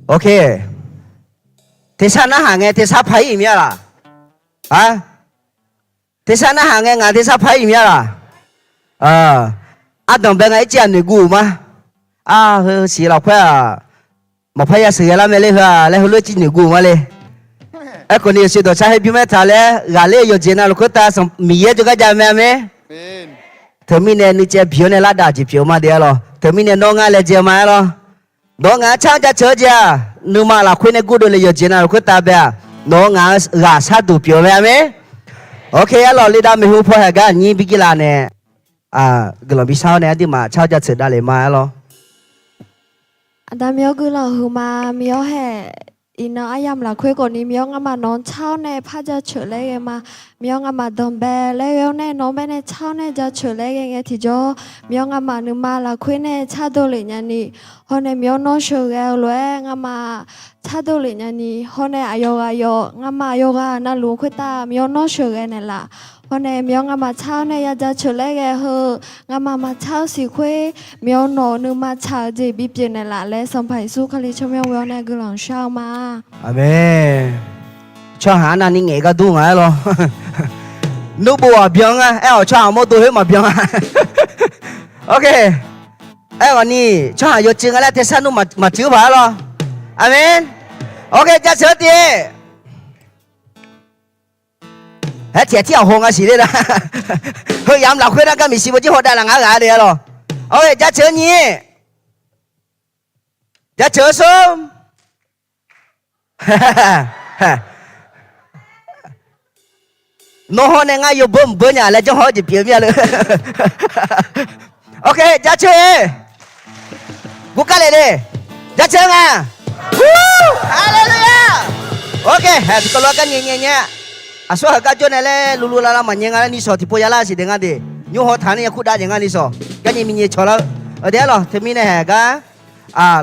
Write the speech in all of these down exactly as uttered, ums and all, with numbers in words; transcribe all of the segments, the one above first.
Ok. Tersar narhaq ngae tersar paq-ir-euq mir-a laq? A, tersar narhaq ngae ngaq tersar paq-ir-euq mir-a laq? Ardanq bae nga ircif-aq noeqguv-euq ma. Ar, heu siq lafkhoer-aq, maqpar yasheuq ghae lar mae ler heu-aq laer heulof-aer cif noeqguv-euq ma le. Aerkhawf ni yawshuif dawqtaq her bymr-aer taq laer ghaqler-eu yawqjeq navluf khoertav Miqyaer jawrgar jav mae-a mae. Teumirnae nuicaev bi-awr nae lar dav jeq pyeuf-eu ma de-a lawr. Teumirnae nawr ngar laejae ma-aer lawr. Nawq-eu ngaq-anr car-anr jaceuq-eu jeq-aq, nuima lafkhoer nae gurdov le yawqjeq navluf khoertav bae-aq, nawq-eu ngaq-eu ghaq sharduq pyeuf-eu mae-a mae. Ok, aer lawq, le dav maeqhu paw haeq gar aqnyir birgir laf nae guiqlanq bishar-awr nae aqduimaf car-awr jaceuq davlef ma-aer lawr. Aqda Miqyaer guiqlanq huiqma. Miqyaer haeq iqnan aryamq lafkhoer khawfni Miqyaer ngamaf nawq-anr car-awr nae par jaceuq laer ghae ma. Miqyaer ngamaf danqbae laer ghae-awr nae nawq-anr bae nae car-awr nae jaceuq laer ghae ngae tiqjawr, Miqyaer ngamaf nuima lafkhoer nae cardov lef nyani, hawr nae Miqyaer nawr sheuqghae-eu lof-aer ngamaf cardov lef nyani, hawr nae aqyawf ghaq yawf ngamaf yawqghaq navluf khoertav Miqyaer nawr sheuqghae naeqlaf. Hawr nae Miqyaer ngamaf car-awr nae ya jaceuq laer ghae heu, ngamaf maqcar-eu siq khoer Miqyaer nawq-euq nuima tsaq-eu jeq bipyeuf naeqlaf laer Sanqpaq Yeqsur Kali tsawrmyanr ghoe-awr nae guiqlanq shar-eu ma. Aqmeq. Tsawrhaq arnavni ngaeq gar dur nga-aer lawr. Nurbov-aq byan nga aer-awq, tsawrhaq mawrdo khoer maqbyan-a. Ok. Aerkhawf ni tsawrhaq yawcuiv nga laer tersar nmr maqcuiv paq-aer lawr. Aqmeq. Ok, jaceuq-anr te. Aer tiq ghaq tir ghaq haw nga siq le da. Heu yamq lafkhoer nar gar miqshi bawjir haw dav laf nga ghaq de-a lawr. Ok, jaceuq-anr nyiq. Jaceuq-anr smr. Nawr hawr nae ngar yawbeur mqbeur nya laer janr haw-awr jeq pyeuf mir-a le. Ok, jaceuq-e. Gurkar lef le. Jaceuq nga. Haleluya. Ok, tiqkawv lof-aer gar nyae nyae nyae. Aqsur haq gar jawr nae laer luvluv lavlav maqnyae nga laer ni sawq tiqpov ya lar siq de nga de. Nymr haw taq nae ya kur dav jeq nga ni sawq gar nyae minyae cawq lar-eu. Aqdui-aer lawq, teumirnae haeq gar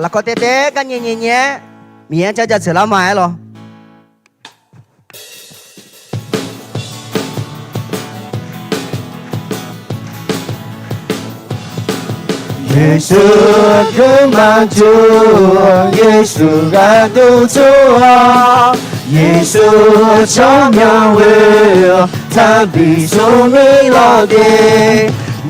lafkawv taev taev gar nyae nyae nyae-aer Miqyaer-anr car jaceuq lar ma-aer lawr. Yeqsur guiqlanq jur-awr, Yeqsur gharduq jur-awr, Yeqsur tsawrmyanr ghoe-awr, taqbi smrni lawr de.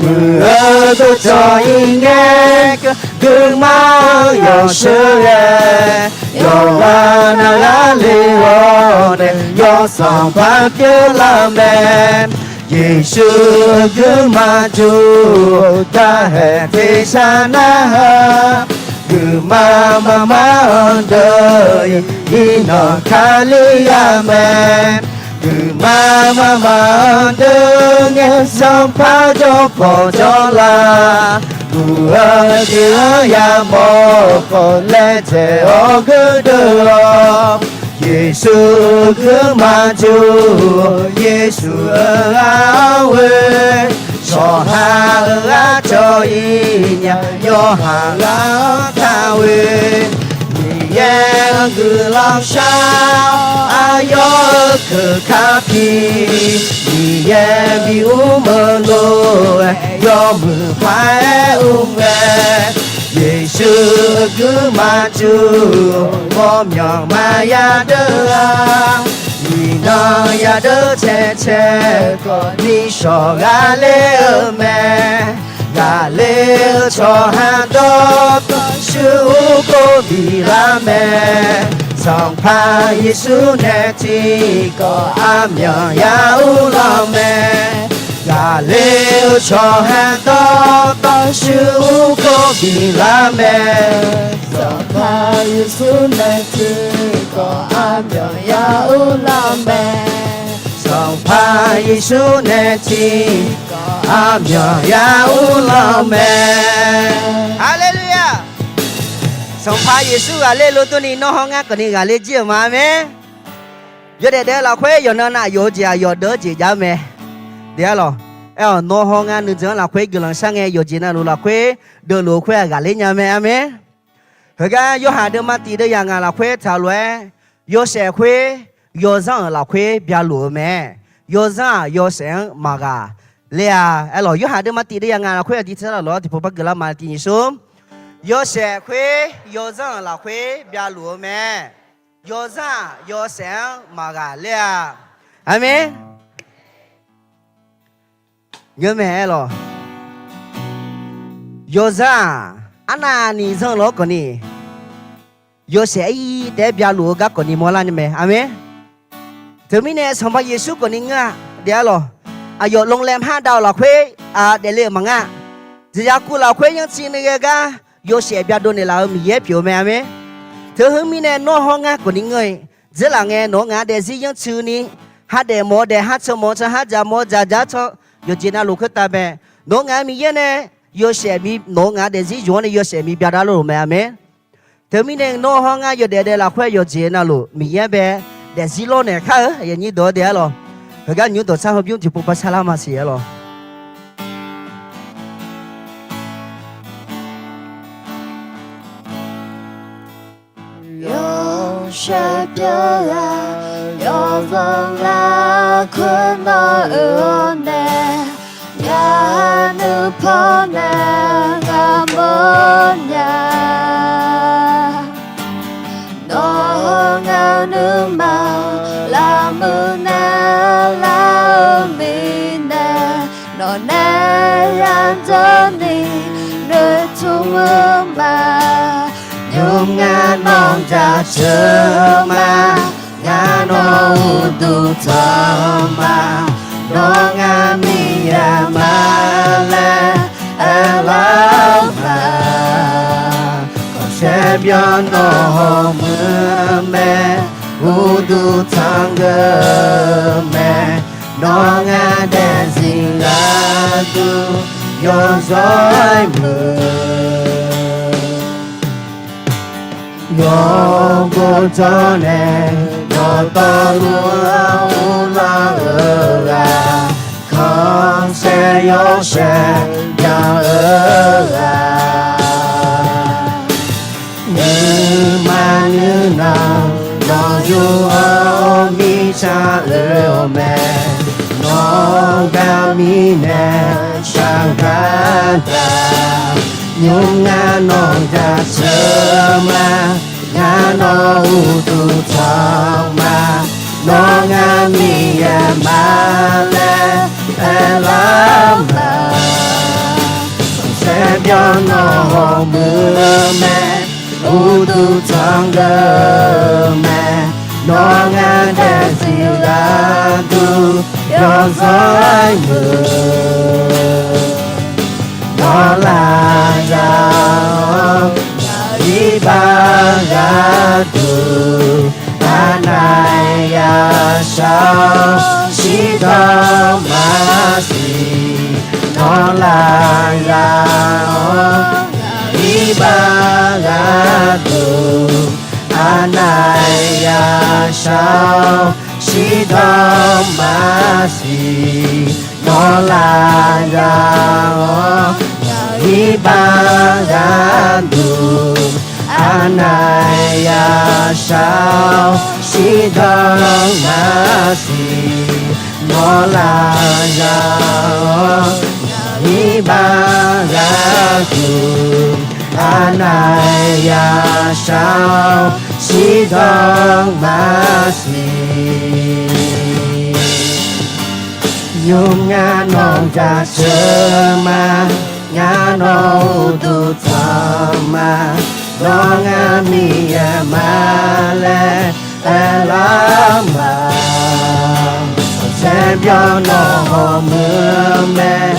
Muiq-eu dawqtawv-ir ngae, guiqlanq yawsheuq ghae, yawqghaq navluf le-awr nae, yawsanr paq pyeuflar mae. Yeqsur guiqlanq jur-awr, daqhaeq tersar narhaq, guiqlanq maqmaq-anr deuq-ir, iqnan Kali-a mae. Guiqlanq maqmaq-anr deuq ngae, Sanqpaq jawrpaw jawrlar, guq-eu jeq-anr yamawr khawf laejae-awr geudeuq-awr, Yeqsur guiqlanq jur-awr, Yeqsur-euq ghaq-anr ghoe, tsawrhaq-euq ghaq cawv-ir nya, yawqha ghaq-anr taq ghoe. Miqyaer-anr guiqlanq shar-awr, aqyawf-euq keuq kar pi, Miqyaer bi mr-eu lof-aer, yawmuiq paq-aer mr ngae, Yeqsur-euq guiqlanq jur-awr, ghawqmyanq maqya deuq-a. Iqnan yadeuq cae cae khawf, nishawq ghaqler-eu mae. Ghaqler-eu tsawrhaq dawqtawv shuir ur kov bilar mae. Sanqpaq Yeqsur nae tiqkawv aqmyanq ya ur lanq mae. Ghaqler-eu tsawrhaq dawqtawv shuir ur kov bilar mae. Sanqpaq Yeqsur nae tiqkawv aqmyanq ya ur lanq mae. Sanqpaq Yeqsur nae tiqkawv aqmyanq ya ur lanq mae. Haleluya! Sanqpaq Yeqsur ghaqler lof durni nawr hawr ngar kawfni ghaqler jir-euq ma mae. Yawdaef daef-eu lafkhoer yawqnan nav yawf-eu jeq aqyawf deuv-eu jeq jav-eu mae. Tiq-a lawq. Aer-awq, nawr hawr ngar nuijan-anr lafkhoer guiqlanq shar ngae, yawqjeq navluf lafkhoer deuvluf-eu khoer-aq ghaqler nya mae. Armaer. Heugar Yorhaq deuvma tiq deuv yaq ngaq lafkhoer taq lof-aer, yawshaef khoer yawzanr-euq lafkhoer byaluf-eu mae. Yawzanr-aq yawshaef-anr maqghaq ler-a. Aerlawq, Yorhaq deuvma tiq deuv yaq ngaq lafkhoer aqdui tersar laflof-anr tiqpov par geuflar ma tiq nyiq sor. Yawshaef khoer yawzanr-euq lafkhoer byavluf-eu mae. Yawzanr-aq yawshaef-anr maqghaqler-a. Aqmeq. Ngeurmae aerlawq. Yawzanr-aq arnavni zanr-eu lawr khawfni, yawshaef-aer ir taef-aer byavluf-eu garkawv ni mawrlar ni mae. Aqmeq. Teumirnae Sanqpaq Yeqsur khawfni ngeur-a, daef-a lawq. Aqyawf lmqlaeq maqdav-euq lafkhoer daefle-euq maqnga. Jeqzaq kuv lafkhoer yanrtsuini ghae gar yawshaef byadov naeqlaf-eu Miqyaer pyeuf-eu mae. Aqmeq. Teu heu mirnae nawr hawr ngar khawfni ngeur-iq, dzeurlaf ngae nawq-anr ngaq-anr daefzir yanrtsuini, ha daef mawf-eu daef, ha can mawf-eu can, ha dzaq mawf-eu dzaq, dzar can, yawqjeq navluf khoertav bae, nawq-anr ngaq-anr Miqyaer nae yawshaef, nawq-anr ngaq-anr daefzir yawq-anr nae yawshaef mi byadar lor-euq mae. Aqmeq. Teumirnae nawr hawr ngar yawdaef daef lafkhoer yawqjeq navluf Miqyaer bae daefzir lawrnaeq kar-eu aqyuif aqnyir deuq-anr daef-a lawq. Heugar nymr dawqtsar heubymr tiqpov pavsar lar maqsiq-a lawq. Yawshaef pyeuf-a, yawqvanq lafkhoer nawr oe-awr nae, ngaq nuipaw nae ngamawr nya. Nawr ngaq nuima lavmuiq nae lar-eu mirnae, nawqnae yadawrni noeqtmq-eu ma. Nymr ngar nawq jaceuq ma, ngar nawq uqduq tanq ma, nawr ngar Miqyaer ma laer aerlar-eu ma. Khanqsaer byan nawq hawmuiq-eu mae, uqduq tanq geuf mae, nawr ngar daefzir gharduq yawzawr-aer muiq. Yawqghov jawr nae dawqtawvluf-anr uvlanr-eu ghaq, khanqsaer yawshaef byan-eu ghaq, nuima nuinanq nawqzur-anr mirtsa oe-awq mae. Nawq gar mirnae shaqgar taq, nymr ngar nawq jaceuq ma, ngar nawq uqduq tanq ma, nawr ngar Miqyaer ma laer aerlar-eu ma. Khanqsaer byan nawq hawmuiq-eu mae, uqduq tanq geuf mae, nawr ngar daefzir gharduq yawzawr-aer muiq. Nawr lafyaq-awr iqbax gharduq, aqnav yashaq-awr shirdan maqsiq. Nawr lafyaq-awr iqbax gharduq, aqnav yashaq-awr shirdan maqsiq. Nawr lafyaq-awr iqbax gharduq, aqnav yashaq-awr shirdan maqsiq. Nawr lafyaq-awr iqbax gharduq, aqnav yashaq-awr shirdan maqsiq. Nymr ngar nawq jaceuq ma, ngar nawq uqduq tanq ma, nawr ngar Miqyaer ma laer aerlar-eu ma. Khanqsaer byan nawq hawmuiq-eu mae,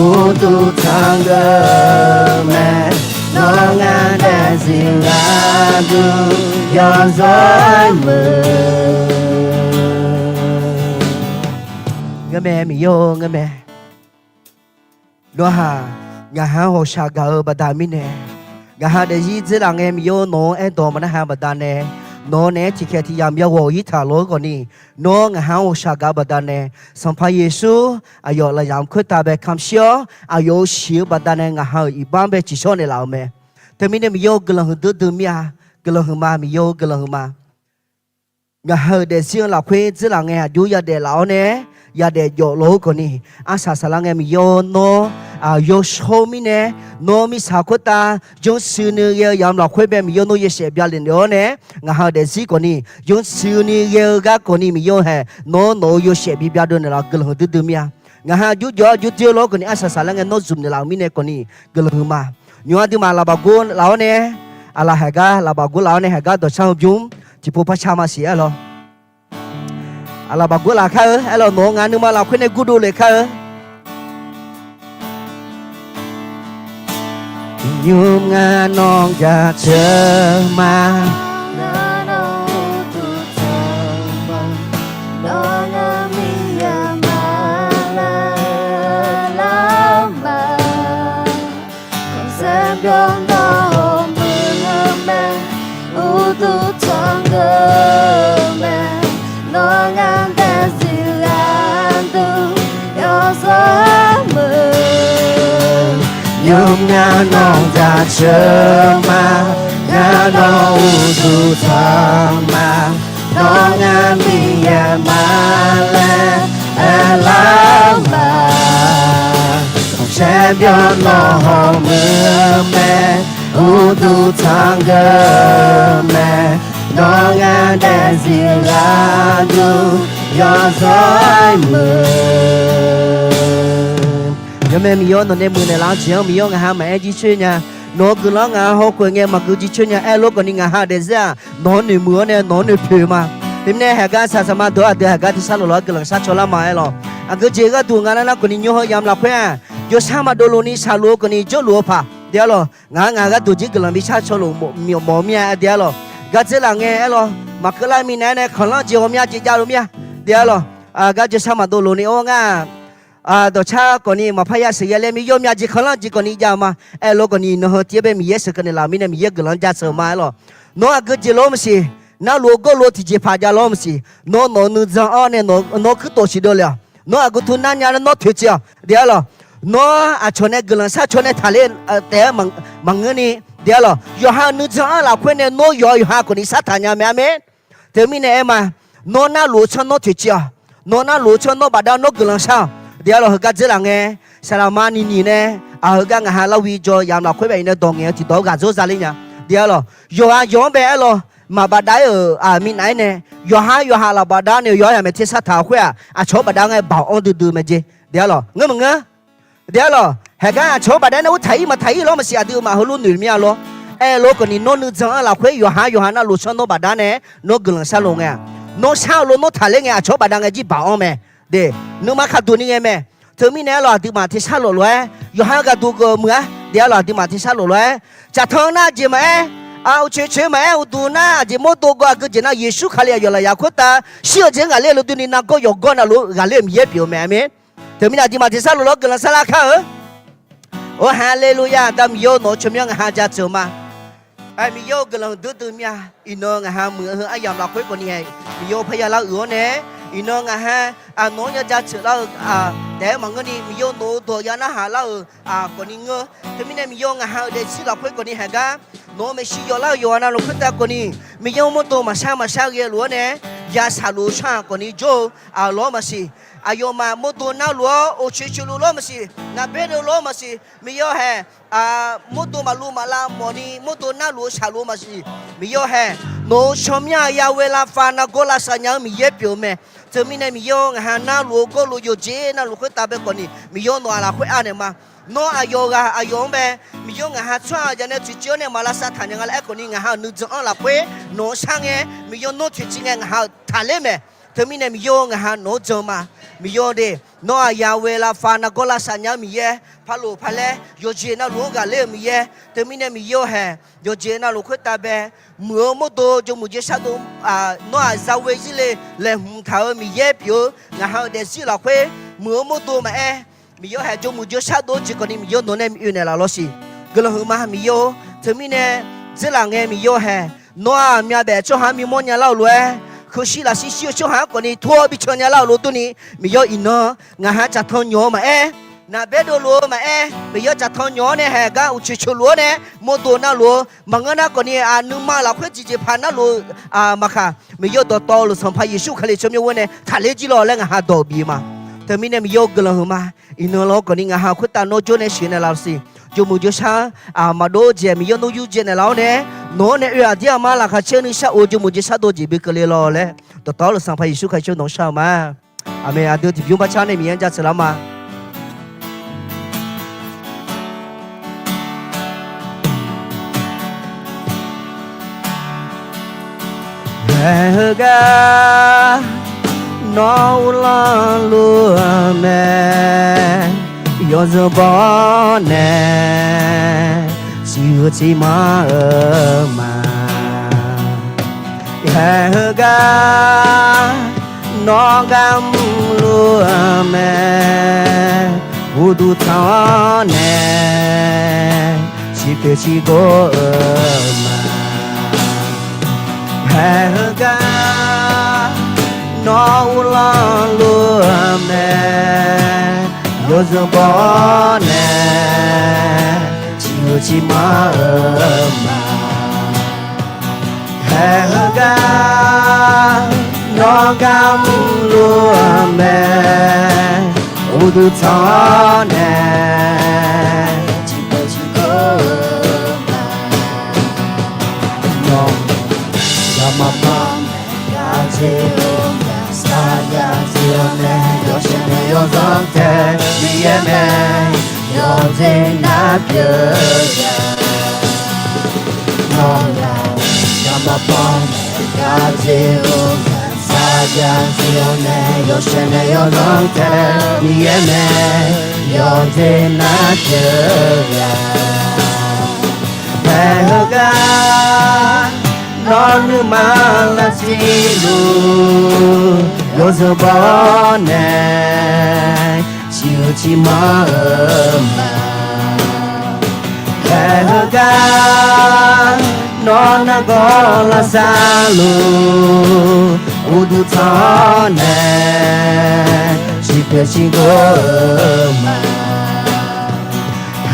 uqduq tanq geuf mae, nawr ngar daefzir gharduq yawzawr-aer muiq. Ngeurmae Miqyaer-or, ngeurmae. Nawr haq ngaq ha-anr hawqshaq gaq-eu baqda mirnae, ngaq ha daefzir dzeurlaf ngae Miqyaer-or, nawq-anr aerdawq maqnar ha baqdanae, nawq naeq-aer tiqkhaeq tiq yamq yaghawq-ir taq lof-aer khawfni, nawr ngaq ha-anr hawqshaq gaq-eu baqdanae, Sanqpaq Yeqsur aqyawf lafyamq khoertav bae kamq shir-awr aqyawf-euq shiq-eu baqdanae ngaq ha-euq iqbax-anr bae tsiqshawr naeqlaf-euq mae. Teumirnae Miqyaer-or, guiqlanq huiqdui dui mir-a, guiqlanq huiqma, Miqyaer-or, guiqlanq huiqma. Ngaq ha-euq daefzir-anr lafkhoer dzeurlaf ngae aqjox yadaef laf-awr nae, yadaef jawf lof-eu khawfni, arsaq saqlar ngae Miqyaer-awr nawr, yawshawr-eu mirnae, nawr mirtsaq khoertav janrsui ni ghae-eu yamq lafkhoer bae Miqyaer nawr yawshaef bya lef naeq-awr nae, ngaq ha-eu daefzir khawfni, janrsui ni ghae-eu gar khawfni Miqyaer-eu hae, nawr nawq-euq yawshaef bibya dov naeqlaf guiqlanq huiqdui dui mir-a. Ngaq ha jawrjawr-awr jawrjawr lof-aer khawfni arsaq saqlar ngae nawr zmq naeqlaf-euq mirnae khawfni, guiqlanq huiqma. Nymq-mr aqduimaf lafbaq gor laf-awr nae, aqlaf haeq gar lafbaq gor laf-awr nae haeq gar dawqshar-eu bymr tiqpov par shar ma siq aer lawr. Aqlaf baq gor laf kar-eu aer lawr, nawq-eu nga nuima lafkhoer nae gurdov lef kar-eu. Nymr ngar nawq jaceuq ma. Nawq ngar Miqyaer ma laer lar ma. Khanqsaer byawr nawq-euq muiq-eu mae, uqduq tanqgeuf-eu mae, nawq ngar daefzir aqdui yawzawr muiq. Nymr ngar nawq jaceuq ma, ngar nawq uqduq tanq ma, nawq ngar Miqyaer ma laer aerlar ma. Khanqsaer byawr nawq-euq muiq-eu mae, uqduq tanqgeuf-eu mae, nawq ngar daefzir aqdui yawzawr muiq. Yawmae Miqyaer nawq nae muiqnaeq laf-anr jeq-anr Miqyaer ngaq ha maqaer jircoer nya. Nawq-eu guiqlanq-anr ngaq ha hawkhoeq ngae maqgui jircoer nya aer lof khawfni ngaq ha-eu daefzir-aq nawq-anr noeqmuiq-awr nae nawq-anr noeqpoeq ma. Teumirnae haeqgar saqsaqma deuq-anr aqdui haeqgar tersar loflof-aer guiqlanq shar caw lar ma aer lawq. Aqgeujeq gharduq nga nar nar khawfni nymr heu yamq lafkhoer-aq, jawrshar maqdov luf ni shaqluf-eu khawfni jawrluf-eu paq daef-ar lawq. Ngaq-anr ngaq gharduq jir guiqlanq bishar caw luf mawf mir-a daef-ar lawq. Gardzer laf ngae aer lawq, maqkeuv lar minav-aer nae khanqlanr jeq ghawqmya jeq jav luf mir-a daef-ar lawq. Gar jawrshar maqdov luf ni-awr ngar dawqcar khawfni maqpar ya sheuqghae laer mir yawmya jeq khanqlanr jeq khawfni jav-eu ma. Aerlof khawfni nawq heu tiv-aer bae Miqyaer sheuqkeuv naeqlaf-euq mirnae Miqyaer guiqlanq-anr jaceuq-eu ma aer lawq. Nawr aqgeujeq lor-eu maqsiq, narluf-eu gawrluf-eu tiqjeqpaq jav lor-eu maqsiq, nawr nawq-eu nuijan-anr nae nawr kuirtof siqdov le-awq. Nawr aqgeu teu nar nya nar nawr toeqciv-awq daef-ar lawq. Nawr aqcawq nae guiqlanq shar caw nae taqler taef-aer maqngeur ni daef-ar lawq. Yawqha-euq nuijan-anr lafkhoer nae nawr yawq-eu yawqha khawfni sar taq nya mae armaer. Teumirnae aer ma, nawr narluf-eu tsanr nawr toeqciv-awq. Nawr narluf-eu tsanr nawr bafdav nawr guiqlanq shar-awq daef-ar lawq. Heugar dzeur laf ngae, saqlaqma niqniq nae, aq heugar ngaq ha Larwi jaw yamq lafkhoer bae iqnan dawq ngaeq-eu tiqdawq-anr ghaq dzawr za ler nya daef-ar lawq. Yawqha yawq-anr bae aer lawq, maqbafdav-ir-euq aq minav-aer nae, yawqha yawqha laf bafdav nae yawqha yaq maeq tersar taq-eu khoer-aq, aqcawq-anr bafdav ngae baoq-anr duidui mae jeq daef-ar lawq. Ngeurmaqngeur daef-ar lawq. Haeqgar aqcawq-anr bafdav nae ur taq-ir maqtaq-ir lor maqsiq, aqdui-euq maf heulof noeq mir-a lor. Aerlof khawfni nawr nuijan-anr lafkhoer yawqha yawqha narluf tsanr nawr bafdav nae nawr guiqlanq shar lof ngae-aq, nawr shar-eu lof nawr taqler ngae aqcawq-anr bafdav ngae jir baoq-anr mae. De, nuima khaqduq ni ngae mae. Teumirnae aer lawq, aqduimaf tersar loflof-aer yawqha ghaqduq geuf-eu muiq-ar daef-ar lawq. Aqduimaf tersar loflof-aer, caqtanq nar aqjeq maqaer, uqcoeq coeq maqaer, uqduq nar aqjeq mawrdo gawr, aqgeujeq nar Yeqsur Kali aqyawf lafyaq khoertav shir-eu jeq-anr ghaqler-eu lof durni nargawr yawqgawr navluf ghaqler-eu Miqyaer pyeuf-eu mae. Armaer. Teumirnae aqduimaf tersar loflof-aer guiqlanq sharlar kar-eu. Or, haleluya, aqda Miqyaer-or, nawq-eu tsawrmyanr ngaq ha jaceuq ma. Miqyaer-or, guiqlanq duidui mir-a. Iqnan ngaq ha muiq-eu heu aryamq lafkhoer khawfni hae, Miqyaer-or, parya lar uiq-awr nae, iqnan ngaq ha nawq-anr ya jaceuq lar-eu taef-aer maqngeur ni, Miqyaer-or, nawq-eu dawq ya narhaq lar-euq khawfni ngeur. Teumirnae Miqyaer-or, ngaq ha-euq daefzir lafkhoer khawfni haeqgar nawq-eu maeqshi yawf lar-eu yawqha navluf khoertav khawfni, Miqyaer-or, mawrdo maqshar maqshar ghae luf-awr nae, ya shaqluf-eu shar-aq khawfni jawr-eu lawr maqsiq, aqyawfmaf mawrdo narluf-awr uqcoeq coeq luf lawr maqsiq, naqbaer dov lawr maqsiq, Miqyaer-or hae, mawrdo maqluv maqlav mawfni mawrdo narluf-eu shaqluf-eu maqsiq, Miqyaer-or hae, nawq-eu tsawrmyanr-aq ya ghae lavfav nargawr lavsav nya-eu Miqyaer pyeuf-eu mae. Teumirnae Miqyaer-or, ngaq ha narluf-eu gawrluf yawqjeq navluf khoertav bae khawfni Miqyaer-or, nawq-aq lafkhoer anaeq ma. Nawr aqyawf ghaq aqyawf-anr bae, Miqyaer-or, ngaq ha tsawrhaq aqyawf nae tsoeqciv-awr nae maqlavsav taq nya nga laer aer khawfni, ngaq ha-euq nuijan-anr lafkhoer nawq-anr shar ngae, Miqyaer-or, nawr toeqciv ngae ngaq ha-euq taqler mae. Teumirnae Miqyaer-or, ngaq ha nawq-anr jan ma. Miqyaer-or de, nawr-aq ya ghae lavfav nargawr lavsav nya-eu Miqyaer, parlof parlaer yawqjeq navluf-anr ghaqler-euq Miqyaer. Teumirnae Miqyaer-or hae, yawqjeq navluf khoertav bae, muiq-eu mawrdo jawmuiq jawrshar dov nawr-aq za ghae zir le laeqhmq taq-euq Miqyaer pyeuf-eu, ngaq ha-euq daefzir lafkhoer muiq-eu mawrdo maqaer, Miqyaer-or hae, jawmuiq jawrshar dov-eu jeq khawfni Miqyaer-or, nawq nae oe naeqlaf lawr siq. Guiqlanq huiqma Miqyaer-or. Teumirnae dzeurlaf ngae Maqngeur-or hae, nawr-aq myavbaef tsawrhaq-anr bimawr nya lar-euq lof-aer, keushir lafshir shir-eu tsawrhaq-anr khawfni tur-awr bi can nya lar-euq lof durni, Miqyaer-or, iqnan ngaq ha tsaqtanq nyawq-eu maqaer, naqbaer dovluf-eu maqaer, Miqyaer-or, tsaqtanq nyawq-awr nae haegar uqcoeq coeq luf-awr nae mawrdo navluf-eu maqngeur nar khawfni, nuima lafkhoer tiqjeqpaq navluf-eu maqkaq, Miqyaer-or, dawqtawvluf Sanqpaq Yeqsur Kali tsawrmyanr ghoer nae taqler jir lawq laer ngaq ha dawq bif ma. Teumirnae Miqyaer-eu guiqlanq huiqma. Iqnan lawr khawfni ngaq haq khoertav nawr jawr nae sheuq naeqlaf-awq siq. Jawrmuiq jawrshar-aq maqdov-eu jeq Miqyaer nawr yur jae naeqlaf-awr nae, nawq-anr nae oe-aq dir-aq ma laqkhaq caer nuisar of-eu jawrmuiq jawrshar dawq jeq bi keuvle lawq laer, dawqtawvluf Sanqpaq Yeqsur Kali caer nawq-anr shar-eu ma. Aqmeq. Aqdui tiqbymr barcar nae Miqyaer jaceuq lar ma. Ghae heugar nawr uvlanr luf-eu mae, yawzeu baw-awr nae, ciqhuiq ciqmanr-eu ma. Ghae heugar nawr gar mrluf-eu mae, uqduq tanq-awr nae, ciqpoeq ciqgor-eu ma. Ghae heugar nawr uvlanr luf-eu mae, yawzeu baw-awr nae, ciqhuiq ciqmanr-eu ma. Ghae heugar nawr gar mrluf-eu mae, uqduq tanq-awr nae, ciqpoeq ciqgor-eu ma. Nawr garma panmaeq gar dzer-eu ghaq sarjax dzer-awr nae, yawshaef nae yawzanr tae Miqyaer mae, yawqjeq nar pyeuf-eu ghaq. Nawr ghaq garma panmaeq gar dzer-eu ghaq sarjax dzer-awr nae, yawshaef nae yawzanr tae Miqyaer mae, yawqjeq nar pyeuf-eu ghaq. Ghae heugar nawr nuima lavsiq luf, yawzeu baw-awr nae, ciqhuiq ciqmanr-eu ma. Ghae heugar nawr nargawr lavsav luf, uqduq tanq-awr nae, ciqpoeq ciqgor-eu ma.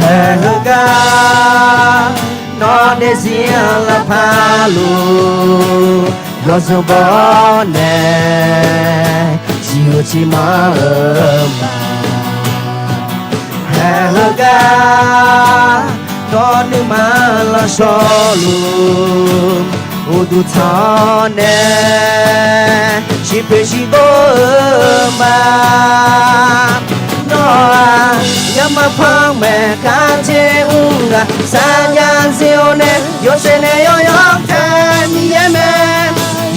Ghae heugar nawr daefzir-anr lavpar luf, yawzeu baw-awr nae, ciqhuiq ciqmanr-eu ma. Ghae heugar nawr nuima lavshawr luf, uqduq tanq-awr nae, ciqpoeq ciqgor-eu ma. Nawr-aq, garma panmaeq gar dzer mr ghaq sarjax dzer-awr nae, yawshaef nae yawzanr tae Miqyaer mae,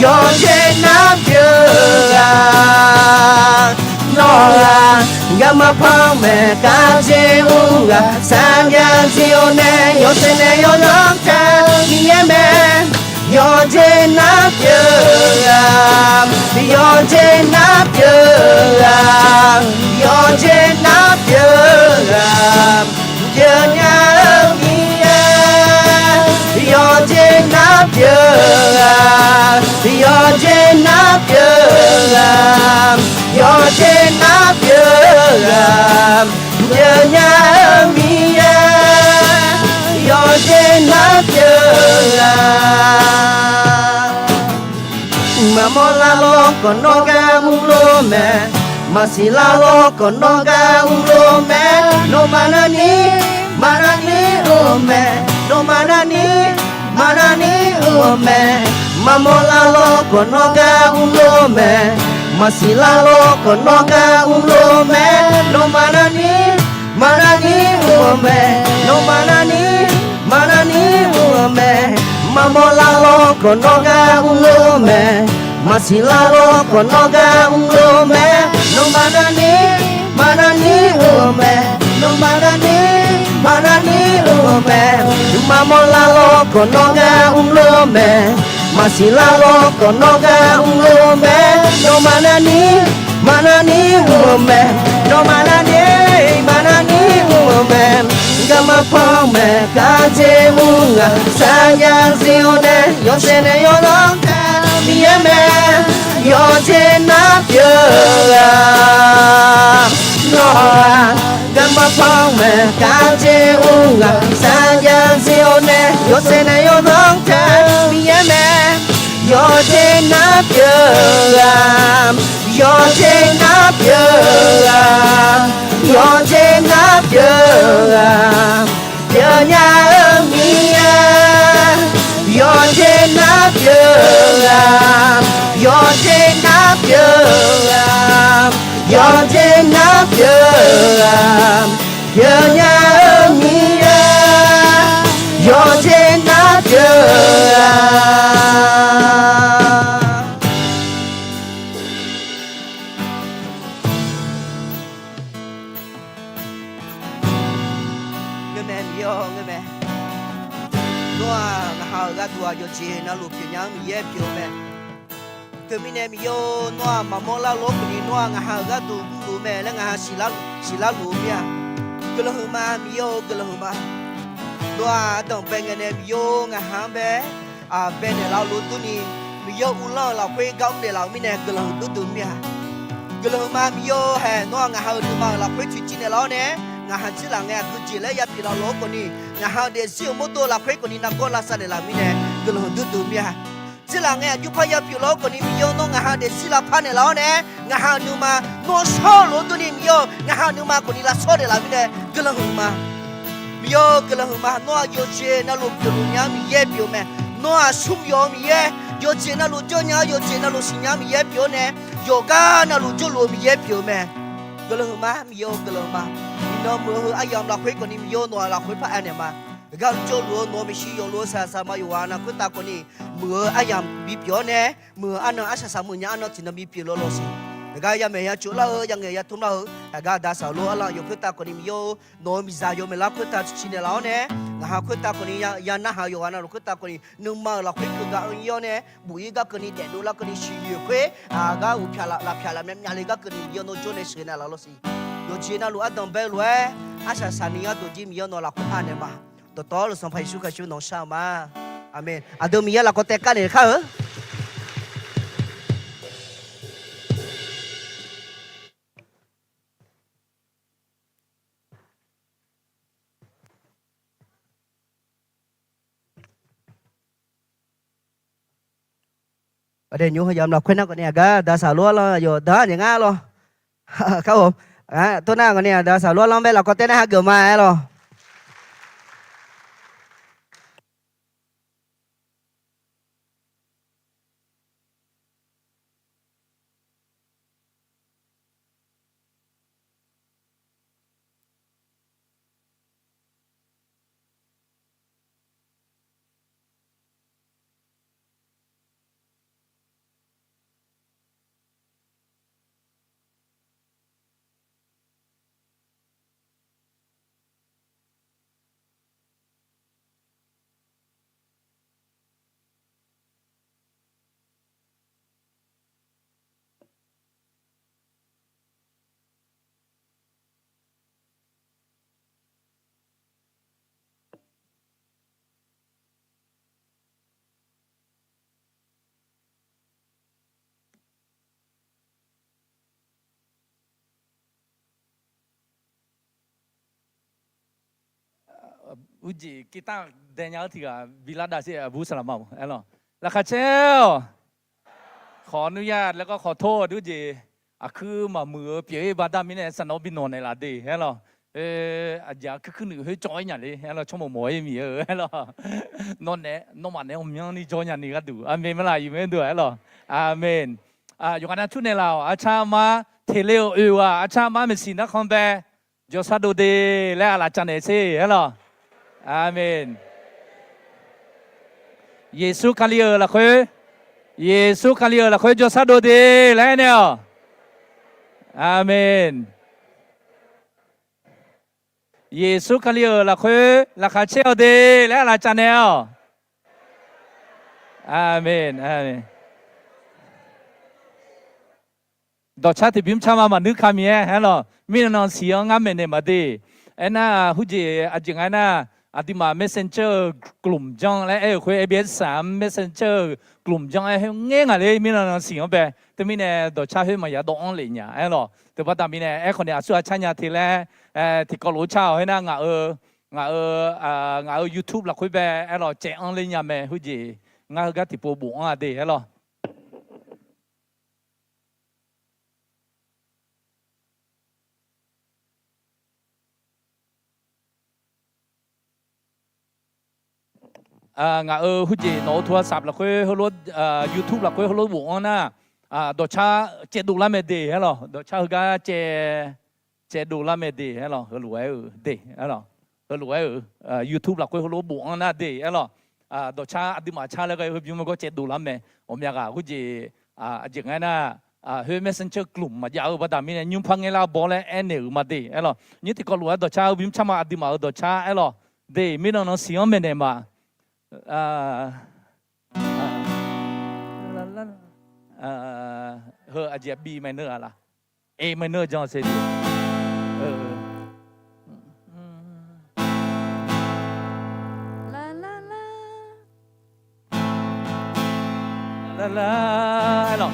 yawqjeq nar pyeuf-eu ghaq. Nawr-aq, garma panmaeq gar dzer mr ghaq sarjax dzer-awr nae, yawshaef nae yawzanr tae Miqyaer mae, yawqjeq nar pyeuf-eu ghaq, yawqjeq nar pyeuf-eu ghaq, yawqjeq nar pyeuf-eu ghaq, pyeufnya-eu Miqyaer. Yawqjeq nar pyeuf-eu ghaq, yawqjeq nar pyeuf-eu ghaq, yawqjeq nar pyeuf-eu ghaq, pyeufnya-eu Miqyaer. Yawqjeq nar pyeuf-eu ghaq. Maqmawr lar lawr khawf nawr gar mrlof mae. Maqsiq lar lawr khawf nawr gar mrlof mae. Nawmaf narni, maqnarni mr-eu mae. Nawmaf narni, maqnarni mr-eu mae. Maqmawr lar lawr khawf nawr gar mrlof mae. Maqsiq lar lawr khawf nawr gar mrlof mae. Nawmaf narni, maqnarni mr-eu mae. Nawmaf narni, maqnarni mr-eu mae. Maqmawr lar lawr khawf nawr gar mrlof mae. Maqsiq lar lawr khawf nawr gar mrlof mae. Nawmaf narni, maqnarni mr-eu mae. Nawmaf narni, maqnarni mr-eu mae. Maqmawr lar lawr khawf nawr gar mrlof mae. Maqsiq lar lawr khawf nawr gar mrlof mae. Nawmaf narni, maqnarni mr-eu mae. Nawmaf narni, maqnarni mr-eu mae. Garma panmaeq gar dzer mr ghaq sarjax dzer-awr nae, yawshaef nae yawzanr tae Miqyaer mae, yawqjeq nar pyeuf-eu ghaq. Nawr-aq, garma panmaeq gar dzer mr ghaq sarjax dzer-awr nae, yawshaef nae yawzanr tae Miqyaer mae, yawqjeq nar pyeuf-eu ghaq. Yawqjeq nar pyeuf-eu-aq, yawqjeq nar pyeuf-eu-aq, pyeufnya-eu Miqyaer. Yawqjeq nar pyeuf-eu-aq, yawqjeq nar pyeuf-eu-aq, yawqjeq nar pyeuf-eu-aq, pyeufnya-eu Miqyaer. Yawqjeq nar pyeuf-eu-aq. Ngeur mae Miqyaer-awr, ngeur mae. Nawr-aq ngaqha-euq gharduq-aq yawqjeq navluf pyeufnya-anr Miqyaer pyeuf-eu mae. Teumirnae Miqyaer-or, nawr-aq maqmawr lar lof-aer keuvni nawr-aq ngaqha-euq gharduq guvluf-eu mae laer ngaqha siqlar luf-eu mae-a. Guiqlanq huiqma Miqyaer-or, guiqlanq huiqma. Nawr-aq ardanq bae ngae nae Miqyaer-or, ngaqha-anr bae baenaeq laf-eu lof durni, Miqyaer-or, uvlanr-eu lafkhoer gar mrnaeq laf-euq mirnae guiqlanq huiq duidui-eu mae-a. Guiqlanq huiqma Miqyaer-or, hae nawr-aq ngaqha-euq nuima-euq lafkhoer tiqciv naeqlaf-awr nae, ngaqha dzirlaf ngae aqgeujeq laer yapyeuf laf-eu lof-aer khawfni, ngaqha-euq daefzir-euq mawrdo lafkhoer khawfni nargawr lavsav naeqlaf-euq mirnae guiqlanq huiq duidui-eu mae-a. Dzirlaf ngae aqjox par yapyeuf laf-awr khawfni Miqyaer-or, nawr ngaqha-euq daefzir lavpar naeqlaf-awr nae, ngaqha-euq nuima nawr shawr-eu lof-aer durni Miqyaer-or, ngaqha-euq nuima khawfni lavshawr naeqlaf-euq mirnae guiqlanq huiqma. Miqyaer-or, guiqlanq huiqma. Nawr-aq yawqjeq navluf pyeufluf nya-anr Miqyaer pyeuf-eu mae. Nawr-aq smr yawq-eu Miqyaer, yawqjeq navluf jawr nya-anr, yawqjeq navluf siqnya-anr Miqyaer pyeuf-awr nae, yawqgar navluf jawrluf-eu Miqyaer pyeuf-eu mae. Guiqlanq huiqma, Miqyaer-or, guiqlanq huiqma. Iqnan muiq-eu heu aryamq lafkhoer khawfni Miqyaer-or, nawq-aq lafkhoer par aer naeq ma. Gar jawrluf-eu nawq-eu maeqshi yawfluf-eu saqsaq ma yawqghaq nav khoertav khawfni, muiq-eu aryamq bipyeuf-awr nae, muiq-eu arnan arsaq saqmuiq nya arnan tiqnan bipyeuf lawlawsiq. Aqgar yamaeq ya tsovlar-eu, yangaeq ya tmr lar-eu, aqgar da saqlof arlanr yawq khoertav khawfni Miqyaer-or, nawq-eu miqzaq yawmaeq lar khoertav tiqciv naeqlaf-awr nae, ngaqha khoertav khawfni ya narhaq-eu yawqghaq navluf khoertav khawfni nuima-euq lafkhoer keuv gaq-eu ir-awr nae, buf-ir gar keuvni daefdov lar keuvni siqyoeq khoer, aqgar uqpyaq laf lafpyaq laf myavmyav le gar keuvni Miqyaer-or, nawr jawr nae sheuq naeqlaf lawsiq. Yawqjeq navluf ardanq bae lof-aer arsaq saqni gharduq jir Miqyaer-or, nawq lafkhoer par naeq ma. Dawqtawvluf Sanqpaq Yeqsur Kali-euq nawq-anr shar-eu ma. Aqmeq. Aqdui Miqyaer lafkawv taev kar naeq kar-eu. Aqdui nymr heu yamq lafkhoer nar khawfni aqgar da saqlof arlanr yawqda nyaef ngar lawr. Kar-o. Tov nar khawfni aqda saqlof arlanr bae lafkawv taev nar hageuf ma-aer lawr. Urjeq kirtanr daenya-eu tiq ghaq bilar dav sher aqbur saqlaq ma-aq aer lawq. Laqkhaq caer-awq. ขออนุญาต แล้วก็ขอโทษ durjeq aqkuir maqmuiq-eu pyeuf-ir baqda mirnae sanqnawv bi nawq naeqlaf de aer lawq. Aqjeq aqkuir kuir nuif khoer cawv-ir nya le aer lawq, tsawrmawq mawq-ir miq-eu aer lawq. Nawr nae nawmaf naeq-aer ghawqmyanrni jawr nya ni gharduq aqmeq maqlaq iq mae-aer deuq aer lawq. Aqmeq. Yawqghaq nav tur naeqlaf-awq. Arcar armar teq le-euq oeq ghaq arcar armar maeqsiq narkhan bae jawrshar dov de laer aqlaf cav naeq sher aer lawq. Aqmeq. Yeqsur Kali-euq lafkhoer, Yeqsur Kali-euq lafkhoer jawrshar dov de laer aernaeq-awq. Aqmeq. Yeqsur Kali-euq lafkhoer laqkhaq caer-awq de laer aqlaf cav naeq-awq. Aqmeq. Aqmeq. Dawqcar tiqbymr car ma maqnuir ka miq-aer aer lawq. Mirnan nan siq-anr ngar maeqnaeq maqde. Aernar, hurjeq aqjeq nga aernar, aqduimaf Messenger-eu กลุ่ม janr laer aer-euq khoer, SBS สาม Messenger-eu กลุ่ม janr aer khoer ngaer ngaq ler mirnan nan siq-anr bae. Teumirnae dawqcar khoer maqya dawv-anr lef nya aer lawq. Teubaqda mirnae aerkhawf ni aqsur aqcar nya te laer, tiqkawv lof-aer car-awq khoernar, ngaq-eu, ngaq-eu, ngaq-eu YouTube lafkhoer bae aer lawq, caev-anr ler nya mae. Hurjeq ngar heugar tiqpov bof-anr-a de aer lawq. ngaq-euq heujeq nawq-euq โทรศัพท์ lafkhoer heulof, YouTube lafkhoer heulof bofanr nar, dawqcar caevdov lar mae de aerlawq. Dawqcar heugar caevdov lar mae de aerlawq. Heulof-aer-euq de aerlawq. Heulof-aer-euq YouTube lafkhoer heulof bofanr nar de aerlawq. Dawqcar aqduimaf car laer ghae heubymr mae gawr caevdov lar mae. Ghawqmya ghaq khoerjeq aqjeq ngae nar, khoer Messenger กลุ่ม maqjav-eu baqda mirnae nymr par ngaer lar bawr laer aernaeq-euq ma de aerlawq. Nymr tiqkawv lof-aer dawqcar heubymr car ma aqduimaf-euq dawqcar aerlawq. De mirnan nan siq-anr maeqnaeq ma. Heu aqjeq-aq bi maeqneur-a laf. E maeqneur jan se de. Lar lar, aerlawq.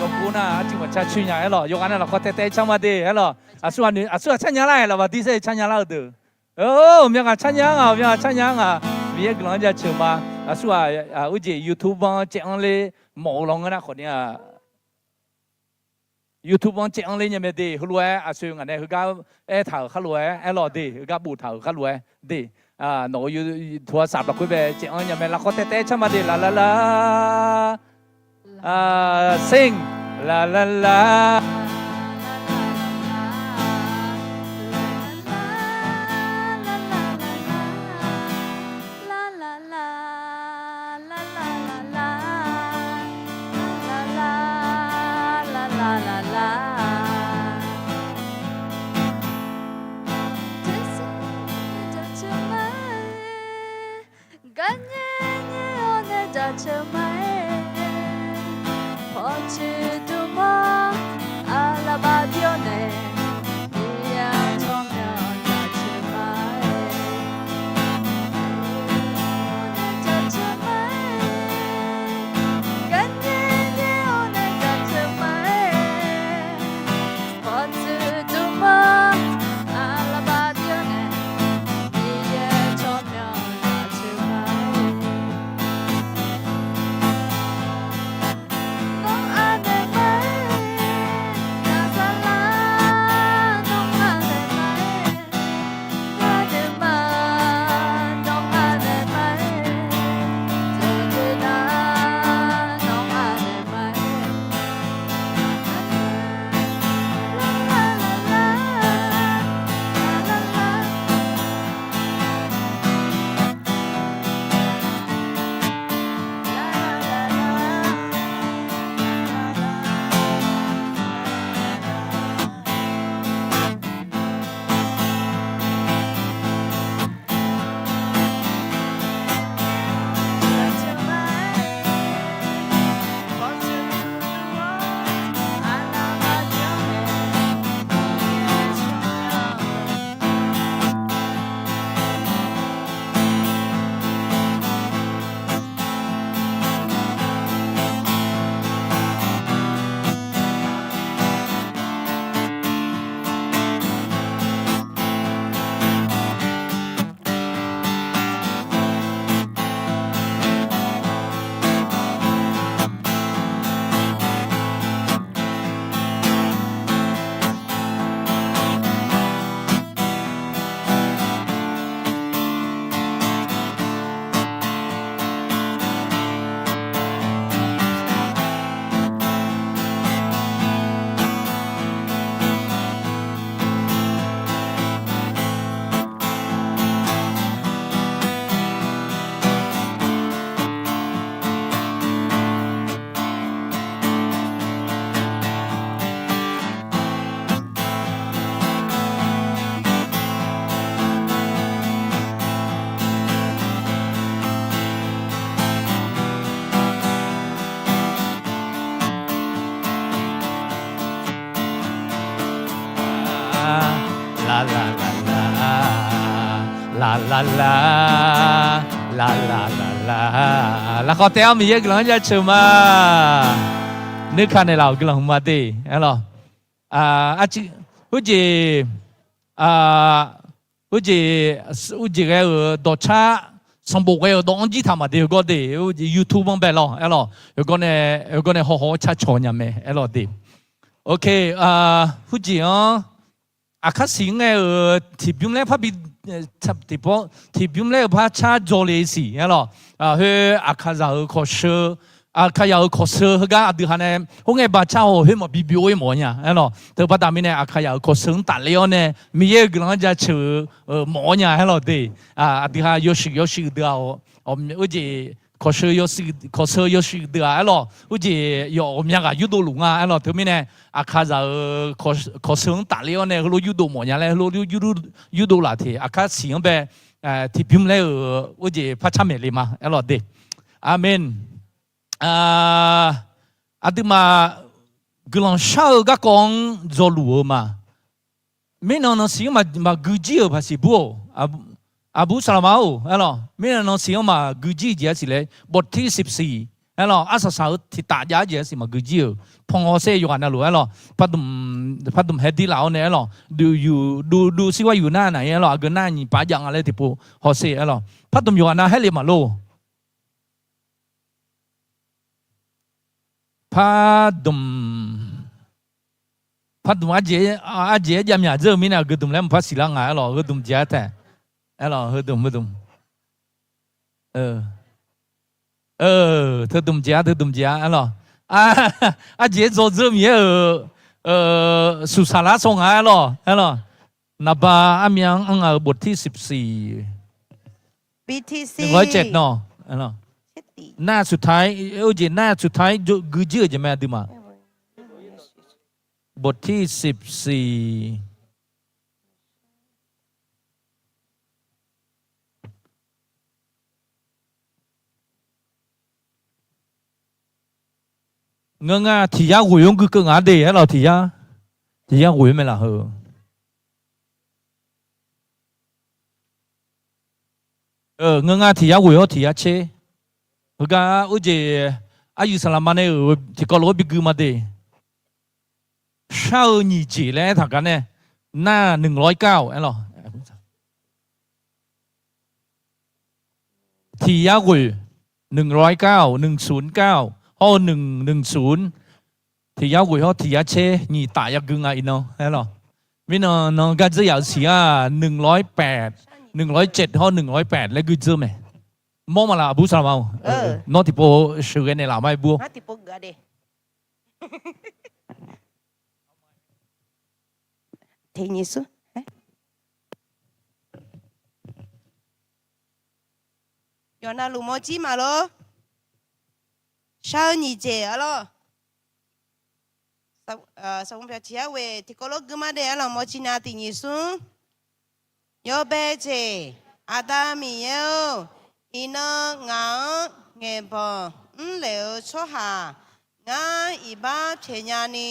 Yawqghov nar arcuiv maqcar coer nya aerlawq. Yawqghaq nae lafkawr taev taev car ma de aerlawq. Aqsur ghaq aqsur ghaq car nya lar-aer lafbaq dir saer car nya lar-eu deuq. Ghawqmya ghaq car nya nga, ghawqmya ghaq car nya nga. Miqyaer guiqlanq-anr jaceuq ma. Aqsur ghaq urjeq YouTube-anr caev-anr ler mawf-eu lawnmr nar khawf ni-a. YouTube-anr caev-anr ler nya mae de. Heulof-aer aqsoeq ngaq nae heugar aertaq-euq khar lof-aer aerlawq de. Heugar boftaq-euq khar lof-aer de. Nawq-euq โทรศัพท์ lafkhoer bae caev-anr nya mae. Lafkawr taev taev car ma de. Laqlaqlaq. Sing. Laqlaqlaq. Garnyae nyae-awr nae jaceuq ma-aer, pawqtsuif dmq-awr aqlaqbaq bi-awr nae, Miqyaer-anr tsawrmyanr jaceuq ma-aer, nae jaceuq ma-aer, garnyae nyae-awr nae jaceuq ma-aer, pawqtsuif dmq-awr aqlaqbaq bi-awr nae, Miqyaer tsawrmyanr jaceuq ma-aer. Nawr anaeq ma-aer, Laqzaqlaq, nawr anaeq ma-aer, anaeq ma, nawr anaeq ma-aer, Deuqdeuq nar, nawr anaeq ma-aer. Laqlaqlaq, laqlaqlaq, laqlaqlaq. Lafkhawf taef-awr Miqyaer guiqlanq-anr jaceuq ma. Nuikaq naeqlaf-euq guiqlanq hmq ma de aerlawq. Arcuiv, heujeq, heujeq, heujeq ghae-euq dawqcar, sanqbof ghae-euq dawq-anr jir taq maqde heugawr de, YouTube-anr bae lawr aerlawq. Heugawr nae, heugawr nae hawhaw-awr car cawq nya mae aerlawq de. Ok, heujeq-anr aqkar siq ngae-euq tiqbymr laer parbi, tiqbymr laer-euq par car dzaw le siq aerlawq. Khoer Aqkaqzaq-euq kawqsheu, Aqkaqzaq-euq kawqsheu heugar aqdui ha nae khoerngae baqcar-awq khoer maqbi byov-ir mawf-eu nya aerlawq. Teubaqda mirnae Aqkaqzaq-euq kawqsheu-anr tafler-awr nae Miqyaer-euq guiqlanq-anr jaceuq-eu mawf-awr nya aerlawq de. Aqdui ha yawshuif yawshuif deuq-aq, ujeq kawqsheu yawshuif deuq-aq aerlawq, ujeq yawf ghawqmya ghaq yurdov luf nga aerlawq. Teumirnae Aqkaqzaq-euq kawqsheu-anr tafler-awr nae heulof yurdov mawf nya laer heulof yurdov laf teq Aqkaq siq-anr bae tiqbymr laer-euq ujeq par car maeq le ma aerlawq de. Aqmeq. Aqduimaf guiqlanq shar-eu garkawv-anr dzawluf-eu ma. Mirnan nan siq-anr maqgui jir-euq paqsiq bur-or, aqbur saqlaqma-or aerlawq. Mirnan nan siq-anr maqgui jir jeq-a siq laer bawqtir siqsiq aerlawq. Arsaq saq-eu tiqtaf jav-ar jeq-a siq maqgui jir-euq. Panq hawsher yawqghaq navluf aerlawq. Pardmq haedir laf-awr nae aerlawq, duq yuf duv duv sirwar yuf nar naq-ir aerlawq, aqgeu nar nyiq pav jav nga laer tiqpov hawsher aerlawq. Pardmq yawqghaq nav haer le maqlor. Pardmq, pardmq arjeq-aer jav myaq dzeur-eu mirnae aqgeu dmq laer mqpar siqlar nga aerlawq. Heudmq jeq-ar taef aerlawq. Heudmq heudmq. Teudmq jeq-ar teudmq jeq-ar aerlawq. Arjeq-aer dzaw dzeur Miqyaer-euq suqsaq lar saw nga aerlawq aerlawq. Naqba armyav-anr anr nga-eu bawqtir siqsiq. Nar-aq, nar-aq, nar-aq, gui jir-euq jeq mae aqduimaf. Bawqtir siqsiq. Ngeur nga tiq yar ghoeq-anr guikeuv ngaq-ar de aerlawq. Tiq yar, tiq yar ghoeq-anr mae laf heu. Ngeur nga tiq yar ghoeq-awr tiq yar tser. Heugar urjeq aryuif saqlaqma nae-euq tiqkawv lof-aer bigui ma de. Shar-eu nyiq jeq laer aertaq gar nae, nar-aq หนึ่งร้อยเก้า aerlawq. Tiq yar ghoeq หนึ่งร้อยเก้า หนึ่งศูนย์เก้า hawr-eu หนึ่งศูนย์ tiq yar ghoeq hawr tiq yar tser nyiq taf yagui nga iqnan aerlawq. Mirnan nan gar dzeur yaf-eu siq-aq หนึ่งร้อยแปด หนึ่งร้อยเจ็ด hawr หนึ่งร้อยแปด laer gui dzeur mae. Mawr ma laf aqbur saqlaqma-or. Nawr tiqpov sheuqghae naeqlaf ma-aer bur-awr. Yawqnavluf mawrjir maqlor. Shar-eu nyiq jeq aerlawq. Sanqbof pyaq tiq yar ghoeq tiqkawv lof gui ma de aerlawq. Mawrjir nav tiq nyiq smr. Yawbae jeq, Aqda Miqyaer-or, iqnan ngaq-anr ngaeqbanq mrlaeq-eu tsawrhaq ngar iqbax pyaeqnya ni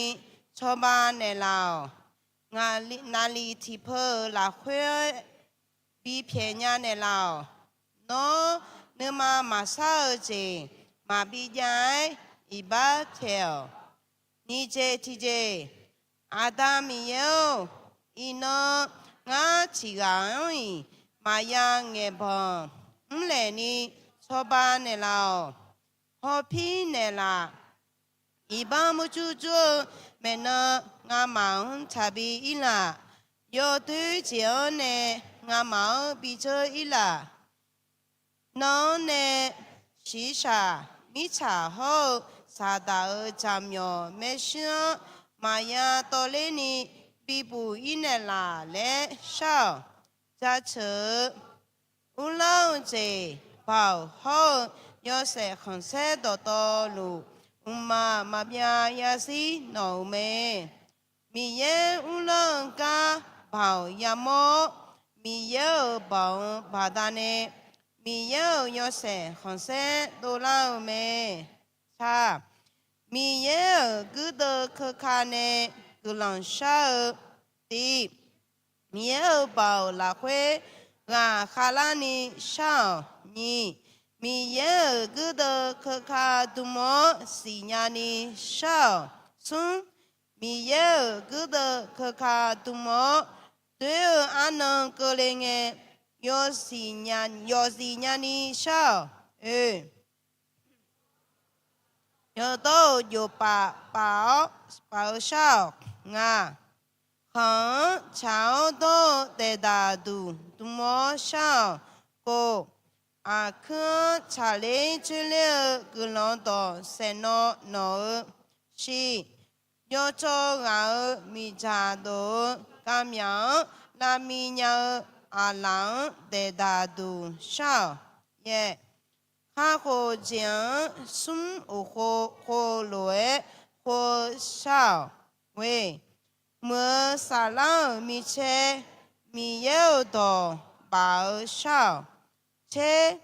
cawba naeqlaf-awq. Naqliq tiq peu-euq lafkhoer bipyaeq nya naeqlaf-awq. Nawr nuima maqsar-eu jeq maqbi jav-aer iqbax pyaeq-awq. Nyiq jeq tiqjeq, Aqda Miqyaer-or, iqnan ngar tiq ghaq-anr-iq maqya ngaeqbanq mrlaeq ni cawba naeqlaf-awq. Hawpir naeqlaf. Iqbax murjur jur-eu maeqnan ngamaf-anr taqbi irlaf. Yawdoer jeq-anr nae ngamaf-anr bi dzeur irlaf. Nan-anr nae shiqshaq mirtsaq hawr-eu Saqdaq-euq jaqmyawf maershuir-anr maqya tawvler ni bibuq ir naeqlaf laer shar-awq. Jaceuq-eu uvlanr-eu jeq baoq hawr-eu yawshaef khanqsaer dawqtawvluf, mqmaq maqbyav yarzir nawq-euq mae. Miqyaer uvlanr-eu gar baoq yamawr-awr, Miqyaer-euq baoq-eu baqdanae Miqyaer-euq yawshaef khanqsaer dovlar-eu mae. Taq, Miqyaer-euq guirdeuv keuka nae guiqlanq shar-eu tiv, Miqyaer-euq baoq lafkhoer ghaq khavlarni shar-awq. Nyiq, Miqyaer-euq guirdeuv keuka dm-awr siqnya ni shar-awq. Smr, Miqyaer-euq guirdeuv keuka dm-awr doer-eu arnan keuvle ngae yawzif nya ni shar-awq. Oe, yawqdawr-euq jofpaf paf-awr paf-eu shar-awq. Ngaq, khanq-anr tsaq-awr dawr-eu daeqdaq duq dm-awr shar-awq. Kov, aqkuir-anr tsaqler dzoerler-eu guiqlanq dawq saeqnawv nawq-eu shiq. Yawtsov ghaq-euq miqdzaq dov-eu gavmyaq-anr lavmi nya-eu aqlaf-anr daeqdaq duq shar-awq. Yaeq, kakhof jeq-anr smr uqkhov khov lof-aer khov-eu shar-awq. Ghoe, muiq-eu saflar-euq micaer Miqyaer-euq dawq baf-eu shar-awq. Tser,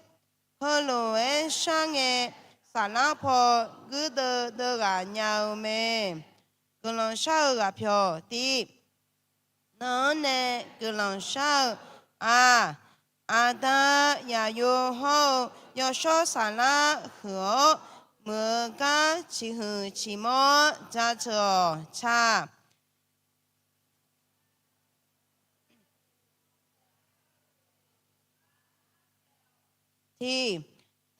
heulof-aer shar ngae, saflar paw guirdeuv deuv ghaq nya-eu mae. Guiqlanq shar-eu ghaq pyawq tiv. Nan-anr nae guiqlanq shar-eu, aq, Aqda, Yaqyo hawr-eu Yawshawr Saflar huiq-awr, muiq-eu gar ciqhuiq ciqmawr-awr jaceuq-awq. Tsaq. Tiq,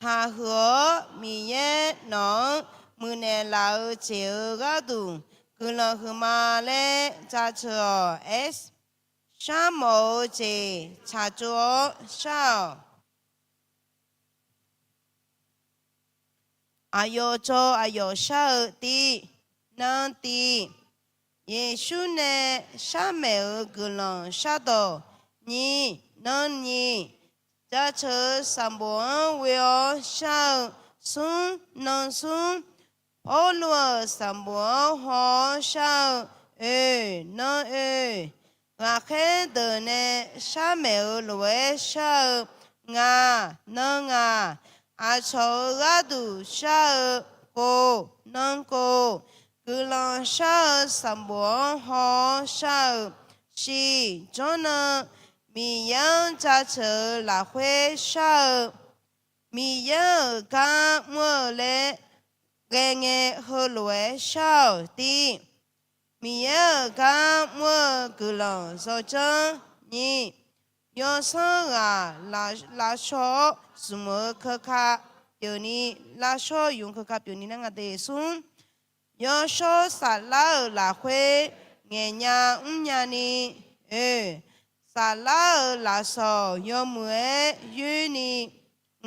taqhuiq-awr Miqyaer nawq-anr muiqnaeq laf-eu jeq-euq gharduq guiqlanq huiqma laer jaceuq-awq. S, sharmawf-eu jeq tsaqtsov-awr shar-awq. Aqyawf tsov aqyawf shar-eu tiv. Nan tiv, Yeqsur nae sharmaeq-euq guiqlanq shardawq. Nyiq, nan nyiq, jaceuq-eu sanqbof-anr ghoe-awr shar-eu. Smr, nan smr, Pawrluv-euq sanqbof-anr haw-awr shar-eu. Oe, nan oe, ghaqkhaer deuq nae sharmaeq-euq lof-aer shar-eu. Ngaq, nan ngaq, aqcawq-euq gharduq shar-eu. Kov, nan kov, guiqlanq shar-eu sanqbof-anr haw-awr shar-eu. Shiq, jawrnan Miqyaer-anr jaceuq-eu lafkhoer shar-eu. Miqyaer-euq gar mr-eu laer ghae ngae heulof-aer shar-awq. Tiv, Miqyaer-euq gar mr-eu guiqlanq zawqjanr. Nyiq, yawsanr ghaq lavshawr-awr zmq-eu keuka pyeufni, lavshawr yuf keuka pyeufni nar nga de. Smr, yawshawr saflar-euq lafkhoer ngaeqnya mrnya ni. Oe, saflar-euq lafsawq yawmuiq-aer yoerni.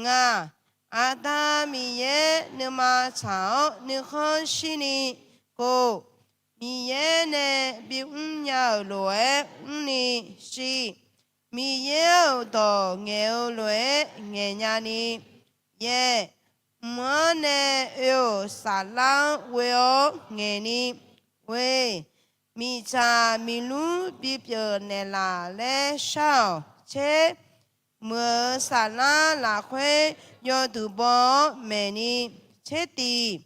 Ngaq, Aqda Miqyaer nuima tsaq-awr nuikhanr shirni. Kov, Miqyaer nae bimr nya-euq lof-aer mrni. Shiq, Miqyaer-euq dawq ngaeq-eu lof-aer ngaeqnya ni. Yaeq, mq-anr nae oe-euq saflar-anr ghoe-awr ngaeqni. Ghoe, miqdzaq miqlur bipyeuf naeqlaf laer shar-awq. Tser, muiq-euq saflar lafkhoer yawduq baw-awr maeqni. Tser tiq,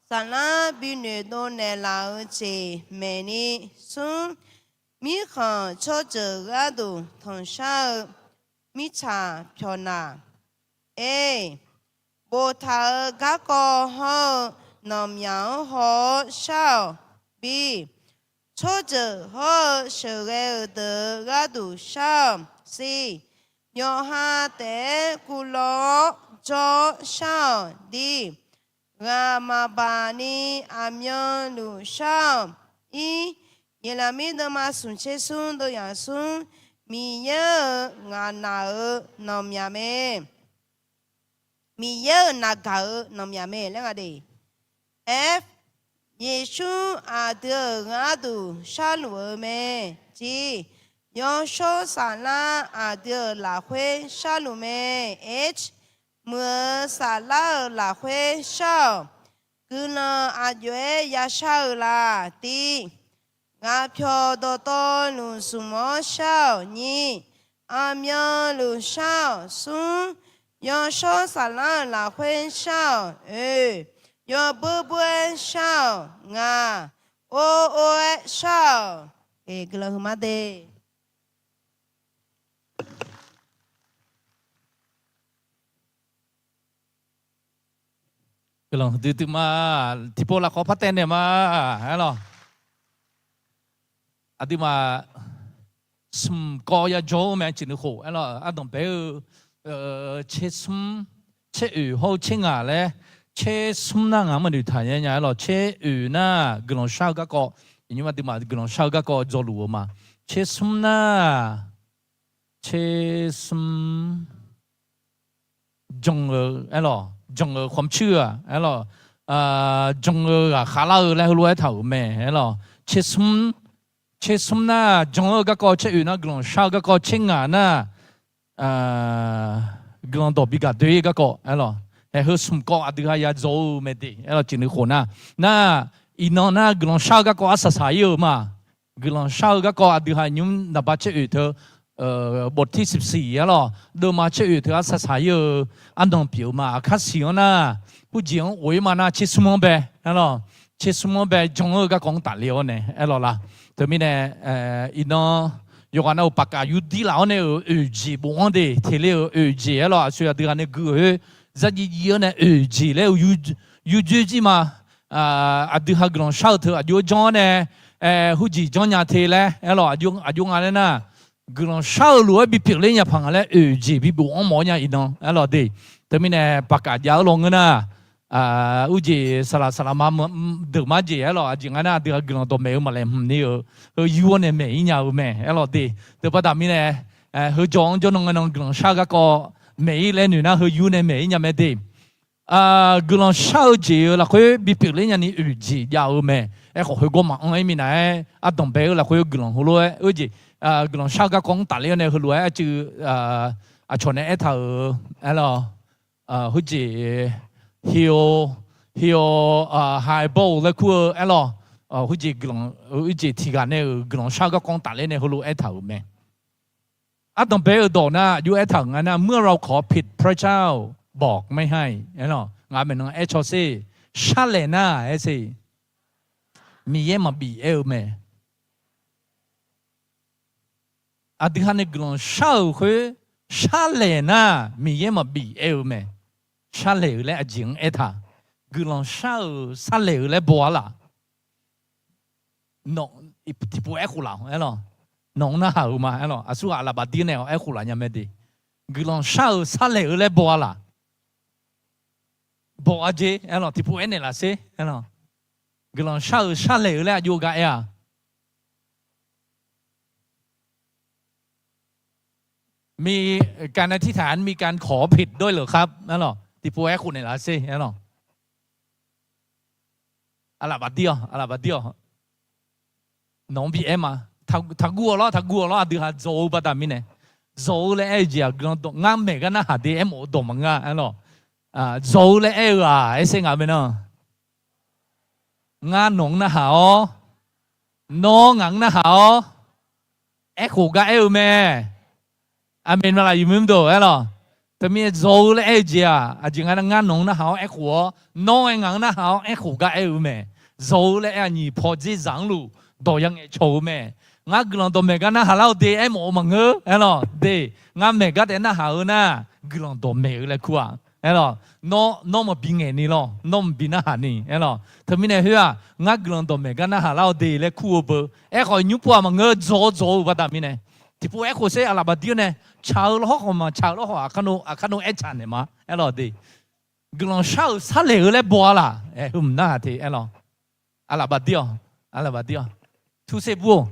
saflar binoeq dov naeqlaf-eu jeq maeqni. Smr, mirkhanq tsawrjeuq gharduq tanqshar-eu mirtsaq pyawq naq. Aer, boftaq-euq garkawv hawr-eu nanqmyaq-anr haw-awr shar-awq. Bi, tsawrjeuq hawr-eu sheuqghae-euq deuq-euq gharduq shar-awq. Siq, yawqha taef-aer kuvlawv-awr jawr-awr shar-awq. Diq, ghaq maqbaq ni aqmyanluf shar-awq. Ir, Yeqlaqmir deuvma smq tser smr deuv yaq smr, Miqyaer-euq ngaq naq-euq nanqmyaq mae. Miqyaer-euq naqgaq-euq nanqmyaq mae laer nga de. F, Yeqsur aqdui-euq gharduq sharluf-eu mae. Tiq, yawshawr saflar aqdui-euq lafkhoer sharluf mae. H, muiq-eu saflar-euq lafkhoer shar-awq. Guiqlanq aqjox-aer yashar-eu la. Tiq, ghaqpyawq dawqtawvluf zmq-awr shar-awq. Nyiq, aqmyanluf shar-awq. Smr, yawshawr saflar-euq lafkhoer shar-awq. Oe, yawbur bur-aer shar-awq. Ngaq, or or-aer shar-awq. Guiqlanq huiqma de. Guiqlanq huiqdui dui ma. Tiqpov lafkhawf par taev naeq ma. Aerlawq, aqduimaf smq kawv ya jawr-eu mae. Aqjeq nuikhof aerlawq, ardanq bae-eu tser smr, tser oeq hawr-eu tser ngaq laer, tser smr nar ngaq-anr maqnoeq taq nya nya aerlawq. Tser oeq nar guiqlanq shar-eu garkawv, iqnymr aqduimaf guiqlanq shar-eu garkawv dzawluf-eu ma. Tser smr nar, tser smr jan-eu aerlawq, jan-eu khawmcir-eu-aq aerlawq, jan-eu ghaqkhav lar-eu laer heulof-aer aertaq-euq mae aerlawq. Tsersmr, tsersmr nar jan-eu garkawv, tser oeq nar guiqlanq shar-eu garkawv, tser ngaq nar guiqlanq dawq bi gaq doe-ir garkawv aerlawq. Haeq heu smq kawv aqdui ha ya dzaw-eu mae de aerlawq, ciq nuikhof nar. Nar, iqnan nar guiqlanq shar-eu garkawv arsaq saq-ir-eu ma. Guiqlanq shar-eu garkawv aqdui ha nymr naqba tser oeq teu, bawqtir siqsiq aerlawq, deuvma tser oeq teu arsaq saq-ir-eu arnan pyeuf-eu ma. Aqkar siq-anr nar, hurjeq-anr of-ir ma nar tsersmr-anr bae aerlawq, tsersmr-anr bae jan-eu garkawv-anr tafle-awr nae aerlawq la. Teumirnae, iqnan yawqghaq nav-euq paqkaf yurdir laf-awr nae-euq oeq jeq bof-anr de, teq le-euq oeq jeq aerlawq, aqsur aqdui ha nae gui-euq khoer, zar jiv jiv-awr nae oeq jeq laer-eu yurdzoer jir ma. Aqdui ha guiqlanq shar-eu teu aqjox-aer janr-awr nae, hurjeq janrnya te laer aerlawq, aqjox nga laer nar, guiqlanq shar-eu lof-aer bipyeuf ler nya paq nga laer oeq jeq bibof-anr mawf-awr nya iqnan aerlawq de. Teumirnae paqkaf jav-eu lawnmr nar, hurjeq saqlaq saqlaq ma deuq mar jeq aerlawq, aqjeq nga nar aqdui ha guiqlanq dawqmaeq-eu maqlaeq hmq ni-euq heu yur-awr nae maeq-ir nya-eu mae aerlawq de. Teubaqda mirnae, heu jawr-anr jawrnan ngae nan guiqlanq shar-eu garkawv maeq-ir laer noeq nar heu yur nae maeq-ir nya mae de. Guiqlanq shar-eu jeq-euq lafkhoer bipyeuf ler nyani oeq jeq jav-eu mae. Aerkhawf heugawr maqanr-aer minav-aer ardanq bae-eu lafkhoer guiqlanq heulof-aer oeq jeq, guiqlanq shar-eu garkawv-anr tafle-awr nae heulof-aer arcuiv aqcawq nae aertaq-euq aerlawq, heujeq, hiq-eu, hiq-eu, haiq bawr-euq laer kur-eu aerlawq, heujeq guiqlanq, heujeq tiqghaq nae-euq guiqlanq shar-eu garkawv-anr tafler nae heulof aertaq-euq mae. Ardanq bae-eu dawq nar aqjox aertaq-euq nga nar, เมื่อเราขอผิด พระเจ้าบอกไม่ให้ aerlawq, ngaq maeqnan aer caw sher, sharlaeq nar aer sher, Miqyaer maqbif aer-eu mae. Aqdui ha nae guiqlanq shar-euq khoer sharlaeq nar Miqyaer maqbif aer-eu mae. Sharlaeq-eu laer aqjeq-anr aertaq, guiqlanq shar-euq sharlaeq-eu laer baw-ar laq. Nawq, tiqpov aerkhof laf aerlawq, nawq-anr narhaq-euq ma aerlawq, aqsurghaq lafbaf dir nae-awq aerkhof laf nya mae de. Guiqlanq shar-euq sharlaeq-eu laer baw-ar laq. Baw-a jeq aerlawq, tiqpov aernaeq laf sher aerlawq. Guiqlanq shar-euq sharlaeq-eu laer aqjox gar aer-a. มีการอธิษฐาน มีการขอผิดด้วยเหรอครับ aerlawq, tiqpov aerkhof naeq laf sher aerlawq. Aqlaf bafdir-awq, aqlaf bafdir-awq. Nawq-anr bi aer ma. Taqguv-awq lawr, taqguv-awq lawr, aqdui ha dzaw-eu baqda mirnae. Dzaw-eu laer aer-eu jeq-aq, guiqlanq dawq ngar maeq gar narhaq de aermawf-eu dawq maqngeur aerlawq. Dzaw-eu laer aer-eu-aq, aer sher ngaq mae nar. Ngar nawq-anr narhaq-awr, nawr ngaq-anr narhaq-awr, aerkhof gar aer-eu mae. Aqmeq maqlaq yumr mdov aerlawq. Teumirnae dzaw-eu laer aer-eu jeq-aq, aqjeq nga nar ngar nawq-anr narhaq-awr aerkhof-awr, nawr-aer ngaq-anr narhaq-awr aerkhof gar aer-eu mae. Dzaw-eu laer aer-a nyiq paw dzer zaq-anr luf dawq ya ngaeqcawq-eu mae. Ngar guiqlanq dawqmaeq gar narhaq lar-eu de aermawf-eu maqngeur aerlawq de. Ngar maeq gar taef narhaq-eu nar, guiqlanq dawqmaeq-eu laer kur-aq aerlawq. Nawr, nawr maqbi ngaeq ni lawr, nawr maqbi narhaq ni aerlawq. Teumirnae khoer-aq, ngar guiqlanq dawqmaeq gar narhaq lar-eu de laer kur-eu beu. Aerkhawf nymr pov-aq maqngeur, dzaw-eu dzaw-eu baqda mirnae. Tiqpov aerkhof sher, aqlaf bafdir-awr nae, tsaq-eu lawr hawrkhawf maqtsaq-eu lawr khawf, aqkar nawr aertsaq naeq ma aerlawq de. Guiqlanq shar-euq sharlaeq-eu laer baw-a laq, aer heu mq narhaq te aerlawq. Aqlaf bafdir-awq, aqlaf bafdir-awq. Turser bur-or.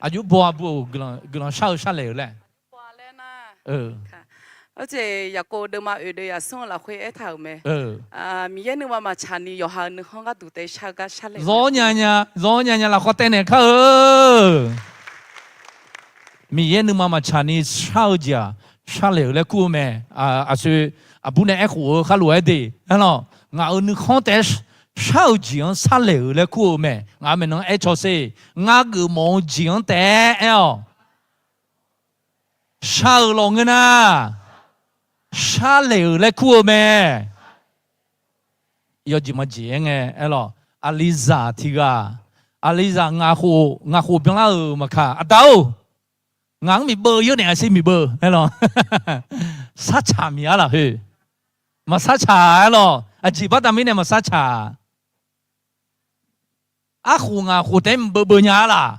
Aqjox baw-a bur-or, guiqlanq shar-eu sharlaeq-eu laer. Aerjeq Yaqkov deuvma oeq deuv yaqsmr-eu lafkhoer aertaq-euq mae. Miqyaer nuima maqtsaq ni yawqha-euq nuikhanr gharduq taef shar-eu gar sharlaeq-eu. Zawr nya nya, zawr nya nya lafkhawf taev naeq kar-eu. Miqyaer nuima maqtsaq ni shar-eu jeq-aq, sharlaeq-eu laer kur-eu mae. Aqsoeq aqbur nae aerkhof-eu kharlof-aer de aerlawq. Ngaq-euq nuikhanr taef shar-eu jeq-anr sharlaeq-eu laer kur-eu mae. Ngaq maeqnan aer caw sher. Ngar geufmawf-eu jeq-anr taef-aer aer-awq. Shar-eu lawq ngeur nar, sharlaeq-euq laer kur-eu mae. Yawjeq maqjeq-aer ngae aerlawq. Aqlizaq tiq ghaq, aqlizaq ngaq khof, ngaq khof byanlar-euq maqkaq, Aqda-or, ngaq-anr miqbeuv yawr naeq-a sher miqbeuv aerlawq. Sartsaq miq-ar lafkhoer. Maqsartsaq aerlawq. Aqjeq baqda mirnae maqsartsaq. Arkhof ngaq khof taef-aer maqbeuv beuv nya-ar laq.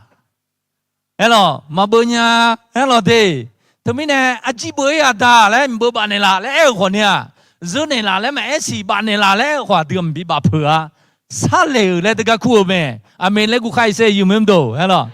Aerlawq, maqbeuv nya. Aerlawq de. Teumirnae arjir beuv-ir Aqda laer maqbeuv baf naeqlaf laer aer-eu khawf ni-aq, zeur naeqlaf laer maqaer siq baf naeqlaf laer aer-eu khawf aqdui maqbi baf peuq-a. Sharlaeq-euq laer teugar kur-eu mae. Aqmeq laer guv khar-iq sher yumq mr dov aerlawq.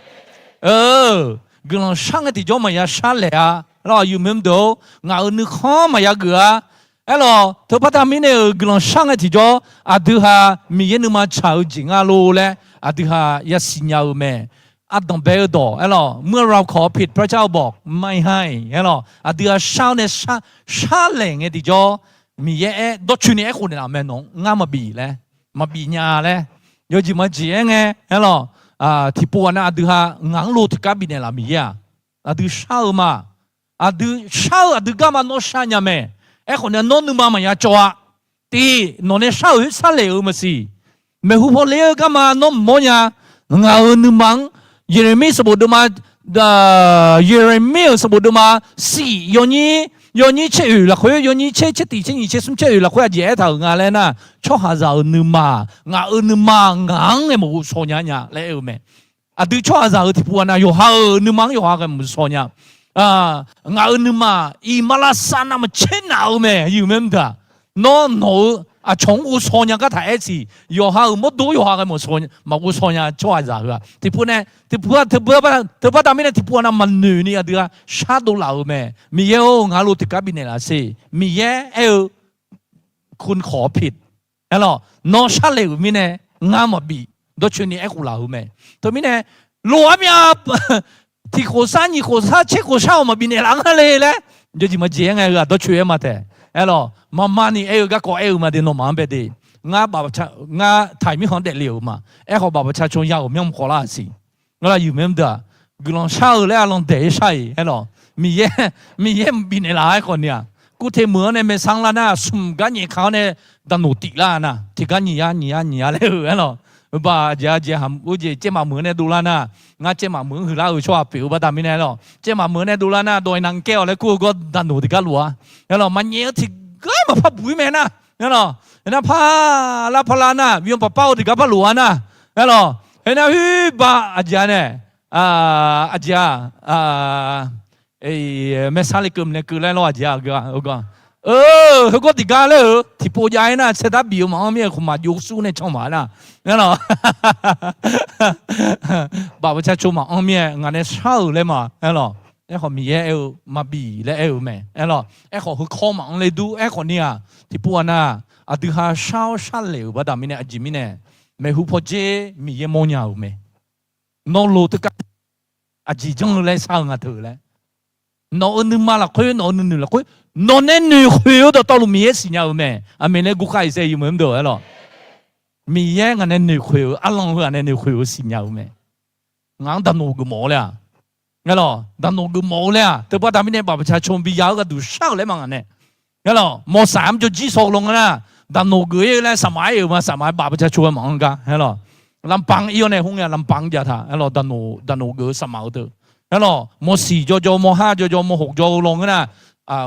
Guiqlanq shar ngae tiqjawr maqya sharlaeq-a. Aerlawq, aqyuif meuq meuq deuq-or, ngaq-euq nuikhanr maqya geuf-a. Aerlawq, teubaqda mirnae-euq guiqlanq shar ngae tiqjawr, aqdui ha Miqyaer nuima tsaq-eu jeq nga lor laer, aqdui ha yasiq nya-eu mae. Ardanq bae-eu dawq, aerlawq, เมื่อเราขอผิด พระเจ้าบอกไม่ให้ aerlawq, aqdui ha shar-awr nae sharlaeq ngae tiqjawr, Miqyaer aer dawrcoeni aerkhof naeqlaf mae, nawq-anr ngar maqbif laer, maqbif nya laer, yawjeq maqjeq-aer ngae, aerlawq, tiqpov ghaq nav aqdui ha ngaq-anr lo tiqgar bifnaeq laf Miqyaer-aq, aqdui shar-eu ma. Aqdui shar-eu aqdui garma nawr shar nya mae. Aerkhawf nae nawr nuima maqya cawv-a. Tiq, nawq nae shar-euq sharlaeq-euq maqsiq. Maeqhu paw ler-eu garma nawr mqmawr nya. Ngaq-euq nuima-anr, Yeqlaqmir sanqbof deuvma, Yeqlaqmir-euq sanqbof deuvma, siq yawnyir, yawnyir tser oeq lafkhoer, yawnyir tser, tser tiq, tser nyiq, tser smr, tser oeq lafkhoer aqjeq aertaq-euq nga laer nar, tsawrhaqzaq-euq nuima, ngaq-euq nuima ngaq-anr ngae maqghovshaw nya nya laer aer-eu mae. Aqdui tsawrhaqzaq-euq tiqpov ghaq nav yawqha-euq nuima-anr yawqha ghae maqghovshaw nya. Ngaq-euq nuima iqmalavshav navmaqtser naf-eu mae, aqyuif mae mr deuq-aq. Nawr nawq-eu aqcawq-anr ghovshaw nya gar taq aer siq. Yawqha-euq mawrdo yawqha ghae maqghovshaw nya tsawrhaqzaq heu-aq. Tiqpov nae, tiqpov-a, teubaqda mirnae tiqpov ghaq nav maqnoeq ni aqdui ha shardov laf-euq mae. Miqyaer-or, ngaq-anr lo tiqgar bifnaeq laf sher. Miqyaer aer-eu คุณขอผิด Aerlawq, nawr sharlaeq-euq mirnae ngar maqbif, dawrcoeni aerkhof laf-euq mae. Teumirnae, loq-aer myav, tiq khof shar, nyiq khof shar, tser khof shar-awq maqbifnaeq laf ngar le laer, yawjeq maqjeq-aer ngae heu-aq dawrcoe-aer ma taef. Aerlawq, maqma ni aer-eu garkawv aer-eu ma de, nawmaf-anr bae de. Ngar, ngar ไทย mirkhanq-anr daefle-euq ma. Aerkhawf baqmaqtsa caw ya-euq myanr maqkhawv lar siq. Ngar aqyuif mae mr deuq-aq, guiqlanq shar-eu laer arlanq daeq-ir shar-iq aerlawq. Miqyaer, Miqyaer mqbif naeqlaf-a aerkhawf ni-aq, kurteq meuq-anr nae maeqsan lar nar, smq gar nyaef ka-awr nae daqnoq tif lar-a nar, tiqgar nyiq yar nyiq yar nyiq yar laer-eu aerlawq. Baq jeq-a jeq, ur jeq caevmaf meuq-anr nae dovlar nar, ngar caevmaf meuq-anr huiqlar-eu tsawrhaq pyeuf-eu baqda mirnae aerlawq. Caevmaf meuq-anr nae dovlar nar, dawq iqnan kaer-awq laer kur-eu gawr daqnoq tiqgar lof-a. Aerlawq, maqnyaef-eu tiqgar maqpar buq-ir mae nar. Aerlawq, aernar par lar par lar nar, byan paq par-eu tiqgar par lof-a nar. Aerlawq, aernar hoer ba aqjeq-a nae, aqjeq-a, maeqsan lekeuv mqnaeq keuv laer lawr aqjeq-a, heugawr tiqgar laer-euq tiqpov jav-aer nar, saerdar bif-eu maqanr mir-aer khmqmaq jov sur nae can maq nar. Aerlawq, baqmaqtsa caw maqanr mir-aer ngaq nae shar-euq laer ma. Aerlawq, aerkhawf Miqyaer aer-eu maqbif laer aer-eu mae. Aerlawq, aerkhawf heukawr maqanr le dur. Aerkhawf ni-aq, tiqpov ghaq nar, aqdui ha shar-awr sharlaeq-euq baqda mirnae, aqjeq mirnae, maeqhu pawdzer Miqyaer mawrnya-euq mae. Nawr lo teukav aqjeq janr-eu laer shar-eu nga teu laer. Nawq-euq nuima lafkhoer, nawq-euq nuinoeq lafkhoer, nawq nae noeqkhoeq-eu dawqtawvluf Miqyaer siqnya-euq mae. Aqmeq laer guvkhav-iq saer yawmuiq mr deuq aerlawq. Miqyaer ngaq nae noeqkhoeq-eu, arlanq heu ngaq nae noeqkhoeq-eu siqnya-euq mae. Ngaq-anr daqnoq geufmawf-eu laer-aq, aerlawq, daqnoq geufmawf-eu laer-aq, teubaqda mirnae baqmaqtsa caw bi ya-eu gharduq shar-euq laer ma ngaq nae. Aerlawq, mawqsaq-anr jawrjir saw-eu law nga nar, daqnoq geuf-ir laer saqmaf aer-euq ma, saqmaf-aer baqmaqtsa caw-aer maqanr gar aerlawq. Lanpaq-anr ir-awr nae hmr nya, lanpaq-anr jav taq aerlawq, daqnoq geuf-eu saqmaf-eu teu. Aerlawq, mawqsiq jawrjawr, mawqhar jawrjawr, mawqhoq jawr-eu law nga nar,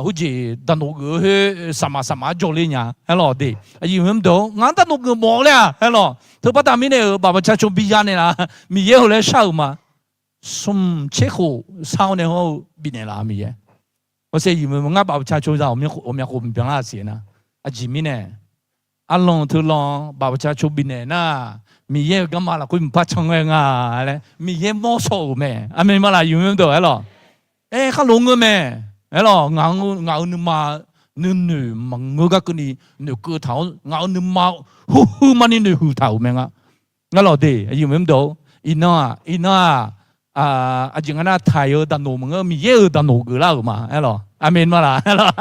hurjeq daqnoq geuf-eu khoer saqmaf saqmaf-anr jawrler nya aerlawq de. Aqyuif mr deuq-or, ngaq-anr daqnoq geufmawf-eu laer-aq aerlawq, teubaqda mirnae-euq baqmaqtsa caw bi ya naeqlaf, Miqyaer-euq laer shar-euq ma. Smq tser khof shar-awr nae hawr-eu bifnaeq laf Miqyaer. Hawshaer yif meuq ngar baqmaqtsa caw za ghawqmya khof mqbyan lar siq nar. Aqjeq mirnae, arlanq teulanr baqmaqtsa caw bifnaeq nar, Miqyaer-euq garma lafkhoer mqpar can ngae nga laer Miqyaer mawr shaw-euq mae. Aqmeq ma laf yif meuq deuq aerlawq. Aer khar lof ngeur mae. Aerlawq, ngaq-euq nuima nuinoeq maqngeur gar keuvni noeqkeuv taq-awr ngaq-euq nuima huiqhuiq maqni noeqhuiq taq-euq mae nga. Ngar lawq de, aqyuif meuq mr deuq-or, iqnan-aq, iqnan-aq, aqjeq nga nar taiq-eu daqnoq maqngeur, Miqyaer-euq daqnoq geuflar-euq ma aerlawq. Aqmeq ma laf aerlawq.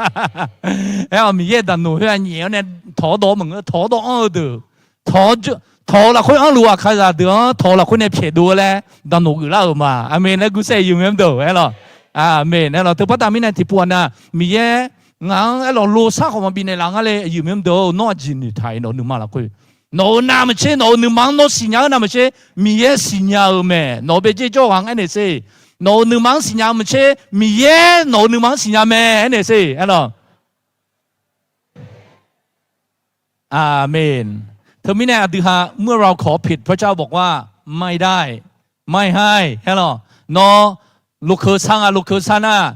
Aer-awq, Miqyaer-euq daqnoq khoer-aq nyaef-awr nae tawq-awr dawv-awr maqngeur, tawq-awr dawv-anr-eu deuq, tawq-awr lafkhoer anrluf-aq kalizaq deuq-anr tawq-awr lafkhoer nae pyaeqdov-eu laer daqnoq geuflar-euq ma. Aqmeq laer gursaer yif meuq mr deuq aerlawq. Aqmeq aerlawq. Teubaqda mirnae tiqpov ghaq nav Miqyaer ngaq-anr aerlawq lo sar khawf maqbifnaeq laf ngar le, aqyuif meuq mr deuq-or, nawr aqjeq noeqtaq-iq nawq-euq nuima lafkhoer nawq-euq navmaqtser, nawq-euq nuima-anr nawr siqnya-eu navmaqtser, Miqyaer siqnya-eu mae. Nawq-euq baejae jawr ghaq-anr aernaeq sher. Nawq-euq nuima-anr siqnya-eu maqtser, Miqyaer nawq-euq nuima-anr siqnya mae aernaeq sher aerlawq. Aqmeq. Teumirnae aqdui ha เมื่อเราขอผิด พระเจ้าบอกว่าไม่ได้ ไม่ให้ aerlawq. Nawr lokeu sar nga, lokeu sar nar,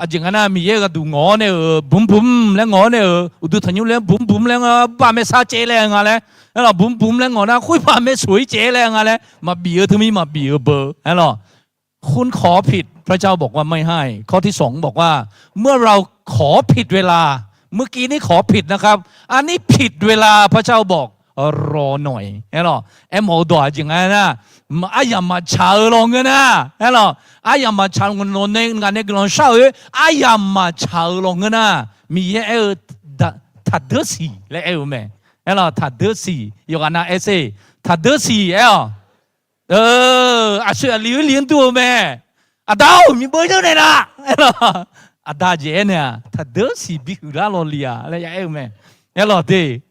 aqjeq nga nar Miqyaer-euq gharduq ngawq-awr nae-euq bumq bumq laer ngawq-awr nae-euq uqduq tanqnymr laer bumq bumq laer nga, baqmae sar caev laer nga laer aerlawq, bumq bumq laer ngawq nar khoer baqmae soq-ir caev laer nga laer maqbif-eu teumir maqbif-eu beu aerlawq. คุณขอผิด พระเจ้าบอกว่าไม่ให้ ข้อที่สองบอกว่า เมื่อเราขอผิดเวลา เมื่อกี้นี่ขอผิดนะครับ อันนี้ผิดเวลา พระเจ้าบอก รอหน่อย aerlawq. Aermawf-eu dawq aqjeq nga aernar, aryamq maqtsaq-eu lawngan nar, aerlawq, aryamq maqtsaq-eu ngaq nae guiqlanq shar-eu-aer aryamq maqtsaq-eu lawngan nar, Miqyaer aer-eu, taqdeur siq laer aer-eu mae. Aerlawq, taqdeur siq, yawqghaq nav aer sher, taqdeur siq aer-awq. Aqsur aqli-eu li-anr dur-eu mae. Aqda-or, miqbeuv yeur naeqlaf, aerlawq. Aqda jeq aernaeq-aq, taqdeur siq bihuiq lar lawq li-aq laer ya aer-eu mae. Aerlawq de,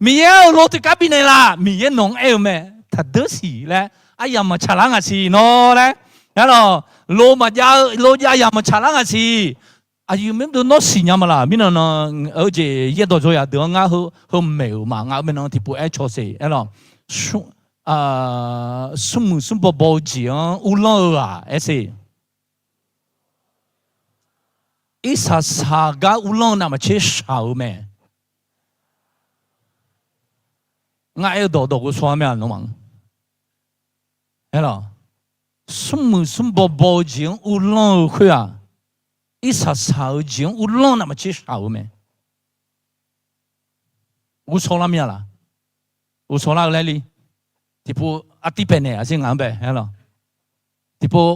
Miqyaer-or, lo tiqgar bifnaeq laf, Miqyaer nawq-anr aer-eu mae. Taqdeur siq laer, aryamq maqtsaq lar ngaq siq nawr laer, aerlawq, lo maqjav-eu, lo jav yamq maqtsaq lar ngaq siq. Aqyuif maqdov nawr siqnya ma laq? Mirnan nan-eu jeq yaerdawq dzaw yaq deuq-anr ngar heu maeq-euq ma. Ngaq-euq maeqnan tiqpov aer caw sher, aerlawq. Smrmuiq smrbaw baw-eu jeq-anr uvlanr-eu ghaq aer sher. Irsaqsaq gar uvlanr-eu navmaqtser shaq-eu mae. Ngar aer-eu dawq dawq ghovshaw-a mae-aq nawmaf-anr. Aerlawq, smrmuiq smrbaw baw-eu jeq-anr uvlanr-eu khoer-aq, irsaqsaq-eu jeq-anr uvlanr navmaqtser shaq-eu mae. Ghovshaw lar mya laq? Ghovshaw lar-eu laer li. Tiqpov artiv paeqnaeq aqsur ngaq-anr bae, aerlawq. Tiqpov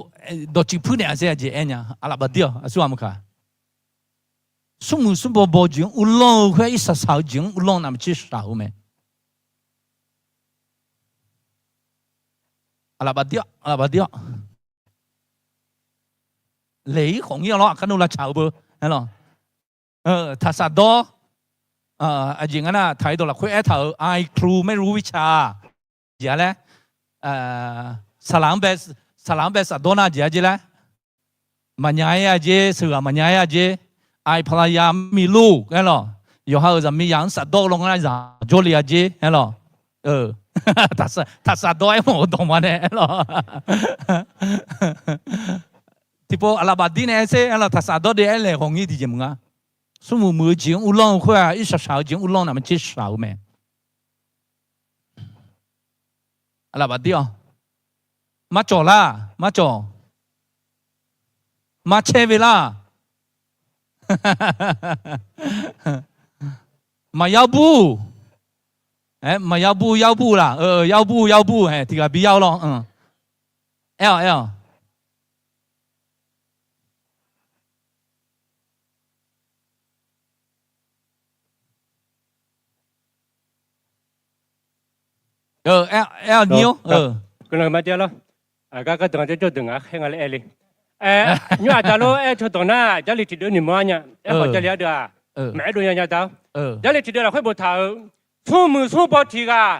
dawqtsuif puirnaeq aqsur aqjeq aer nya, aqlaf bafdir-awq, aqsur ghaq maqkaq. Smrmuiq smrbaw baw-eu jeq-anr uvlanr-eu khoer-aq, irsaqsaq-eu jeq-anr uvlanr navmaqtser shaq-eu mae. Aqlaf bafdir-awq, aqlaf bafdir-awq. Laeq-ir khawf ngir-awq lawr, aqkar nmr lavtsaq-eu beu, aerlawq. Taqsaf dawr, aqjeq nga nar, taq-ir dawq lafkhoer aertaq-euq, I clue maerur วิชา jeq-a laer, saqlaq-anr bae safdawr nar jeq-a jer laer, maqnya-ir-a jer, sheuqghaq maqnya-ir-a jer, ไอภรรยาไม่มีลูก aerlawq, yawqha-euq zaqmiqzaq-anr safdawr-eu lawngar zaq jawrle-a jer, aerlawq. Taqsaf dawr aermawf-eu dawqma nae, aerlawq. Tiqpov aqlaf bafdir nae aer sher, aerlawq, taqsaf dawr de aer laeq khawf ngir tiqjeq maqnga. Smrmuiq muiq-eu jeq-anr uvlanr-eu khoer-aq, irsaqsaq-eu jeq-anr uvlanr navmaqtser shaq-eu mae. Aqlaf bafdir-awq. Marcawq lar, marcawq. Marcaer ve lar. Maqyar bur. Maqyar bur, yar bur laq? Yar bur, yar bur. Tiqghaq bi yar-awr lawr. Aer-awq, aer-awq. Aer-awq nyir-or. Gar gardanq jawr deuq ngaq khaer nga laer aer le. Nymr aqda lor aer caw dawq nar, Jarlif tiqdeuv noeqmawr-ar nya. Aerkhawf Jarlif ardeuv-aq, maqaer dov nya nya da-awr. Jarlif tiqdeuv lafkhoer boftaq-euq, smrmuiq smrbaw tiqghaq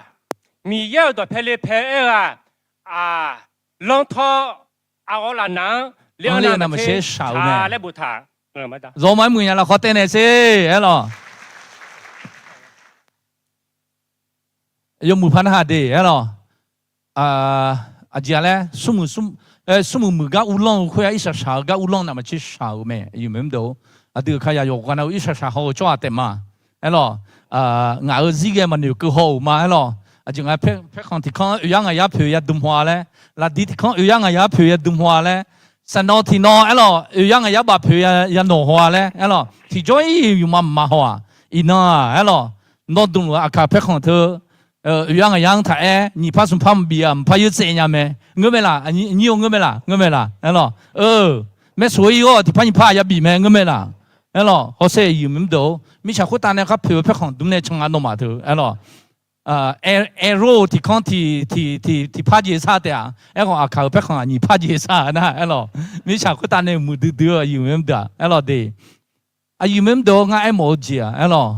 Miqyaer-euq dawqpae le pae aer-eu-aq, aqlanr tawr aqghawq lafnaq-anr le-anr navmaqtser shaq-eu mae laer boftaq. Zawma-aer muiqnya lafkhawf taev naeq sher, aerlawq. Yawmuiq par narhaq de, aerlawq. Aqjeq-a laer, smrmuiq muiq gar uvlanr-eu khoer-aq, irsaqsaq-eu gar uvlanr navmaqtser shaq-euq mae. Aqyuif maqmr deuq-or, aqdui aqkar yaq yawqghaq nav-eu irsaqsaq haw-eu tsawrhaq taef ma. Aerlawq, ngaq-euq zir ghae maqnoeq keuv haw-euq ma, aerlawq. Aqjeq nga paerkhanq tiq kanr oeq yar ngaq yar poeq ya dm haw-a laer, lafdi tiq kanr oeq yar ngaq yar poeq ya dm haw-a laer, saqnawv tiq nawv, aerlawq, oeq yar ngaq yar baf poeq ya nawq haw-a laer, aerlawq, tiqjawr-ir yawqma mqmaq haw-aq. Iqnan-aq, aerlawq, nawr dm luf-eu aqkaq paerkhanq teu oeq yar ngaq yar-anr taq aer, nyiq par smq par maqbif-a, mq par yeur tsaev nya mae. Ngeur mae laq? Nyir-or, ngeur mae laq? Ngeur mae laq? Aerlawq, maersaq-eu ir-awr tiqpar nyiq par ya bif mae, ngeur mae laq? Aerlawq, hawsher aqyuif maqmr deuq-or, mirtsaq khoertav nae khar poeq-eu paerkhanq dm nae can-a nawmaf teu, aerlawq. Aero tiq kanr tiq, tiq, tiq par jeq sar taef-aq, aerkhawf aqkaq-euq paerkhanq-aq nyiq par jeq sar nar, aerlawq, mirtsaq khoertav nae muiqdui dui-eu aqyuif maqmr deuq-aq, aerlawq de. Aqyuif maqmr deuq-or, ngar aermawf-eu jeq-aq, aerlawq,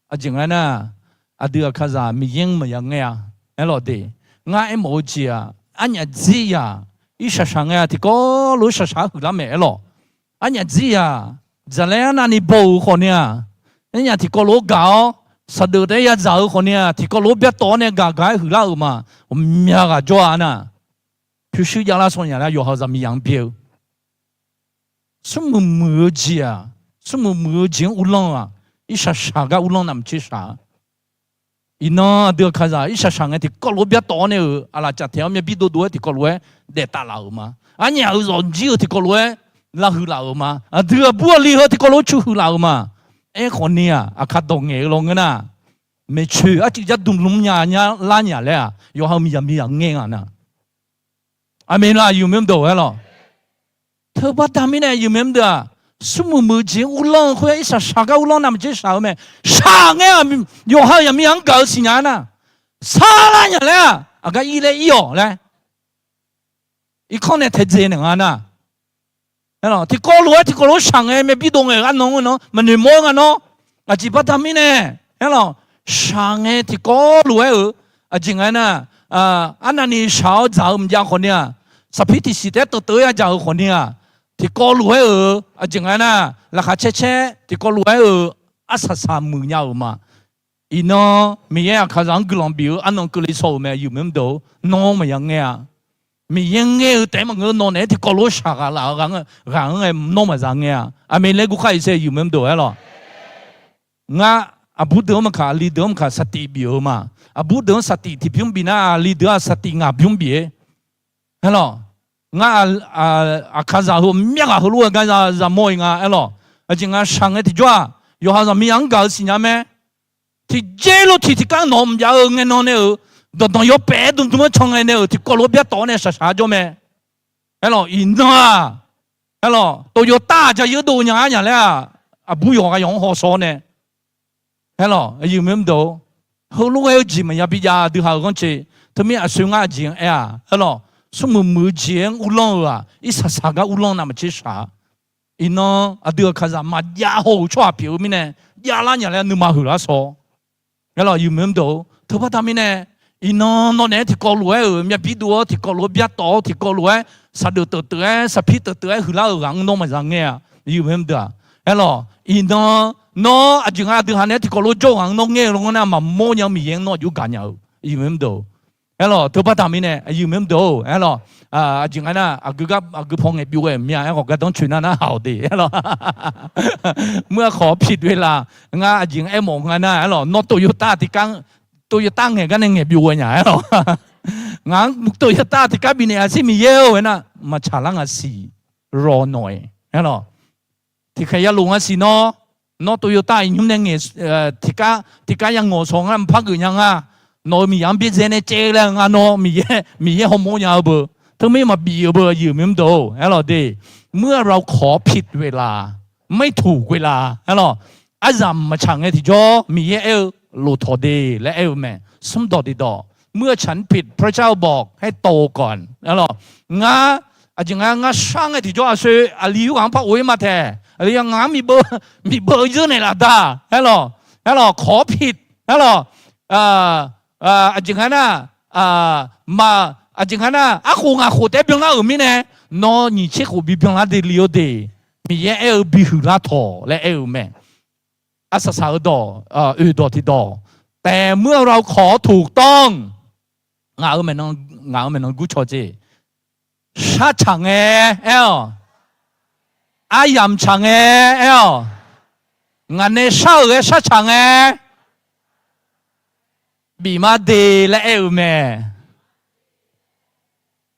aqjeq nga nar, aqdui aqkaqzaq Miqyaer-anr maqya ngaer-a, aerlawq de. Ngar aermawf-eu jeq-aq, arnyaf dzir yaq, irsaqsaq ngae-a tiqkawv lof-aer shaqshaq-aer huiqlar mae, aerlawq. Arnyaf dzir yaq, dzaqlaer arnavni baw-euq khawf ni-aq, arnyaf tiqkawv lof-aer gaq-awr, saqdeuf taef-aer yadzaq-eu khawf ni-aq, tiqkawv lof-aer byartawv-awr nae gaq gaq-aer huiqlar-euq ma. Ghawqmya ghaq jawr-a nar, pyurshuir javlar shawnya nar, yawqha-euq zaqmiqzaq-anr byae-eu smrmuiq muiq-eu jeq-aq, smrmuiq muiq-eu jeq-anr uvlanr-aq, irsaqsaq gar uvlanr navmaqtser shaq-a. Iqnan aqdui aqkaqzaq irsaqsaq ngae tiqkawv lof-aer byartawv-awr nae-euq aqlaf caf taeq-awr myav bir dovdov-aer tiqkawv lof-aer daef taf laf-euq ma. Arnyaf-euq zawqjir-euq tiqkawv lof-aer lavhuiq laf-euq ma. Aqdui aqbur aqli heu tiqkawv lof-aer cu huiq laf-euq ma. Aerkhawf ni-aq, aqkar dawq ngaeq-eu lawnmr nar, maeqtsoeq arciv jar dmq lmr nya nya lar nya laer-aq, yawqha-euq miqzaq miqzaq ngae nga nar. Aqmeq laf, aqyuif maqmr deuq-aer lawq. Teubaqda mirnae aqyuif maqmr deuq-aq, smrmuiq muiq-eu jeq-anr uvlanr-eu khoer-aer irshaq shaq gar uvlanr navmaqtser shaq-eu mae. Shaq ngae-aq, yawqha-euq zaqmiqzaq-anr gaq-eu siqnya nar, sarlar nya laer-aq, aqgar ir laer ir-awq laer irkanr nae taedzae naeq nga nar. Aerlawq, tiqkawv lof-aer tiqkawv lof-aer shaq ngae, myavbir dov ngae-euq arnan-anr nan maqnoeq mawr-aer nga nawr. Aqjeq baqda mirnae, aerlawq, shaq ngae tiqkawv lof-aer-euq, aqjeq nga aernar, arnavni shaq-awr dzaq-eu mqjav khawf ni-aq, saqpir tiqsiq taef-aer teuv teuv-aer yadzaq-euq khawf ni-aq, tiqkawv lof-aer-euq aqjeq nga aernar, laqkhaq caercaer tiqkawv lof-aer-euq arsaq saq muiq nya-euq ma. Iqnan Miqyaer aqkaqzaq-anr guiqlanq bif-eu arnan keuvle shaw-euq mae, aqyuif maqmr deuq-or, nawr maqya ngaer-a. Miqyaer ngaer-eu taef-aer maqngeur, nawq naeq-aer tiqkawv lof-aer shaq ghaq laf-eu ghaq-anr ghae nawr maqza ngaer-a. Aqmeq laer guvkhar-iq saer, aqyuif maqmr deuq-aer lawq. Ngar aqbur deuq-anr maqkaq, aqli deuq-anr maqkaq, saqtiq bif-eu ma. Aqbur deuq-anr saqtiq tiqbymr bif nar, aqli deuq-aq saqtiq ngaq bymr bif-ir. Aerlawq, ngar aqkaqzaq heu myav ghaq heulof-aer gar za mawr-ir nga. Aerlawq, aqjeq nga shaq ngae tiqjawr-aq, yawqha zaqmiqzaq-anr gaq-eu siqnya mae. Tiqjeq lof tiq tiqkar nawq mqjav-eu ngae nan nae-euq, danqdanq yawpaef-aer dmdm-anr can ngae nae-euq tiqkawv lof-aer byartawf-awr nae shaqshaq-aer jawr mae. Aerlawq, iqnan-aq, aerlawq, Toyota-aq jayeu dov nya-ar nya laer-aq, aqbur yawqghaq yawq-anr hawsaw-awr nae, aerlawq, aqyuif maqmr deuq-or, heulof-aer-eu jeq maqya bijav dui ha-euq ghanrcae. Teumirnae aqsoe ngar aqjeq-anr aer-aq, aerlawq, smrmuiq muiq-eu jeq-anr uvlanr-eu-aq, irsaq saq gar uvlanr navmaqtser shaq-a. Iqnan aqdui aqkaqzaq maqjav haw-euq tsawrhaq pyeuf-eu mirnae, javlar nya laer nuima huiqlar shaw. Aerlawq, aqyuif maqmr deuq-or, teubaqda mirnae, iqnan nawq naeq-aer tiqkawv lof-aer-euq myavbir dov-awr, tiqkawv lof-aer byartawf-awr, tiqkawv lof-aer saqdeuf teuf teuf-aer, saqpir teuf teuf-aer huiqlar-euq ghaq-anr nawr maqza ngaer-a. Aqyuif maqmr deuq-aq, aerlawq, iqnan nawr aqjeq nga aqdui ha naeq-aer tiqkawv lof jawr-eu ghaq-anr nawr ngaer-eu lawnmr nar, maqmawr nya-eu Miqyaer-anr nawr aqjox gaq nya-eu, aqyuif maqmr deuq-or. Aerlawq, teubaqda mirnae, aqyuif maqmr deuq-or, aerlawq, aqjeq nga nar, aqgeu paw ngaeqbyov ghae-euq mya-aer khawf gardanr coeq nar nar haq-awq de, aerlawq. Muir-a khawf-awr piqdoe la, ngar aqjeq aermawf nga nar, aerlawq, nawr Toyota tiqkar, Toyota ngaeq gar nae ngaeqbyov ghae nya, aerlawq. Ngaq-anr Toyota tiqkar bifnaeq-a sir Miqyaer-or aernar, maqtsaq lar nga siq, rawq nawq-iq, aerlawq. Tiqkhaeq yalof nga siq nawr, nawr Toyota iqnymr nae ngaeq, tiqkar tiqkar yangawq shawq ngar maqpar geuf nya nga. Nawq-euq miqzaq-anr byaerdzae nae caev laer nga nawr, Miqyaer hawmawr nya-eu beu, teumir maqbif-eu beu, aqyuif maqmr deuq-or, aerlawq de. เมื่อเราขอผิดเวลา ไม่ถูกเวลา aerlawq, aryamq maqtsaq ngae tiqjawr Miqyaer aer-eu lof tawq de laer aer-eu mae. Smr dawq tiq dawq, เมื่อฉันผิด พระเจ้าบอกให้โตก่อน aerlawq. Ngar, aqjeq nga ngar shar ngae tiqjawr aqsoe aqli yurghaq-anr par of-ir ma taeq. Aqli ngaq-anr miqbeuv, miqbeuv-eu yeur naeqlaf da, aerlawq, aerlawq, ขอผิด aerlawq, aqjeq nga nar, ma, aqjeq nga nar, arkhof ngaq khof taef-aer byanlar-euq mirnae, nawr nyiq tser khof bibyanlar de li-awr de, Miqyaer aer-eu bihuiq lar tawq laer aer-eu mae. Arsaq saq-eu dawq, oeq dawq tiq dawq, แต่เมื่อเราขอถูกต้อง ngaq-euq maeqnan, ngaq-euq maeqnan gurcaw jeq, shar tsaq ngae aer-awq, aryamq tsaq ngae aer-awq, ngaq nae shar-euq ghae shar tsaq ngae, bif mar de laer aer-eu mae.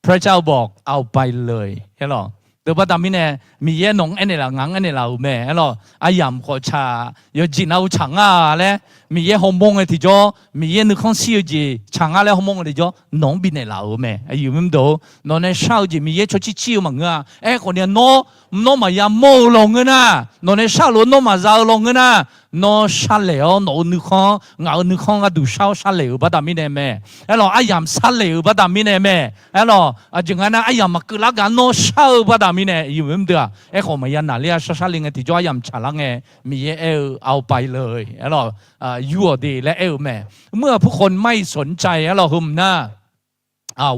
พระเจ้าบอก เอาไปเลย aerlawq. Teubaqda mirnae, Miqyaer nawq-anr aernaeq laf, ngaq-anr aernaeq laf-euq mae, aerlawq. Aryamq khawf tsaq, yawqjeq nav-eu tsaq ngar-a laer, Miqyaer hawmawr ngae tiqjawr, Miqyaer nuikhanr shir-eu jeq tsaq ngar laer hawmawr ngae tiqjawr, nawq-anr bifnaeq laf-euq mae. Aqyuif maqmr deuq-or, nawq nae shar-eu jeq Miqyaer cawcir cir-eu maqngeur-a. Aerkhawf ni nawr, nawr maqya mawr-eu lawnmr ngeur nar, nawq nae shar-euq lof-aer nawr maqza-eu lawnmr ngeur nar, nawr sharlaeq-awr nawq-euq nuikhanr, ngaq-euq nuikhanr gharduq shar-awr sharlaeq-euq baqda mirnae mae. Aerlawq, aryamq sharlaeq-euq baqda mirnae mae. Aerlawq, aqjeq nga nar aryamq maqkeuv lar gaq nawr shar-eu baqda mirnae, aqyuif maqmr deuq-aq, aerkhawf maqya naqler-a, shar sharle ngae tiqjawr aryamq tsaq lar ngae, Miqyaer aer-eu เอาไปเลย aerlawq, yur-awq de laer aer-eu mae. เมื่อผู้คนไม่สนใจ aerlawq, heu mq nar,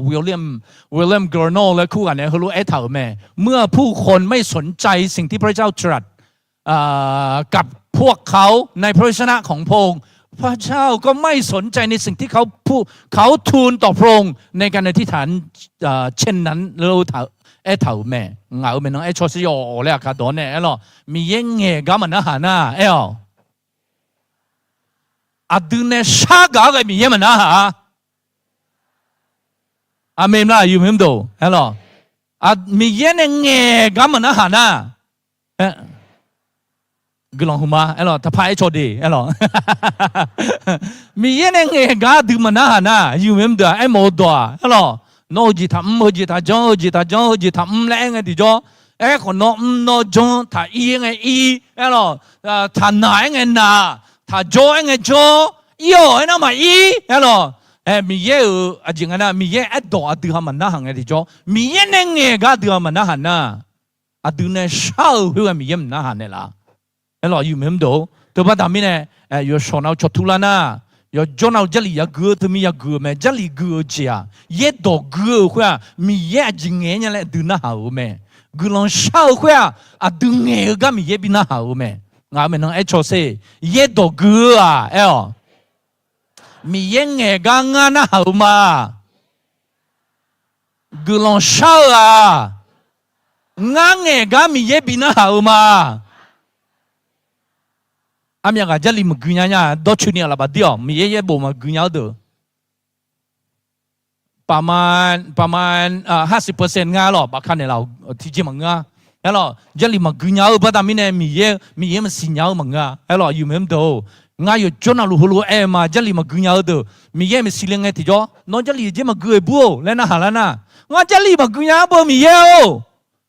William, William Gardner laer kur ghaq nae heulof aertaq-euq mae. เมื่อผู้คนไม่สนใจสิ่งที่พระเจ้าตรัส กับพวกเขาในพระวจนะของพระองค์ พระเจ้าก็ไม่สนใจในสิ่งที่เขาพูด เขาทูลต่อพระองค์ในการอธิษฐานเช่นนั้น aertaq-euq mae. Ngaq-euq maeqnan aer caw shir yawq laer aqkar dawq nae aerlawq, Miqyaer ngaeq gar maqnarhaq nar aer-awq. Aqdui nae shar gaq-awr ghae Miqyaer maqnarhaq-a. Aqmeq maqlaq, aqyuif maqmr deuq, aerlawq. Miqyaer nae ngaeq gar maqnarhaq nar, guiqlanq huiqma aerlawq, taqpaq aer cawq de aerlawq. Miqyaer nae ngaeq gar aqdui maqnarhaq nar, yumq mr deuq-aq aermawf-eu dawq-aq aerlawq, nawr heujeq taqmr, heujeq taqjanr, heujeq taqjanr, heujeq taqmr laer aer ngae tiqjawr, aerkhawf nawr mr nawr janr taq ir-aer ngae ir aerlawq, taqnaq aer ngae naq, taqjawr aer ngae jawr, ir-awq aernar maqir aerlawq. Miqyaer-euq aqjeq nga nar, Miqyaer aerdawq aqdui ha maqnarhaq ngae tiqjawr, Miqyaer nae ngaeq gar aqdui ha maqnarhaq nar, aqdui nae shar-eu khoerghaq Miqyaer maqnarhaq naeqlaf. Aerlawq, yumq mr deuq-or, teubaqda mirnae, yawshawq nav-eu cawqtur lar nar, yawjawr nav-eu Jarlif yaguir-eu teumir yaguir-eu mae. Jarlif gui-eu jeq-aq, yaerdawq gui-eu khoer-aq, Miqyaer aqjeq ngaeq-aer nya laer aqdui narhaq-euq mae. Guiqlanq shar-eu khoer-aq, aqdui ngaeq-eu gar Miqyaer bi narhaq-euq mae. Ngaq-euq maeqnan aer cawq sher, yaerdawq gui-eu-aq aer-awq, Miqyaer ngaeq gar ngar narhaq-euq ma. Guiqlanq shar-eu-aq, ngar ngaeq gar Miqyaer bi narhaq-euq ma. Armyav ghaq Jarlif maqgui nya nya dawrcoeni-aq lafbaf dir-awq, Miqyaer yaerbof maqgui nya-eu deuq, paqma, paqma, hasiq percent nga lawq, bafka naeqlaf-awq tiqjeq maqngeur-a. Aerlawq, Jarlif maqgui nya-eu baqda mirnae Miqyaer, Miqyaer maqsiq nya-eu maqngeur-a. Aerlawq, yumq mr deuq-or, ngar yawjawr navluf heulof-aer aer-eu ma, Jarlif maqgui nya-eu deuq Miqyaer maqsiq le ngae tiqjawr, nawr Jarlif jeq maqgui-euq bur-or laer narhaq lar nar, ngar Jarlif maqgui nya-anr beu Miqyaer-or.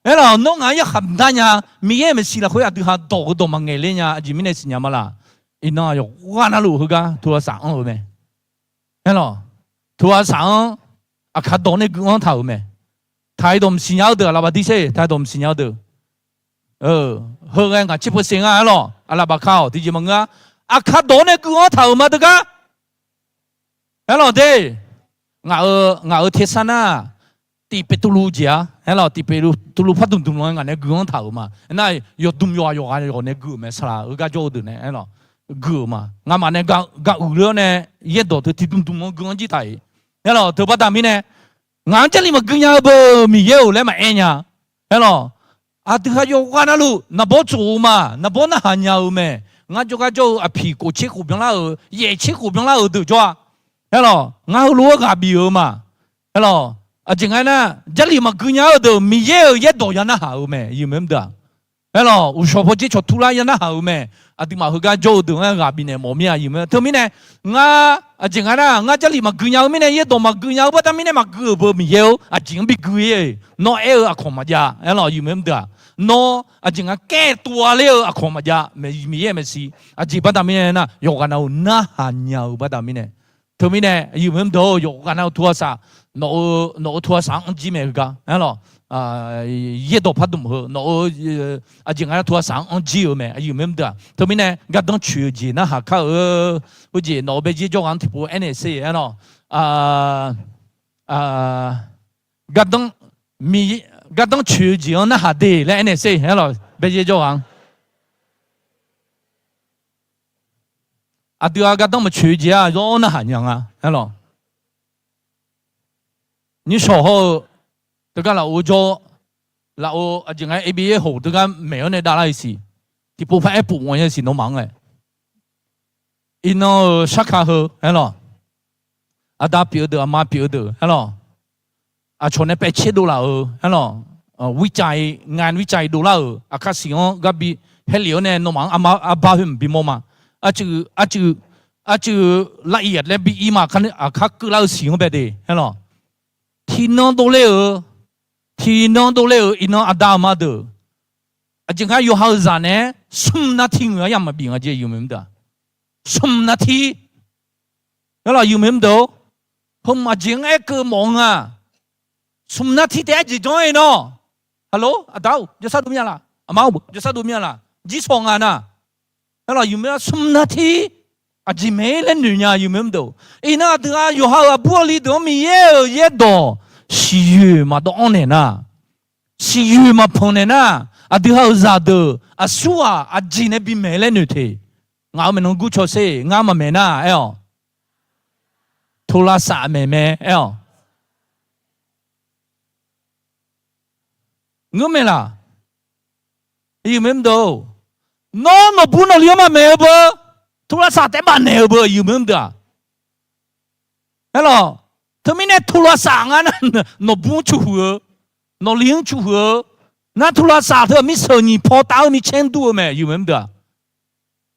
Aerlawq, nawr ngaq-anr yarkhaq mqdar nya. Miqyaer maqsiq lafkhoer aqdui ha dawq-eu dawq maqngaeq ler nya, aqjeq mirnae siqnya ma laf. Iqnan yawqghaq navluf heugar โทรศัพท์ anr-eu mae. Aerlawq, โทรศัพท์ anr, aqkaq dawq nae gui-anr taq-euq mae. Taq-iq dawq maqsiq nya-eu deuq aqlaf bafdir sher, taq-iq dawq maqsiq nya-eu deuq. Heu ghae ngaq tser percent nga aerlawq, aqlaf bafka-awq tiqjeq maqngeur-a. Aqkaq dawq-anr nae gui-anr taq-euq ma deugar. Aerlawq de, ngaq-euq tersar nar, tif Beqtuvluv jeq-a aerlawq, tif Beqtuvluv pardmq dmq lanr-aer ngaq nae gui-anr taq-euq ma. Nar, yawdmq yawqghaq yawqghaq nae gui-euq mae, saqlaq heugar jawr-eu deuq nae aerlawq, gui-euq ma. Ngamaf nae gaq uiq ler-awr nae yaerdawq teu tiqdmq dmq-anr gui-anr jir taq-iq. Aerlawq, teubaqda mirnae, ngaq-anr Jarlif maqgui nya-eu beu Miqyaer-or laer maqaer nya. Aerlawq, aqdui ha yawqghaq navluf naqbawr tsof-eu ma, naqbawr narhaq nya-eu mae. Ngar jawrgar jawr-eu aqpiq khof tser khof byanlar-euq, yaef tser khof byanlar-euq deuq jawr-a. Aerlawq, ngar heulof-aer ghaq bif-euq ma. Aerlawq, aqjeq nga aernar, Jarlif maqgui nya-eu deuq Miqyaer-euq yaerdawq ya narhaq-euq mae, yumq mr deuq-aq. Aerlawq, uqshawq pawdzer cawqtur lar ya narhaq-euq mae. Aqduimaf heugar jawr-eu deuq-anr ghaq bifnaeq mawf mir-a, yumq mr. Teumirnae, ngar, aqjeq nga aernar, ngar Jarlif maqgui nya-eu mirnae, yaerdawq maqgui nya-eu baqda mirnae maqgui-euq beu Miqyaer-or, aqjeq-anr bi gui-ir. Nawr aer-eu aqkawq maqjav aerlawq, yumq mr deuq-aq. Nawr aqjeq nga kaer tov-a ler-eu aqkawq maqjav, Miqyaer maeqshi. Aqjeq baqda mirnae nar, yawqghaq nav-euq narhaq nya-eu baqda mirnae. Teumirnae, yumq mr deuq-or, yawqghaq nav-euq โทรศัพท์, nawq-eu, nawq-euq โทรศัพท์ anr jir mae heugar aerlawq. Yaerdawq pardmq heu nawq-eu, aqjeq nga nar โทรศัพท์ anr jir-eu mae, yumq mr deuq-aq. Teumirnae gardanr coeq-eu jeq narhaq kar-eu. Heujeq nawq-euq baejer jawrghaq-anr tiqpov aernaeq sher aerlawq. Gardanr, gardanr coeq-eu jeq-anr narhaq de laer aernaeq sher aerlawq, baejer jawrghaq-anr. Aqdui-aq gardanr maqcoeq-eu jeq-aq zawr-awr narhaq nya nga aerlawq. Nyirshawq hawr-eu teugar lafov jawr, lafov aqjeq nga-aer เอบีเอ hoq teugar maeq-awr nae davlar-eu siq, tiqpov par aer puf wan-ir-eu siq nawmaf-anr ae. Iqnan-euq sarkaq heu aerlawq, aqda pyeuf-eu deuq aqma pyeuf-eu deuq aerlawq, aqcawq nae paevtser dovlaf-euq aerlawq, วิจัย, งานวิจัย dovlar-euq aqkar siq-anr garbi haerlef-awr nae nawmaf-anr armar arbar khoer maqbi mawr ma. Aqcuiv, aqcuiv, aqcuiv lav iq-aq laer bi ir ma, aqkar keuvlar-eu siq-anr bae de aerlawq. Tiqnan dovler-euq, tiqnan dovler-euq iqnan aqda aqma deuq, aqjeq nga yawqha-euq zaq naeq-aer smq นาที ngeuq-aer yamq maqbif nga jeq yawmuiq mr deuq-aq, smq นาที aerlawq yawmuiq mr deuq-or, heumaf jeq-anr aerkeuv mawf-eu nga. Smq นาที taef-aer jeq janr-aer nawr, halo aqda-or jawrsar dov mir-a laq, aqma-or jawrsar dov mir-a laq, jir sawq nga nar. Aerlawq yawmuiq-a smq นาที, aqjeq maeq-ir laer noeq nya yawmuiq mr deuq-or. Iqnan aqdui-aq yawqha-euq aqbur aqli deuq-anr Miqyaer-euq yaerdawq siqyoeq maqdawv-anr naeq nar, siqyoeq maqpanq naeq nar, aqdui ha-euq zaqdeuq aqsur-aq aqjeq nae bimaeq laer noeq teq. Ngaq-euq maeqnan gurcaw sher, ngar maqmaeq nar aer-awq, โทรศัพท์ maeq mae aer-awq. Ngeur mae laq? Yawmuiq mr deuq-or, nawr nawqbur nawqli-anr maqmaeq-eu beu, โทรศัพท์ taef-aer maqnaeq-eu beu yawmuiq mr deuq-aq. Aerlawq, teumirnae โทรศัพท์ nga nar, nawqbur-anr cuqhuiq-eu, Nawqli-anr cu huiq-eu, nar โทรศัพท์ teu-aq mirseuq nyiq paw tav-eu micaer-anr dur-eu mae, iqmaeq mr deuq-aq.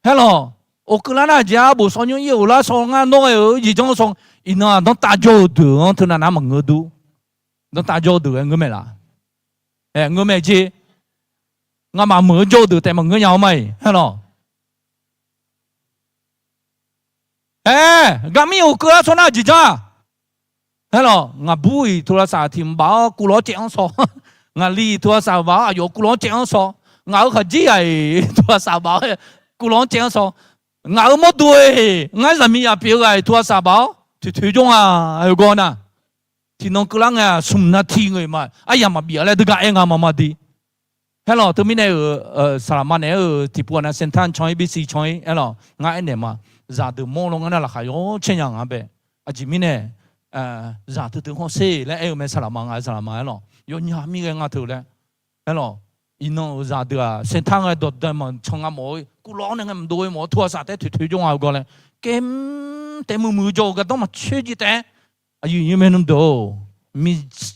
Haer lawq, oqkeuv lar nar jeq-a bof saw nymr ir-euq lar saw ngar nawr ghae-euq jeq janr saw, iqnan-aq danrtav jawr-eu deuq-anr teunav nar maqngeur dur. Danrtav jawr-eu deuq ghae ngeur mae laf? Ae, ngeur mae jeq. Ngamaf meuq-eu jawr-eu deuq taef maqngeur nya-awr ma-iq, haer lawq. Ae, garmir oqkeuv lar saw nar jeq janr-a. Haer lawq, ngaq bur-iq โทรศัพท์ tiq mq baf-awr kuvlawr caev-anr saw. Ngaqli-iq โทรศัพท์ baf-awr aqyawf kuvlawr caev-anr saw. Ngaq-euq khaqjir ghaq-iq โทรศัพท์ baf-awr kuvlawr caev-anr saw. Ngaq-euq mawrdo-iq, ngar zaqmiq yaq pyeuf-eu ghaq-iq โทรศัพท์ baf-awr toeqtoeq jawr nga. Aer-eu gawr nar, tiqnan keuvlar ngae-aq smq นาที ngeur-iq ma, aryamq maqbif-a laer deugar aer nga ma ma di. Haer lawq, teumirnae-euq saqlaqma naeq-aer-euq tiqpov-aq nar เซ็นทรัล can-ir, บีซี can-ir, aer lawq, ngar aernaeq ma. Zaqdeuq mawr law ngar nar laqkhaq yaw caer nya nga bae. Aqjeq mirnae, zaq teu teu hawr sher laer aer-eu mae, saqlaqma nga-eu saqlaqma aer lawq, yawnya mir ghae nga teu laer. Aer lawq, iqnan-euq zaqdeuq-aq เซ็นทรัล ngae dawqdaeq maqcan nga mawf-eu, kuvlawr nae ngae maqdov-eu mawf-eu โทรศัพท์ taef toeqtoeq jawr nga-eu gawr laer, kaer mr taef muiqmuiq-eu jawr-eu gardanr maqcoer jeq taef-aer, aqyuif nymr maernmr deuq-or, mi,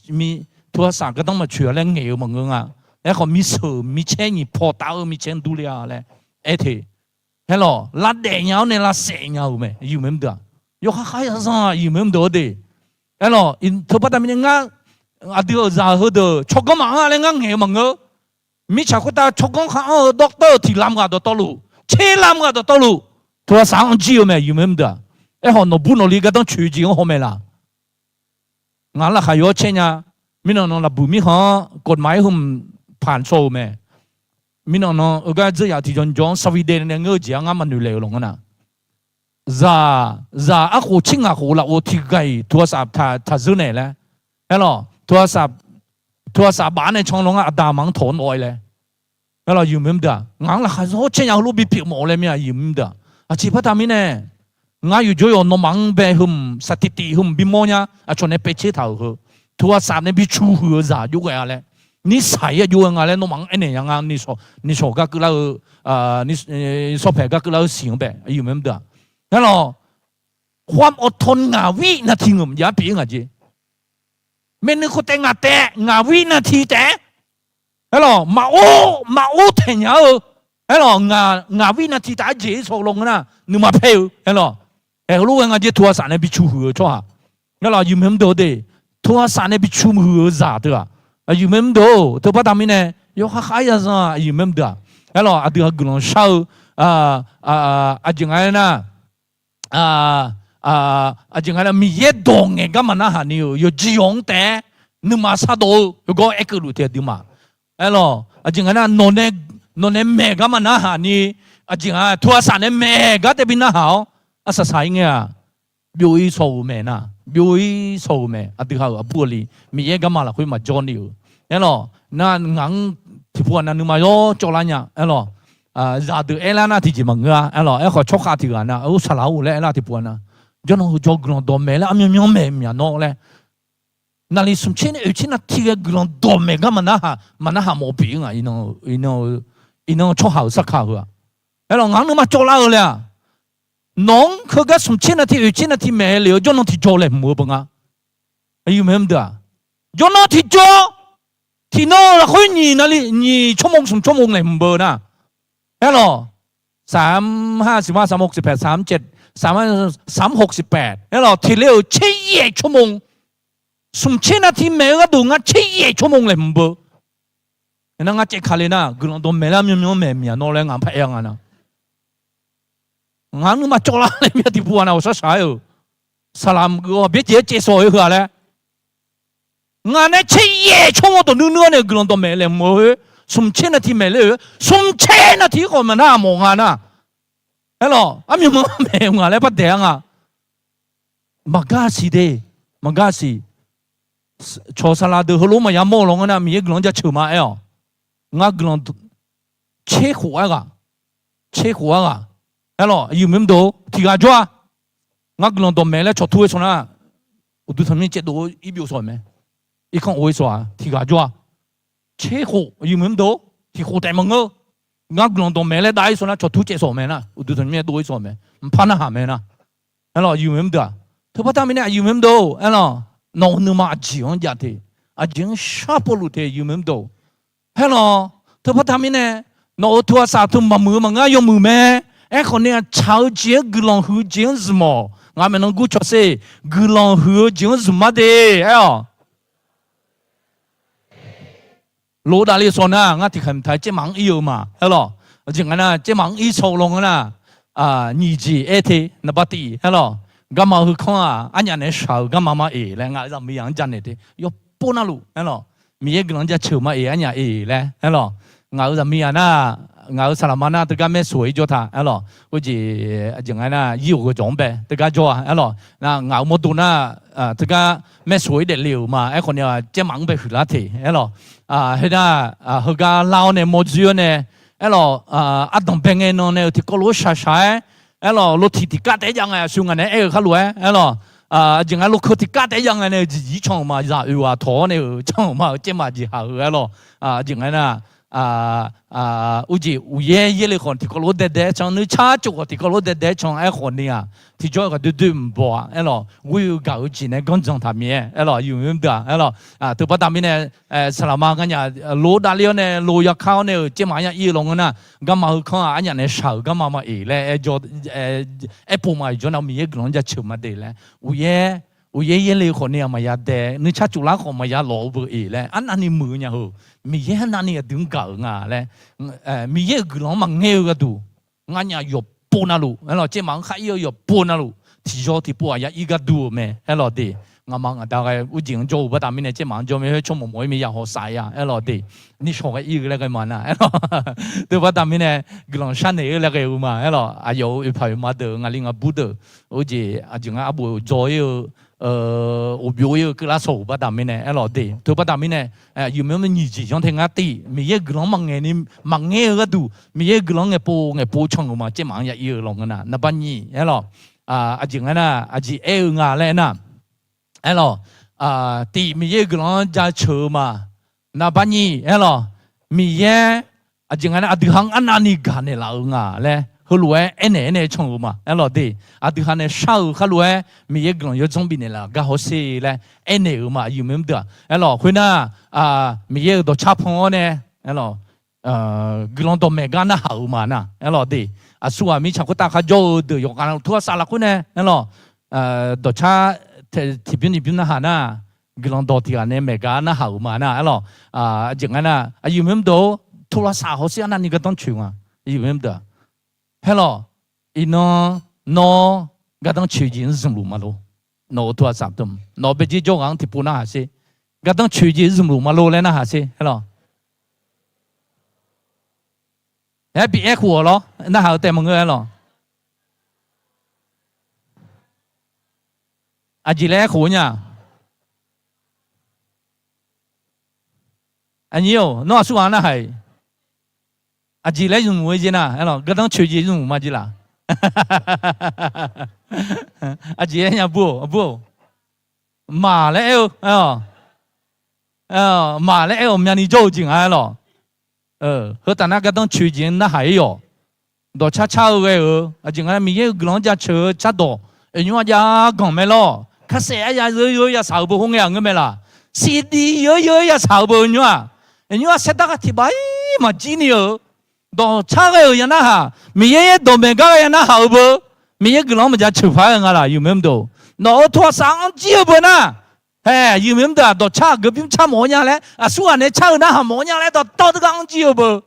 mi, โทรศัพท์ gardanr maqcoeq-a laer ngaeq-eu maqngeur nga. Aerkhawf mirseuq micaer nyiq paw tav-eu micaer-anr durler-a laer aer te. Haer lawq, lavdaef nya-awr nae lavsaef nya-euq mae, aqyuif maernmr deuq-aq. Yawkhav khav yazan-aq, aqyuif maernmr deuq-eu de. Aer lawq, teu baqda mirnae ngar aqdui-euq zaq heudeuq tsawrganr maqanr-a laer ngar ngaeq-eu maqngeur. Mirtsaq khoertav tsawrganr khar'anr-eu ด็อกเตอร์ tiq lam ghaq dawqtawvluf, tser lam ghaq dawqtawvluf, โทรศัพท์ anr jir-eu mae, aqyuif maernmr deuq-aq. Aerkhawf nawqbur nawqli gardanr coeq jeq-anr haw mae laf? Ngaq-anr laqkhaq yaw-awr caer nya. Mirnan nan lafbuiq mirkhanq-anr กฎหมาย heu-mq paq shaw-euq mae. Mirnan nan-eu gar dzeur yaf tiqjawq jawq-anr สวีเดน nae ngeur-eu jeq-anr ngar maqnoeq laeq-euq lawq ngar na. Zaq, zaq arkhof tser ngaq khof lafov tiq ghaq-iq โทรศัพท์ taq zeur naeq laer. Aer lawq, โทรศัพท์ baf-awr nae can law ngar aqda aqma-anr tawq-awr nawv-aer laer. Aer lawq, aqyuif maernmr deuq-aq, ngaq-anr laqkhaq yaw-awr caer nya heulof bipyeuf mawf-eu laer mir-a, aqyuif maernmr deuq-aq. Aqjeq baqda mirnae, ngar yawqjawr yawq nawmaf-anr bae heu-mq saqtiqtiq heu-mq bimawr nya, aqcawq nae paev tser taq-euq heu, โทรศัพท์ nae bicu huiq-eu zaq jov ghae-a laer, นิสัย-a jov ghae nga laer nawmaf-anr aernaeq ya nga. Nishawq gar keuvlar-eu, nishawq paeq gar keuvlar-eu siq-anr bae, aqyuif maernmr deuq-aq. Aer lawq, ความอดทน ngaq วินาที ngeur-mq jav pyeuf-ir ngaq jeq. Maeqnui khof taef ngaq taef ngaq วินาที taef-aer, aer lawq, maqor maqor taeq nya-eu, aer lawq, ngaq วินาที taef-aer jeq-ir saw law ngeur nar nuima paer-eu, aer lawq. Aer, heulof ghae nga jeq โทรศัพท์ nae bicu huiq-eu tsawrhaq, aer lawq, aqyuif maernmr deuq-or de, โทรศัพท์ nae bicu huiq-eu zaq teu-aq, aqyuif maernmr deuq-or, teu baqda mirnae yawkhav khav-aer yazan-aq, aqyuif maernmr deuq-aq, aer lawq, aqdui-aq guiqlanq shar-eu, aqjeq nga aer nar, aqjeq nga nar Miqyaer dawq ngaeq gar maqnarhaq ni-euq yawqjeq yawq-anr taef-aer nuima shardawv-eu yawgawr aerkeuv luf te aqduimaf. Aer lawq, aqjeq nga nar nawq nae maeq gar maqnarhaq ni, aqjeq nga โทรศัพท์ nae maeq gar tae bi narhaq-awr arsaq saq-ir ngae-aq, byov-ir saw-euq mae nar, byov-ir saw-euq mae. Aqdui ha-euq aqbur aqli Miqyaer garma lafkhoer maqjawr ni-euq, aer lawq, nar ngaq-anr tiqpov ghaq nav nuima yawr cawvlar nya, aer lawq, zaqdeuq aerlar nar tiqjeq maqngeur-a, aer lawq. Aerkhawf tsawrkhav tiq ghaq nav, or, saqlaq-or laer aerlar tiqpov ghaq nav, jawrnan heu jawr guiqlanq dawqmaeq laer armyanmyan maeq myav nawr laer, naqliq smq tser nae oeq tser naqti ghae guiqlanq dawqmaeq gar maqnarhaq, maqnarhaq mawf pyeuf-ir nga. Iqnan-eu tsawrhaq-euq sarkaq heu-aq, aer lawq, ngaq-anr nuima cawvlar-eu laer-aq, nawq-anr heugar smq tser naqti oeq tser naqti maeq-aer lef-eu jawrnan tiqjawr laeqhmq-eu beu nga. Aqyuif maernmr deuq-aq, jawrnan tiqjawr, tiqnan lafkhoer nyiq naqli nyiq tsawrmawr smq tsawrmawr laeqhmq beu nar, aer lawq, สามห้าสิบห้า สามหกสิบแปด สามเจ็ด สามห้า สามหกสิบแปด aer lawq, teq le-euq tser yaef tsawrmawr, smq tser naqti maeq-eu gharduq ngar tser yaef tsawrmawr laeqhmq beu. Aernar ngar caev ka le nar guiqlanq dawqmaeq laer armyanmyan maeq myav nawr laer ngaq-anr par aer-a nga nar, ngaq-anr nuima cawvlar laer myav tiqpov ghaq nav ghawqshaq shaq-aer-euq, saqlaq mq geuf-awq byaerjeq-aer caev sawq-eu heu-aq laer, ngaq nae tser yaef tsawrmawr dawq nuir nuir-awr nae guiqlanq dawqmaeq laeqhmq-eu khoer, smq tser naqti maeq ler-eu, smq tser naqti khawf maqnar mawf nga nar, aer lawq, armyanmyan maeq-eu ngaq laer par daeq-a nga. Maqgar siq de, maqgar siq. Cawq saqlaq deuq heulof maqya mawr-eu lawr ngar nar Miqyaer guiqlanq-anr jaceuq ma aer-awq. Ngar guiqlanq tser khof-aer ghaq, tser khof-aer ghaq, aer lawq, aqyuif maernmr deuq-or, tiq ghaq jawr-a. Ngar guiqlanq dawqmaeq laer cawq tur-aer sawq nar, uqduq tanqnymr caevdov-eu irbyov sawq-euq mae. Irkanr of-aer sawq-aq tiq ghaq jawr-a. Tser khof, aqyuif maernmr deuq-or, tiq khof taef maqngeur. Ngar guiqlanq dawqmaeq laer dav-ir sawq nar cawq tur caev sawq-euq mae nar, uqduq tanqnymr dov-ir sawq-euq mae, mqpar narhaq mae nar. Aer lawq, aqyuif maernmr deuq-aq, teu baqda mirnae aqyuif maernmr deuq-or, aer lawq, nawq-eu nuima aqjeq-anr jav te. Aqjeq-anr shar pov luf te, yawmuiq mr deuq. Haer lawq, teubaqda mirnae, nawq-euq teu aqsaf teu maqmuiq-eu maqngeur, yawmuiq mae. Aerkhawf ni-aq, tsaq-eu jeq-anr guiqlanq huiq-eu jeq-anr zmq-awq. Ngaq maeqnan gur cawq sher, guiqlanq huiq-eu jeq-anr zmq ma de. Aer-awq. Lof davle sawq nar, ngar tiqkhaeq mqtaq-aer caermaf-anr ir-eu ma. Aer lawq, aqjeq nga nar, caermaf-anr ir saw-eu lawngan nar, nyiq jeq aer te, naqba tif, aer lawq, garma heukanr-aq, arnyaf naeq-aer shaq-euq garma ma-eq laer ngaq-euq zaqmiqzaq-anr janaeq te, yawpov navluf, aer lawq, Miqyaer guiqlanq-anr jaceuq ma-eq, arnyaf-eq laer, aer lawq, ngaq-euq zaqmiqzaq nar, ngaq-euq saqlaqma nar teugar maer soq-ir jawr ta, aer lawq, khoerjeq aqjeq nga nar, yir-euq ghawqjawq-anr bae teugar jawr-a, aer lawq, ngaq-euq mawrdo nar, teugar maer soq-ir daefle-euq ma. Aerkhawf ni-aq, caermaf-anr bae huiqlar teq, aer lawq, khoernar, heugar lar-awr nae mawrzoer-awr nae, aer lawq, ardanq bae ngae nan nae-euq tiqkawv lof-aer shaq shaq-aer, aer lawq, lotiq tiqkar taef-aer jav ngae, aqsur ngaq naeq-aer aer-eu khar lof-aer, aer lawq, aqjeq nga loqkeuv tiqkar taef-aer jav ngae nae-euq jeqjir can-euq ma, zaq oeq ghaq tawq-awr nae-euq can-euq ma, caermaf jeqhaq-eu, aer lawq, aqjeq nga nar, urjeq uqyaer yaerle khawf tiqkawv lof-aer daedae-aer can, nuisar cof khawf tiqkawv lof-aer daedae-aer can, aerkhawf ni-aq, tiqjawr-eu ghaq doer doer mq baw-a, aer lawq, ghoer-eu gaq-eu jeq nae ganrdzan taq mir-aer, aer lawq, yawmuiq mr deuq-aq, aer lawq, teubaqda mirnae, saqlaqma ngar nya, lof davle-awr nae, lof yaqkar-awr nae-euq caermaf-anr ya ir-eu lawngan nar, garma heukanr-aq, arnyaf naeq-aer shaq-euq garma ma-eq laer aer jawr, aer pov ma-eq jawr nar, Miqyaer guiqlanq-anr jaceuq ma de laer, uqyaer, uqyaer yaerle khawf ni-aq maqya dae, nuisar cof lar khawf maqya lawq-eu beu-eq laer, arnavni muiq-eu nya heu, Miqyaer arnavni aqdui-anr gaq-euq nga laer, Miqyaer-euq guiqlanq-anr maqngaer-eu gharduq, ngar nya yawqpov navluf, aer lawq, caermaf-anr khar ir-eu yawqpov navluf, tiqyaw tiqpov-aq ya ir gharduq-euq mae, aer lawq de. Ngaqma ngaqda ghae urjeq-anr jawr-eu baqda mirnae caermaf-anr jawr mae, khoer tsawrmawq mawf-ir mir ya hawsav ya, aer lawq de. Nishawq ghae ir-eu laer ghae ma nar, aer lawq, teubaqda mirnae guiqlanq sharnaeq-eu laer ghae-eu ma, aer lawq, aqyawf-euq oeqpaq oeqma deuq, ngaqli ngaqbur deuq, urjeq aqjeq nga arbof dzaw-ir-eu, ghofbyov-ir-eu keuvlar sawq-euq baqda mirnae, aer lawq de. Teubaqda mirnae, yawmuiq mr nyiq jeq yanr tae ngar tif, Miqyaer-euq guiqlanq-anr maqngaeq ni, maqngaer-eu gharduq, Miqyaer-euq guiqlanq-anr ngaeqpov ngaeqpov can-euq ma, caermaf-anr ya ir-eu lawngan nar, naqba nyiq, aer lawq, aqjeq nga nar, aqjeq aer-eu nga laer aernar, aer lawq, tif, Miqyaer-euq guiqlanq-anr jaceuq-eu ma, naqba nyiq, aer lawq, Miqyaer, aqjeq nga nar, aqdui ha-anr arnavni gaqnaeq laf-eu nga laer heulof-aer aernaeq aernaeq can-euq ma, aer lawq de. Aqdui ha nae shar-euq khar lof-aer Miqyaer guiqlanq yawdzanr bifnaeq laf gar hawsher laer aernaeq-euq ma, yawmuiq mr deuq-aq, aer lawq, khoernar, Miqyaer-euq dawqcar pan-awr nae, aer lawq, guiqlanq dawqmaeq gar narhaq-euq ma nar, aer lawq de. Aqsurghaq mirtsaq khoertav kharjawr-eu deuq yawqghaq teu ghaq saf lafkhoer nae, aer lawq, dawqcar tiqbymr nyiq bymr narhaq nar, guiqlanq dawq tiq ghaq nae maeq gar narhaq-euq ma nar, aer lawq, aqjeq nga nar, aqyuif meuq mr deuq-or, teu ghaq saf hawsher arnavni gardanr coeq nga, aqyuif meuq mr deuq-aq. Aer lawq, iqnan nawr gardanr coeq jeq-anr zmqluf ma lor. Nawq-euq teu ghaq saf dm, nawq-euq baejer jawr ghaq-anr tiqpov narhaq sher. Gardanr coeq jeq-anr zmqluf ma lor laer narhaq sher, aer lawq. Aer bif aer khof-awq lawr, narhaq-eu taef maqngeur, aer lawq. Aqjeq laer aer khof nya. Aqnyir-or, nawr aqsurghaq-anr narhaq-iq, aqjeq laer zmq-eu jeq nar, aer lawq, gardanr coeq jeq zmq ma jeq laf. Aqjeq aer nya bur-or, bur-or. Maq laer aer-eu, maq laer aer-awq, myavni jawr-eu jeq nga, aer lawq. Heu taf nar gardanr coeq jeq-anr narhaq-ir-awq. Dawqcar car-eu ghae-euq, aqjeq nga nar Miqyaer-euq guiqlanq-anr jaceuq-eu cardawq, aqnymr-aq jav ganq mae lawr. Karsaef arya yeur yeur yasaq-euq beu khoerngae-aq ngeur mae laf. Siqdiq yeur yeur yasaq-euq beu aqnymr-aq, aqnymr-aq saerdar ghaq tiq baq-ir maqjir ni-euq. Dawqcar ghae-euq ya narhaq, Miqyaer yaer dawqmaeq gar ghae ya narhaq-eu beu, Miqyaer guiqlanq-anr maqjav ceuq paq-aer nga laf, aqyuif meuq mr deuq. Nawq-euq teu ghaq saf-anr jir-eu beu nar, ae, aqyuif meuq mr deuq-aq, dawqcar aqgeu bymr car mawf-awr nya laer, aqsurghaq nae car-eu narhaq mawf-awr nya laer dawqtawv teugar-anr jir-eu beu.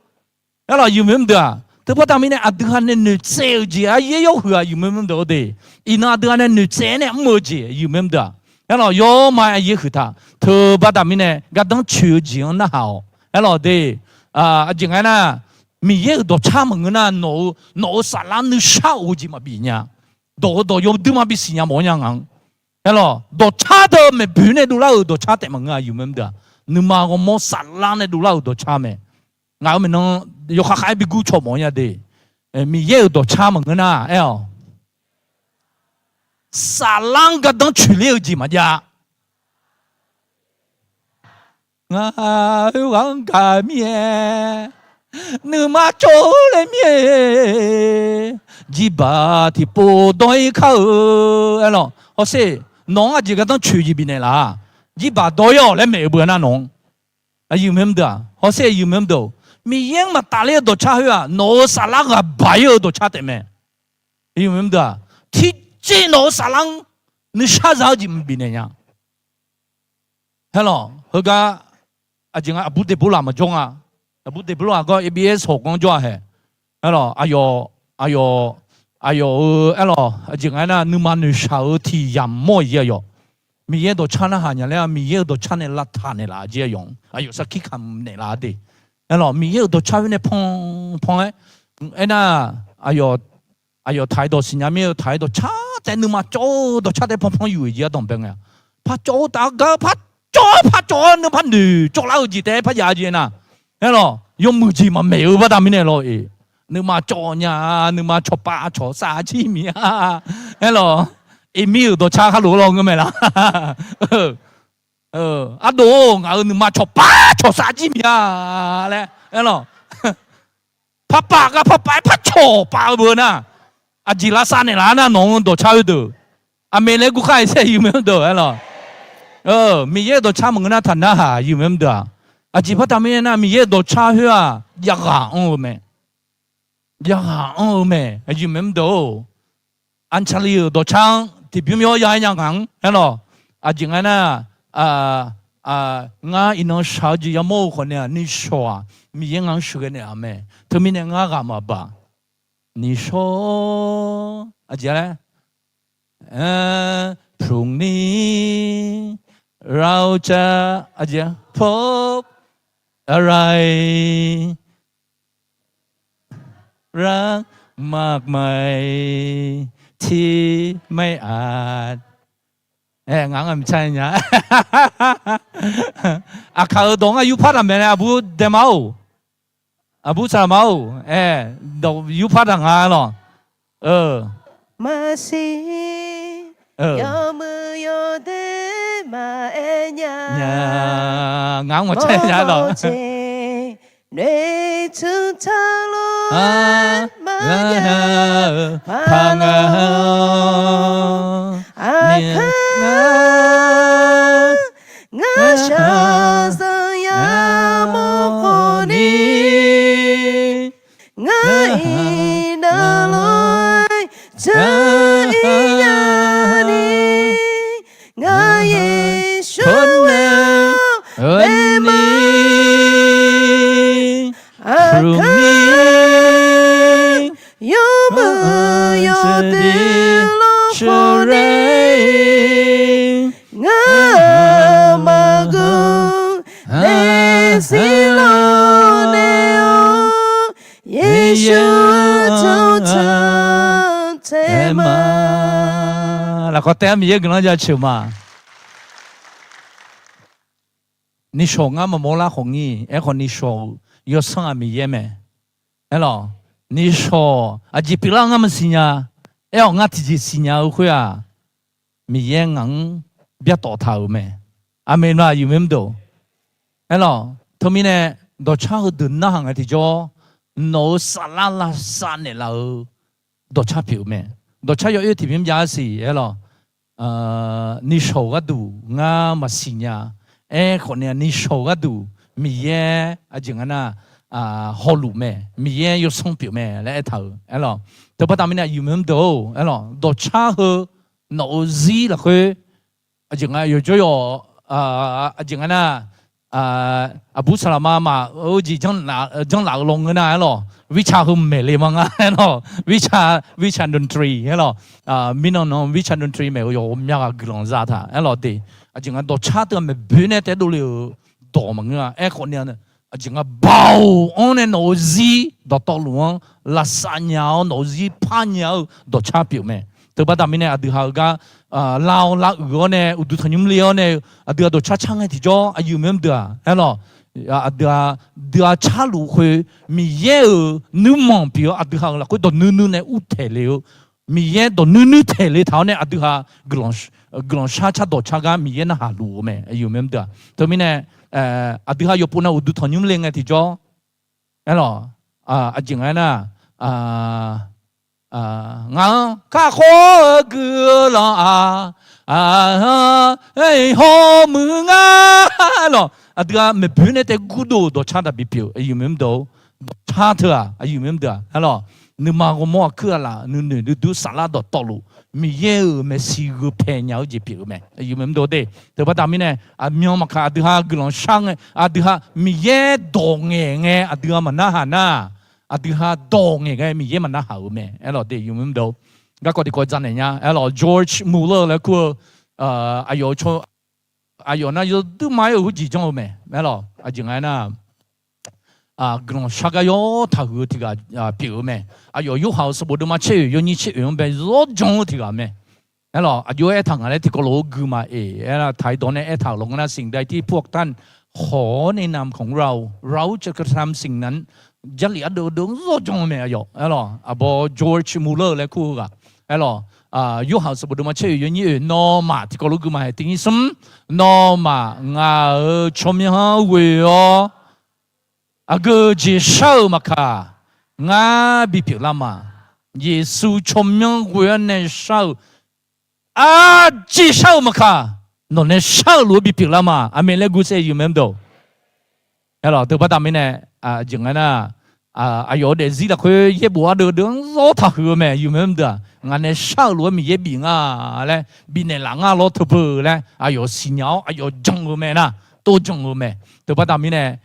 Aer lawq, aqyuif meuq mr deuq-aq, teubaqda mirnae aqdui ha nae noeqtsaev-euq jeq aryaer yawhuiq-aq, aqyuif meuq mr deuq-or de. Iqnan aqdui ha nae noeqtsaev-aer nae mr-eu jeq, aqyuif meuq mr deuq-aq. Aer lawq, yawr ma aryaer huiq taq, teubaqda mirnae gardanr coeq-eu jeq-anr narhaq-awq. Aer lawq de. Aqjeq nga aer nar, Miqyaer-euq dawqcar maqngeur nar, nawq-eu, nawq-euq saflar nuishar of-eu jeq maqbif nya. Dawq-eu dawq yawdui ma bisiq nya mawf-awr nya ngaq-anr. Aer lawq, dawqcar deuq maeqboeq nae dovlar-euq dawqcar taef maqngeur, aqyuif meuq mr deuq-aq. Nuima ghawrmawr saflar nae dovlar-euq dawqcar mae. Ngaq-euq maeqnan yawkhav khav-aer bi gur cawq mawf-awr nya de. Miqyaer-euq dawqcar maqngeur nar, aer-awq, saflar-anr gardanr coeq ler-eu jeq maqjav. Ngar oerghaq-anr gaq mir-aer, nuima cawv-eu laer mir-aer, jirbaq tiqpov dawr-ir kar-eu. Aer lawq, hawsher, nawq-anr aqjeq gardanr coeq jeq bifnaeq laf-aq. jirbaq dawr-ir-awq laer maeq-eu beu nar nawq-anr. Aqyuif mae mr deuq-aq, hawsher aqyuif mae mr deuq-or, Miqyaer-anr maqtafler-eu dawqtsaer khoer-aq, nawq-euq saflar ghaq baq-ir-eu dawqtsaer taef mae. Aqyuif mae mr deuq-aq, tiqjeq nawq-euq saflar-anr nuishar za-eu jeq maqbif naeq nya. Aerlawq, heugar aqjeq nga aqbur Deqborlaq maqjawr nga. Aqbur Deqborlaq gawr A B S hawq ganr jawr-a haeq. Aerlawq, aqyawf, aqyawf, aqyawf-euq aerlawq aqjeq nga aernar, nuima noeqshaq-eu tiq yamq mawr-iq jeq aqyawf. Miqyaer dawqtsaer narhaq nya laer-aq, Miqyaer-euq dawqtsaer nae lavtaq naeqlaf jeq aqyawf-anr, aqyawf sarkir kamq naeqlaf-a de. Aerlawq, Miqyaer-euq dawqtsaer khoer nae pan pan-aer, aernar, aqyawf taq-aer dawq siqnya mir-eu taq-aer dawqtsaer taef nuima cawv-eu dawqtsaer taef pan pan yuf-iq jeq ardanq bae ngae-a. Par cawv-eu taf-aer gar par cawv-aer par cawv-aer nuima noeq cawvlar-eu jeq taef-aer par jav jeq nar. Aerlawq, yawmuiq jeq maqmaeq-eu baqda mirnae lawr-iq. Nuima cawv nya-a, nuima cawqpav cawqsav jir miq-a. Aerlawq, iqmir-euq dawqtsaer khar lof-aer lawr ngeur mae laq. Ardov-or, ngaq-euq nuima cawqpav cawqsav jir miq-a laer aerlawq. Parpav gar parpav-aer par cawqpav-eu beu nar, aqjeq lavsav naeqlaf-a nar nawq-anr dawqtsaer heudeuq. Aqmeq laer gurkhar-iq saer aqyuif mae mr deuq aerlawq. Miqyaer-euq dawqtsaer maqngeur nar taqnarhaq aqyuif mae mr deuq-aq. Aqjeq baqda mirnae nar Miqyaer-euq dawqtsaer khoer-aq javghaq anr-eu mae. Javghaq anr-eu mae aqyuif mae mr deuq-or. Aqcaqli-euq dawqtsaer-anr tiqbymr yawr ya-aer nya ngaq-anr aerlawq. Aqjeq nga nar, ngar iqnan shaq-eu jeq yamawr-eu khawf nae-aq nishawq-aq Miqyaer ngar-anr sheuqghae naeqlaf mae. Teumirnae ngar ghaq maqbaq. Nishawq aqjeq laer, พรุ่งนี้ เราจะ aqjeq พบอะไร รักมากมายที่ไม่อาจ Aer, ngaq-anr ngaq maqtsaq nya. Aqkaq-euq dawq ngar yurpar taq maeq nae aqbur daema-or. Aqbur saqlaqma-or. Aer, dawq yurpar taq nga lawq. Maqsiq, yawmuiq yawdaef maqaer nya. Ngaq-anr maqtsaq nya lawq. Mawrmawr jeq noeqtmq taq lof-aer maqnya-eu paq nga-awr. Aqkar ngar shaqzanq yamawr khawf ni, ngar iqnan lof-aer dzaq-ir nya ni, ngar Yeqsur-anr bae ma. Aqkar yawmuiq yawdaef lawr khawf nae, ngar maqguv daefzir lawr nae-awr, Yeqsur-anr taq taef ma. Lafkawv taef-aer Miqyaer guiqlanq jaceuq ma. Nishawq ngar maqmawr lar khawf ngir. Aerkhawf nishawq-euq yawsanr-aq Miqyaer mae. Aerlawq, nishawq aqjeq pyeuflar ngar maqsiq nya. Aer-awq ngar tiqjeq siqnya-eu khoer-aq, Miqyaer ngaq-anr byartawf taq-euq mae. Aqmeq ma aqyuif mae mr deuq. Aerlawq, teumirnae dawqcar heudeuq narhaq ngae tiqjawr, nawq-euq saflar lavsav naeqlaf-eu dawqcar pyeuf-eu mae. Dawqcar yawoer tiqbymr jav-aer siq aerlawq. Nishawq-euq gharduq ngar maqsiq nya. Aerkhawf ni-aq nishawq-euq gharduq Miqyaer aqjeq nga nar, hawluf mae, Miqyaer yawsanr pyeuf mae laer aertaq-euq aerlawq. Teubaqda mirnae aqyuif mae mr deuq-or aerlawq, dawqcar heu nawq-euq zir lafkhoer aqjeq nga yawqjawr yawq, aqjeq nga nar, aqbur saqlaqma maf-eu jeq janrlaf-eu lawnga nar aerlawq, วิชา heu maeq le ma nga aerlawq, วิชา วิชาดนตรี aerlawq. Mirnan nan วิชาดนตรี maeq-eu yawqghaq myav ghaq guiqlanq zataq aerlawq de. Aqjeq nga dawqcar teu-aq maeqboe nae taef-aer dovle-euq dawq maqngeur-a. Aerkhawf ni-aq, aqjeq nga baoq-anr nae nawq-euq zir dawqtawvluf-anr lavsav nya-awr nawq-euq zir par nya-eu dawqcar pyeuf mae. Teubaqda mirnae aqdui ha-eu gar lav-awr lav uiq-awr nae uqduq tanqnymr le-awr nae aqdui ha dawqcar car ngae tiqjawr aqyuif mae mr deuq-aq aerlawq, aqdui ha dui ha carluf khoer Miqyaer-euq nuirmanq pyeuf-awr aqdui ha-euq lafkhoer dawq nuinui nae ur taeq le-eu Miqyaer dawq nuinui taeq le taq-awr nae aqdui ha guiqlanq shar car dawqcar gar Miqyaer narhaq luf-eu mae aqyuif mae mr deuq-aq. Teumirnae aqdui ha yawpov nav uqduq tanqnymr le ngae tiqjawr aerlawq, aqjeq nga aernar, ngaq-anr kakhof-eu guiqlanq-aq Aq, hawmuiq nga, aerlawq, aqdui-aq maeqboeq nae taef gurdov-euq dawqcar taqbi pyeuf-eu aqyuif maqmr deuq-or, dawqcar teu-aq aqyuif maqmr deuq-aq aerlawq, nuima ghawrmawr aqkuir aqlaf nuinoeq duidui saflar dawqtawvluf, Miqyaer-euq maeqshi gheu paeq nya-eu jeq pyeuf-eu mae. Aqyuif maqmr deuq-or de, teubaqda mirnae aqmyan maqkaq aqdui ha guiqlanq shar ngae, aqdui ha Miqyaer dawq ngaeq ngae aqdui ha maqnarhaq nar, aqdui ha dawq ngaeq ngae Miqyaer maqnarhaq-euq mae. Aerlawq de, aqyuif maqmr deuq-or, garkawv tiqkawv dzaqnaeq nya. Aerlawq, George Muller laer kur-eu aqyawf nar yawduima aer-euq heujeq janr-eu mae. Aerlawq, aqjeq nga aernar, guiqlanq shar gar yawr taqhuiq-eu tiq ghaq pyeuf-eu mae. Aqyawf Yorhaq-euq sanqbof deuvma caer oeq yawnyir caer oeq-anr bae zawr jan-eu tiq ghaq mae. Aerlawq, aqjox-aer aertaq ngaq laer tiqkawv lof-aer gui ma-eq. Aernar taq-iq dawq nae aertaq-euq lawq ngeur nar, สิ่งใดที่พวกท่าน ขอในนามของเรา เราจะกระทำสิ่งนั้น Jarlif ardeuv ardeuv-anr zawr jan-eu mae. Aqyawf aerlawq, aqbawr George Muller laer kur-eu ghaq aerlawq, Yorhaq-euq sanqbof deuvma caer oeq yawnyir oeq, nawmaf tiqkawv lof-aer gui ma-eq, tiq nyir smr, nawmaf ngaq-euq tsawrmyanr-anr ghoe-awr aqgeu jeq shar-euq maqkaq, ngar bipyeuf lar ma. Yeqsur tsawrmyanr ghoe-awr nae shar-euq, aqjeq shar-euq maqkaq, nawq nae shar-euq lof-aer bipyeuf lar ma. Aqmeq laer guvsaev aqyuif maqmr deuq-or. Aerlawq, teubaqda mirnae, aqjeq nga aernar, aqyawf-euq daefzir lafkhoer yaerbof ardeuv ardeuv-anr zawr taqhuiq-eu mae. Aqyuif maqmr deuq-aq, ngaq nae shar-euq lof-aer Miqyaer bif nga laer, bifnaeq laf ngar lawr teubeu laer aqyawf siqnya-awr aqyawf jan-eu mae nar, tov jan-eu mae. Teubaqda mirnae,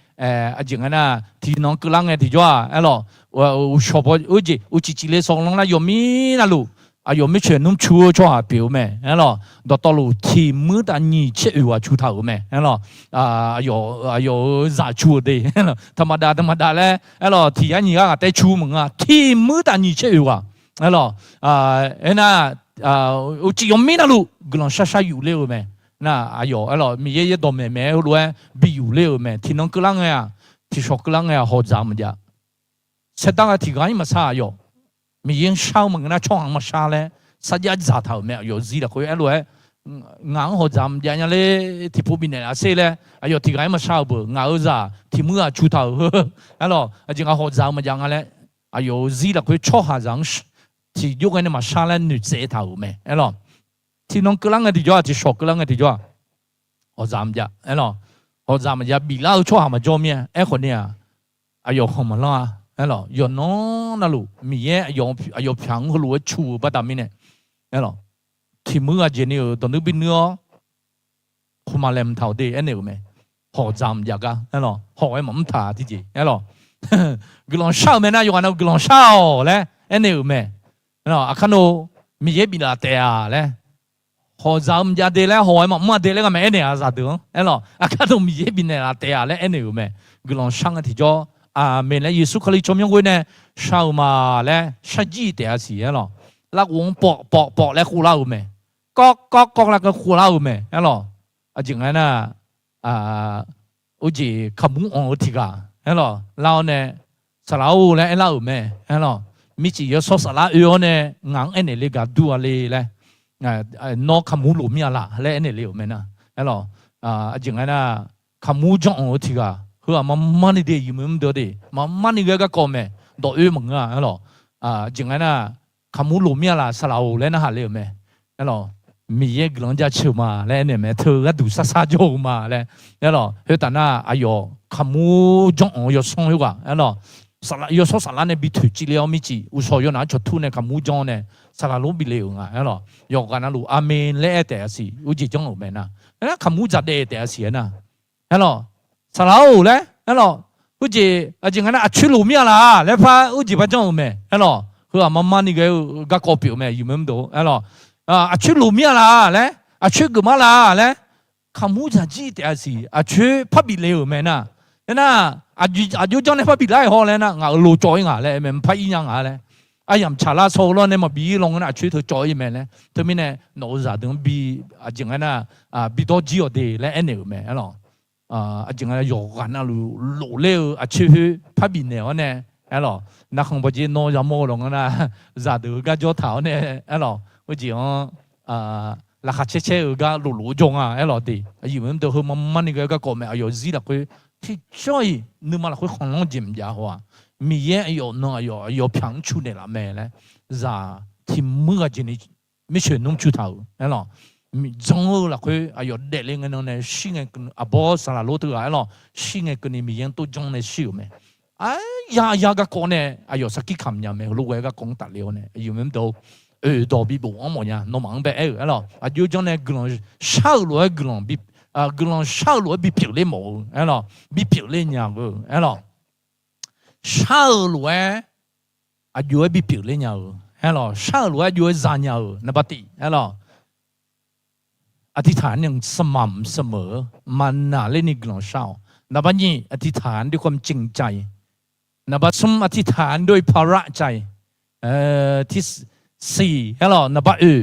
aqjeq nga aernar, tiqnan keuvlar ngae tiqjawr-aq aerlawq, uqshawq paw oerjeq uqcif cifle sawqlanr lar yawqmir navluf, aqyawf mircoeq nmr cu-eu tsawrhaq pyeuf-eu mae. Aerlawq, dawqtawvluf tiq muir taf nyiq caer oeq ghaq cu taq-euq mae. Aerlawq, aqyawf-euq zaq cu-eu de, taqmaqdav taqmaqdav laer aerlawq, tiq yar nyiq ghaq ghaq taer cu maqngeur-a, tiq muir taf nyiq caer oeq ghaq. Aerlawq, aernar, uqcif yawqmir navluf guiqlanq shar shar yufler-eu mae. Nar aqyawf aerlawq, Miqyaer yaerdawq maeqmaeq-aer heulof-aer bi yufler-euq mae. Tiqnan keuvlar ngae-aq, tiqshawq keuvlar ngae-aq, hawqdzaq maqjav. Saerdanr-aq tiq ghaq-ir maqshar aqyawf, Miqyaer-anr shar-eu maqngeur nar tsawrhaq-anr maqshar laer sarjax dzaqtaq-euq mae. Aqyawf zir lafkhoer aerlof-aer, ngaq-anr hawqdzaq maqjav nya ler, tiqpov bifnaeq laf sher laer aqyawf tiq ghaq-ir maqshar-eu beu, ngaq-euq zaq tiq muir ghaq cu taq-euq heu. Aerlawq, aqjeq nga hawqdzaq-eu maqjav nga laer, aqyawf-euq zir lafkhoer tsawrhaqzaq-anr tiqjov ghae nae maqshar laer noeqtsaev taq-euq mae. Aerlawq, tiqnan keuvlar ngae tiqjawr-aq, tiqshawq keuvlar ngae tiqjawr-aq, hawqdzaq maqjav. Aerlawq, hawqdzaq maqjav biflar-eu tsawrhaq maqjawr mir-a. Aerkhawf ni-aq, aqyawf khanq maqlanr-a. Aerlawq, yawqnan navluf Miqyaer aqyawf pyaq-anr heulof-aer cu-eu baqda mirnae, aerlawq, tiq muir ghaq jeq ni-euq dawq nuir bi nuir-awr, khmqmaq laeqhmq taq-awq de aernaeq-euq mae. Hawqdzaq maqjav gar aerlawq, hawq-aer maqmr taq tiqjeq aerlawq, guiqlanq shar-euq mae nar, yawqghaq navluf guiqlanq shar-awq laer aernaeq-euq mae. Aerlawq, aqkar nawr Miqyaer biflaf taef-a laer, hawqdzaq-eu maqjav de laer, hawq-aer maqmr-a de laer ghaq mae aernaeq-a zaqdeuq-anr. Aerlawq, aqkar nawr Miqyaer bifnaeq laf taef-a laer aernaeq-euq mae. Guiqlanq shar ngae tiqjawr, aqmeq laer, Yeqsur Kali tsawrmyanr ghoe nae shar-eu ma laer sharjir taef-a siq. Aerlawq, larghov-anr pawv pawv pawv laer khov lar-euq mae. Kawv kawv kawv laer kawv khov lar-euq mae. Aerlawq, aqjeq nga aernar, urjeq kaqmur anq-eu tiq ghaq aerlawq lar-awr nae, saqlaq-or laer aerlar-euq mae. Aerlawq, mircif yawshawr saflar oe-awr nae ngaq-anr aernaeq le gaq dur-a le laer, nawr kaqmur loq mir-a laq laer aernaeq le-euq mae nar. Aerlawq, aqjeq nga aernar, kaqmur janr anq-eu tiq ghaq heu-aq marmar ni de, yawmuiq mr deuq de, marmar ni ghae garkawv mae. Dawq oe maqngeur-a. Aerlawq, aqjeq nga aernar, kaqmur loq mir-a laq saqlaq-or laer narhaq le-euq mae. Aerlawq, Miqyaer guiqlanq jaceuq ma laer aernaeq-eu mae. Teu gharduq sarsar jawr-eu ma laer. Aerlawq, khoertaf nar aqyawf kaqmur janr anq-eu yawsanr khoerghaq aerlawq, yawshawr saflar nae bi toeqciv le-awr mircif uqshawq yawnaf-anr cawqtur nae kaqmur janr nae saqlaq lor bif le-euq nga. Aerlawq, yawqghaq navluf aqmeq laer aer taef-a siq, urjeq janr-euq mae nar. Aernar kaqmur dzaqdaev taef-a siq aernar. Aerlawq, saqlaq-or laer aerlawq, urjeq aqjeq nga nar aqcoer loq mir-a laq laer par urjeq par janr-euq mae. Aerlawq, heu-aq marmar ni ghae-eu garkawv pyeuf-eu mae, yawmuiq mr deuq. Aerlawq, aqcoer loq mir-a laq laer, aqcoer geufmar laq laer, kaqmur dzaqjir taef-a siq, aqcoer par bif le-euq mae nar. Aernar, aqjox janr nae par bif lar-iq haw laer nar, ngaq-euq loq cawv-ir ngaq laer aer mae, mqpar ir nya ngaq laer. Aryamq tsaqlar saw-eu lawr nae maqbif-ir law ngeur nar aqcoer teu cawv-ir mae laer. Teumirnae nawq-euq zaqdeuq-anr bi, aqjeq nga nar, bidawr jir-awq de laer aernaeq-euq mae. Aerlawq, aqjeq nga yawqghaq navluf lofler-eu aqcoer khoer par bifnaeq-awr nae, aerlawq, narkhan bawjer nawr yamawr-eu law ngeur nar, zaqdeuq-eu gar jawr taq-awr nae, aerlawq, urjeq-anr laqkhaq caer caer-eu gar loflof-eu jawr nga. Aerlawq de, aqyuif maqmr deuq heu marmar ni ghae-eu garkawv mae. Aqyawf zir lafkhoer tiqjawr-iq nuima lafkhoer khanqlanr jeq maqjav haw-aq, Miqyaer aqyawf nan aqyawf aqyawf pyaq-anr cu naeqlaf mae laer, zaq tiq muir ghaq jeq ni mircoeq nmr cu taq-euq. Aerlawq, jan-eu lafkhoer aqyawf daefle ngae nan nae shir ngae, aqbawr saqlaq lor teughaq aerlawq, shir ngae keuvni Miqyaer-anr tov janr nae shir-euq mae. Aqyaq yaq garkawv nae aqyawf sarkir kamq nya mae. Heulof ghae garkawv-anr tafle-awr nae, oeqdawq bibof-anr mawfnya. Nawmaf-anr bae aer-euq aerlawq, aqjox janr nae guiqlanq shar-euq lof-aer guiqlanq bi, guiqlanq shar-euq lof-aer bipyeuf ler mawf-eu aerlawq, bipyeuf ler nya-eu aerlawq. Shar-euq lof-aer aqjox-aer bipyeuf ler nya-euq aerlawq, shar-euq lof-aer aqjox-aer zanya-euq naqbav tif aerlawq. อธิษฐานอย่างสม่ำเสมอ maqnaq lerni guiqlanq shar-awq. Naqbav nyiq, อธิษฐานด้วยความจริงใจ. Naqbav smr, อธิษฐานด้วยพระใจ. Tiqsiq aerlawq, naqbav oeq,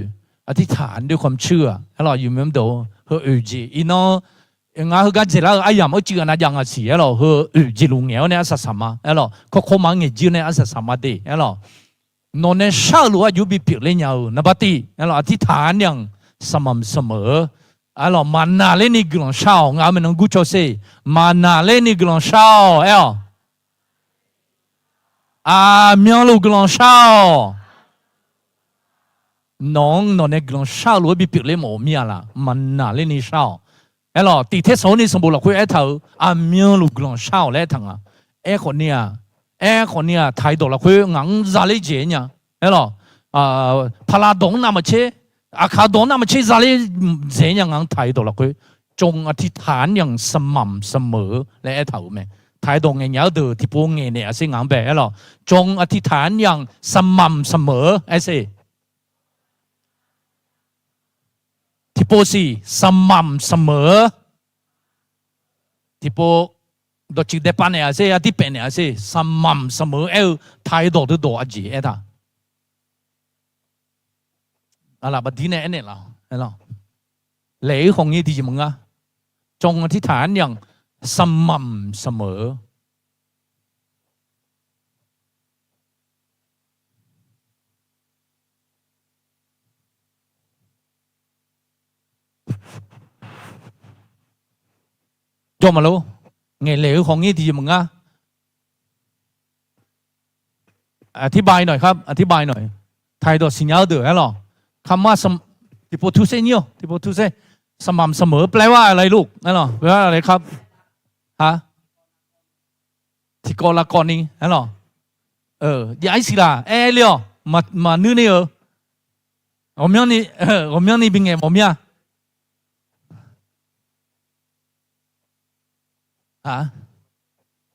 อธิษฐานด้วยความเชื่อ aerlawq, yawmyanr deuq heu oeq jeq iqnan ngar heugar dzaeqlar-eu aryamq-anr civ ghaq navjav ngaq siq aerlawq, heu oeq jeq luf ngaeq-awr nae arsaq saqma aerlawq, kawrkawr ma-anr ngaeq jir-awr nae arsaq saqma de aerlawq. Nawq nae shar-euq lof-aer aqjox bipyeuf ler nya-eu naqbav tif aerlawq, อธิษฐานอย่างสม่ำเสมอ aerlawq, maqnaq lerni guiqlanq shar-awq. Ngaq-euq maeqnan gurcaw sher, maqnaq lerni guiqlanq shar-awq aer-awq. Aqmyanluf guiqlanq shar-awq. Nawq-anr nawq nae guiqlanq shar-eu lof-aer bipyeuf ler mawf-eu mir-a laf, maqnaq lerni shar-awq. Aerlawq, tiq ter sanq-awr ni sanqbof lafkhoer aertaq-euq aqmyanluf guiqlanq shar-awq laer aertaq nga. Aerkhawf ni-aq, aerkhawf ni-aq, taqi dawq lafkhoer ngaq-anr zaler jeq-aer nya. Aerlawq, paqlaq dawq-anr navmaqtser, aqkaq dawq-anr navmaqtser zaler jeq-aer nya ngaq-anr taqi dawq lafkhoer. จงอธิษฐานอย่างสม่ำเสมอ laer aertaq-euq mae. Taqi dawq ngaeqnya-eu deuq tiqpov ngaeqnaeq-a sher ngaq-anr bae aerlawq, จงอธิษฐานอย่างสม่ำเสมอ aer sher. Tiqpov siq สม่ำเสมอ. Tiqpov dawqtsuif daepav naeq-a sher, ardir paef naeq-a sher, สม่ำเสมอ aer-eu taqi dawq deudawq aqjeq aertaq. Aqlaf baqdir nae aernaeq laf-awq aerlawq. Laeq-ir khawf ngir tiqjeq maqngeur-a. จงอธิษฐานอย่างสม่ำเสมอ Jawr maqlor. Ngaeqlaeq-eu khawf ngir tiqjeq maqngeur-a. อธิบายหน่อยครับ อธิบายหน่อย. Taqi dawq siqnya-eu deuq aerlawq. คำว่าสม- tiqpov tur sher nyir-awq, tiqpov tur sher. สม่ำเสมอ แปลว่าอะไรลูก aerlawq, แปลว่าอะไรครับ ฮะ Tiqkawv lavkawv ni aerlawq. Jav-ir siq laf, aer le-awq, maqnuir ni-eu. Ghawqmyanrni, ghawqmyanrni bingaeq mawf mir-a.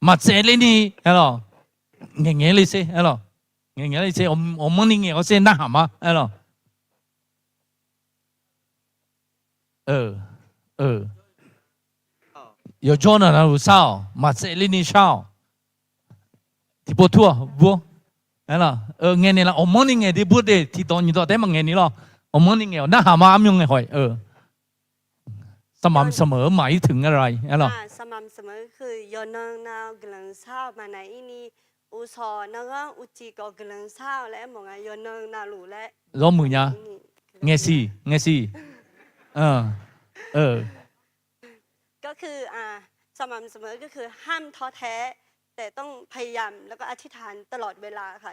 Maqtsaevler ni aerlawq. Ngaeqngaeq le sher aerlawq. Ngaeqngaeq le sher, ghawqmanrni ngaeq-awr sher narhaq ma aerlawq. Yawqjawr navluf shar-awq, maqtsaevler ni shar-awq. Tiqpov tur-awq bur-awr. Ngaeqnaeq laf, ghawqmanrni ngaeq de bur de, tiqdawq nyiqdawq taef-aer maqngaeq ni lawr. Ghawqmanrni ngaeq-awq, narhaq ma armyan ngaeq haw-iq. สม่ำเสมอ หมายถึงอะไร aerlawq. สม่ำเสมอ คือ yawqnan nav guiqlanq shar-awq maqnaq-ir ni, uqshawq nanganr uqcif kawv guiqlanq shar-awq laer aermawf nga, yawqnan navluf laer. Zawr muiq nya. Ngaeqsiq, ngaeqsiq. ก็คือ สม่ำเสมอ ก็คือ ห้ามท้อแท้ แต่ต้องพยายาม แล้วก็อธิษฐานตลอดเวลาค่ะ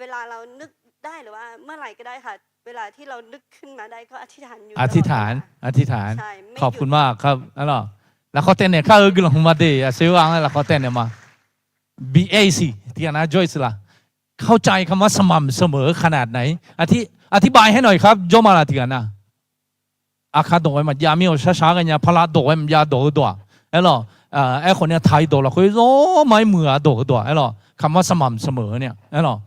เวลาเรานึกได้ หรือว่าเมื่อไหร่ก็ได้ค่ะ เวลาที่เรานึกขึ้นมาได้ก็อธิษฐานอยู่ตลอดเวลา อธิษฐาน อธิษฐาน ใช่ ไม่หยุด ขอบคุณมากครับ aerlawq. Lafkhawf taef naeq kar-eu guiqlanq hmq ma de, aqsur-a lafkhawf taef naeq ma. Bae-ir siq tiqghaq nav jawr-ir siq laf. เข้าใจคำว่าสม่ำเสมอขนาดไหน อธิ- อธิบายให้หน่อยครับ jawr ma laf tiqghaq nav. Aqkar dawq-aer maqjav mir-awq, shar shar ghae nya, paqlav dawq-aer maqjav dawq heudawq-aq aerlawq. Aerkhawf ni taqi dawq lafkhoer zawr ma-ir muiq-a dawq heudawq-aq aerlawq. คำว่าสม่ำเสมอเนี่ย aerlawq.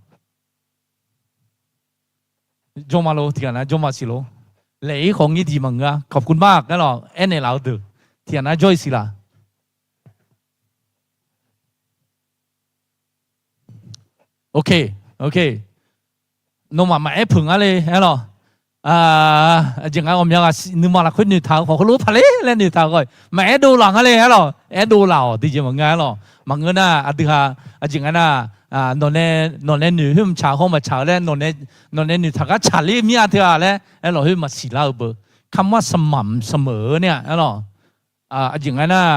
Jawr ma lor, tiqghaq nav jawr ma siq lor. Laeq-ir khawf ngir tiqjeq maqngeur-a, ขอบคุณมาก aerlawq, aernaeq laf-eu deuq tiqghaq nav jawr-ir siq laf. Ok, ok. Nawmaf maqaer peuq ngar le aerlawq. Aqjeq nga ghawqmya ghaq nuima lafkhoer noeqtaq-eu khawf heulof paqler laer noeqtaq-eu khawf maqaer dov laf ngar le aerlawq. Aer dov laf-awq tiqjeq maqngeur aerlawq. Maqngeur nar aqdui ha, aqjeq nga nar, nawq nae, nawq nae noeq khoer maqtsaq haw maqtsaq-eu laer, nawq nae noeqtaq gar tsaqler mir-a teu-a laer aerlawq, khoer maqsiq lar-eu beu. คำว่าสม่ำเสมอเนี่ย aerlawq. Aqjeq nga nar,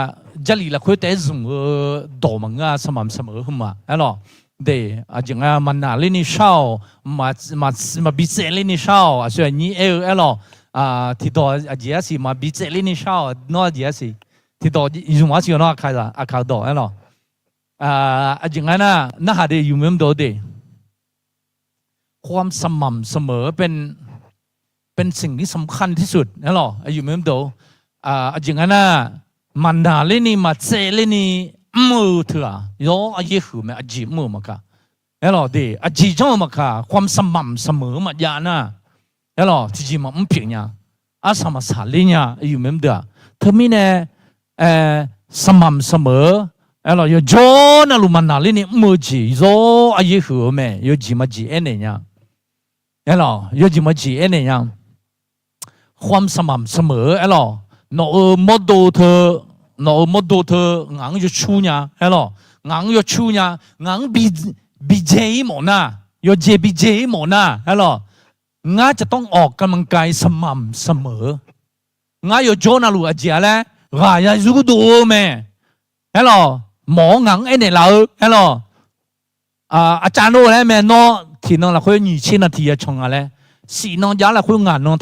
Jarlif lafkhoer taef-aer zmq-eu dawq maqngeur-a, สม่ำเสมอ heu ma aerlawq. De, aqjeq nga maqnaqlerni shar-awq, maqbi tsaevlerni shar-awq, aqsur aqnyir aer-eu aerlawq. tiqdawq aqjeq arsiq maqbi tsaevler ni shar-awq nawr aqjeq arsiq. Tiqdawq zmq arsiq-awq nawr aqkaq-eu dawq aerlawq. Aqjeq nga nar narhaq de yufmaeq mr dawq-eu de. ความสม่ำเสมอเป็นสิ่งที่สำคัญที่สุด aerlawq yufmaeq mr dawq-eu. Aqjeq nga nar maqnaqler ni maqtsaevler ni mr-eu teu-aq yawr aryaer huiq mae, aqjeq mr-euq maqkaq. Aerlawq de, aqjeq janr-eu maqkaq ความสม่ำเสมอ-anr maqjav nar, aerlawq tiqjeq maqmr pyeuf nya. Arsaq maqsaqler nya yufmaeq mr deuq-aq. Teumirnae สม่ำเสมอ aerlawq yawqjawr navluf maqnaqler ni mr-eu jeq yawr aryaer huiq-eu mae, yawjeq maqjeq aernaeq nya. Aerlawq yawjeq maqjeq aernaeq nya. ความสม่ำเสมอ aerlawq nawq-euq mawrdo teu, nawq-euq mawrdo teu ngaq-anr yawcur nya aerlawq. Ngaq-anr yawcur nya, ngaq-anr bi dzae-ir mawf nar, yawjeq bi dzae-ir mawf nar aerlawq. Ngar จะต้องออกกำลังกาย สม่ำเสมอ. Ngar yawqjawr navluf aqjeq-a laer ghaq ya yurdov-eu mae. Aerlawq mawf-awr ngaq-anr aernaeq laf-eu aerlawq. Aqcav nawr laer mae, nawr tiqnan lafkhoer nyiq tser navtiq ya can nga laer, shif nan jav lafkhoer ngaq nan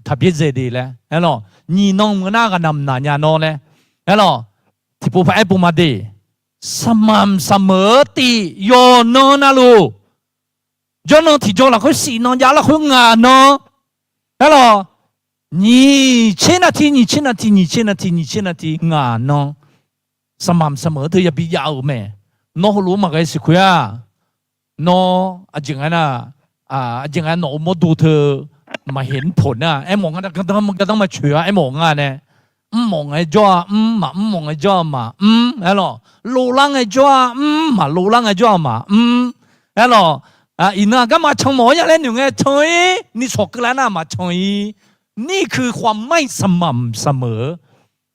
taqbyaer dzae de laer aerlawq, nyiq nan ngeur nar ghaqnaq mqnaq nya nawr laer aerlawq, tiqpov paraer pov ma de. สม่ำเสมอ tiq yawqnan navluf, jawrnan tiqjawr lafkhoer shif nan jav lafkhoer ngaq nan aerlawq, nyiq tser navtiq, nyiq tser navtiq, nyiq tser navtiq, nyiq tser navtiq ngaq nan สม่ำเสมอ teu yabi jav-euq mae. Nawr heulof-aer maqghae siqkhoer-aq, nawr aqjeq nga nar, aqjeq nga nawq-euq mawrdo teu maqheq mr poq nar aermawf nga, gardanr gardanr maqcoeq-a aermawf nga nae, mr mawf ngae jawr-a mr, maqmr mawf ngae jawr-a maqmr aerlawq, lov lar ngae jawr-a mr, maqlov lar ngae jawr-a maqmr aerlawq. Iqnan garma can mawf-awr ya laer noeq ngae can-ir ni sawq keuvlar nar maqcan-ir. Ni keuq khawf mair sanqmaf sanqmeuq-eu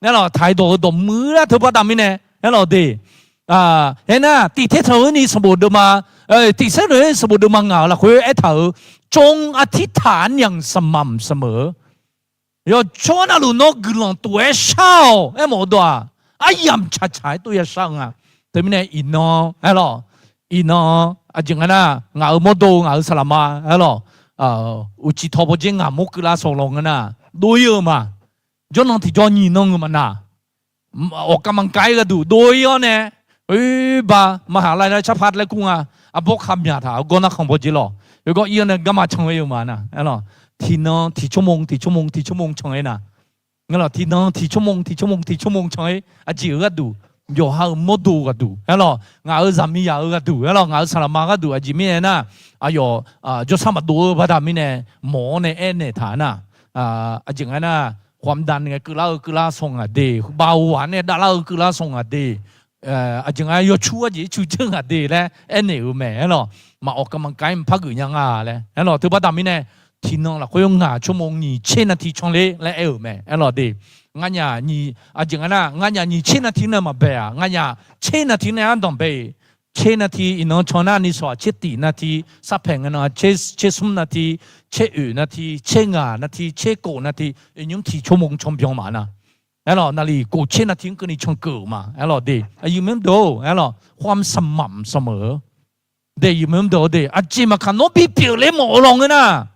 aerlawq, taqdawq-eu dawqmuiq lar teu baqda mirnae aerlawq de. Aernar tiq ter tanq-eu ni sanqbof deuvma, tiq ser lof-aer sanqbof deuvma ngaq-euq lafkhoer aertaq-euq, จงอธิษฐานอย่างสม่ำเสมอ. Yawqjawr navluf nawr guiqlanq tof-aer shar-awq aermawf-eu dawq-aq, aryamq tsaqtsaq-aer tov ya shar-eu nga. Teumirnae iqnan aerlawq, iqnan aqjeq nga nar ngaq-euq mawrdo ngaq-euq saqlaqma aerlawq, uqcif tawq bawdzer ngaq mawr keuvlar sawq lawq ngeur nar dov-ir-eu ma. Jawrnan tiqjawr nyiq nan ngeur maqnaq, ออกกำลังกาย gharduq dov-ir-awr nae, oe ba มหาลัย laer carpar laer kur nga, arbawr kamyaq taq-euq gawr narkhan bawdzer lawq, oe gawr ir-awr nae garma can-aer-eu ma nar aerlawq. Tiqnan tiq ชั่วโมง tiq ชั่วโมง tiq ชั่วโมง can-aer nar, aerlawq tiqnan tiq ชั่วโมง tiq ชั่วโมง tiq ชั่วโมง can-aer aqjeq-euq gharduq, yawqha-euq mawrdo gharduq aerlawq, ngaq-euq zaqmiqzaq-euq gharduq aerlawq, ngaq-euq saqlaqma gharduq aqjeq mirnae nar, aqyawf jawrsar maqdov-eu baqda mirnae mawf-awr nae aernaeq taq nar, aqjeq nga nar, ความดัน ngae keuvlar-eu keuvlar sawq ngaq de, baoq-aq nae davlar-eu keuvlar sawq ngaq de, aqjeq nga yawcur arjeq ircuf dzeur ngaq de laer aernaeq-euq mae aerlawq. Maq-awq กำลังกาย maqpar geuf nya nga laer aerlawq, teu baqda mirnae tiqnan lafkhoer ngaq ชั่วโมง nyiq tser navtiq can ler laer aer-euq mae aerlawq de. Nganyaf nyiq, aqjeq nga nar nganyaf nyiq tser navtiq nae maqbae-aq, nganyaf tser navtiq nae ardanq bae-iq, tser navtiq iqnan can nar ni sawq-aq tser tiq navtiq, sarpaeq ngae nan tser smr navtiq, tser oeq navtiq, tser ngaq navtiq, tser kof navtiq, iqnymr tiq ชั่วโมง can byan maf nar, aerlawq naqliq kof tser navtiq-anr keuvni can keuv-euq ma aerlawq de. Aqyuif mae mr deuq-or aerlawq, ความสม่ำเสมอ de, aqyuif mae mr deuq-or de, aqjeq maqkaq nawr bipyeuf ler mawf-eu lawq ngeur nar,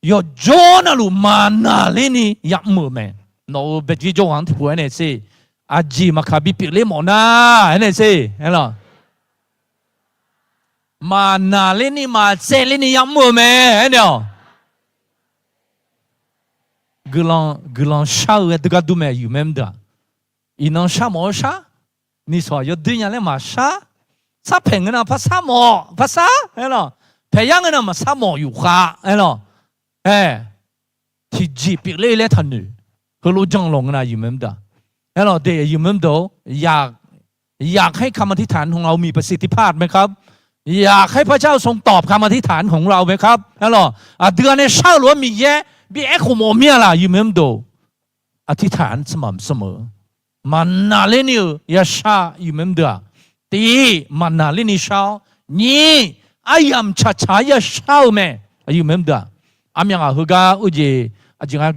yawqjawr navluf maqnaqler ni yamr-euq mae. Nawq-euq baeqjir jawrghaq-anr tiqpov aernaeq sher, aqjeq maqkaq bipyeuf ler mawf nar aernaeq sher aerlawq, maqnaqler ni maqtsaevler ni yamr-euq mae aernaeq-awq. Guiqlanq shar-eu ghae deugar dur mae, aqyuif mae mr deuq-aq. Iqnan shar mawf-awr shar, ni sawq-aq yawdoer nya laer maqshar, sarpaeq ngeur nar par shar mawf par shar aerlawq, paeq yar ngeur nar maqshar mawf yufkhav aerlawq, aer, tiqjeq pyeufler laer taqnoeq, heulof jan lawq ngeur nar aqyuif mae mr deuq-aq. Aerlawq de, aqyuif mae mr deuq-or, อยากให้คำอธิษฐานของเรามีประสิทธิภาพไหมครับ อยากให้พระเจ้าทรงตอบคำอธิษฐานของเราไหมครับ aerlawq, aqdui-a nae shar-eu lof-aer Miqyaer bi aerkhof mawf mir-a laq, aqyuif mae mr deuq-or. อธิษฐานสม่ำเสมอ maqnaqler ni-euq yashar, aqyuif mae mr deuq-aq. Tiq, maqnaqler ni shar-awr, nyiq, aryamq tsaqtsaq-aer yashar-eu mae, aqyuif mae mr deuq-aq. Armyanr ghaq heugar uijeq, aqjeq nga,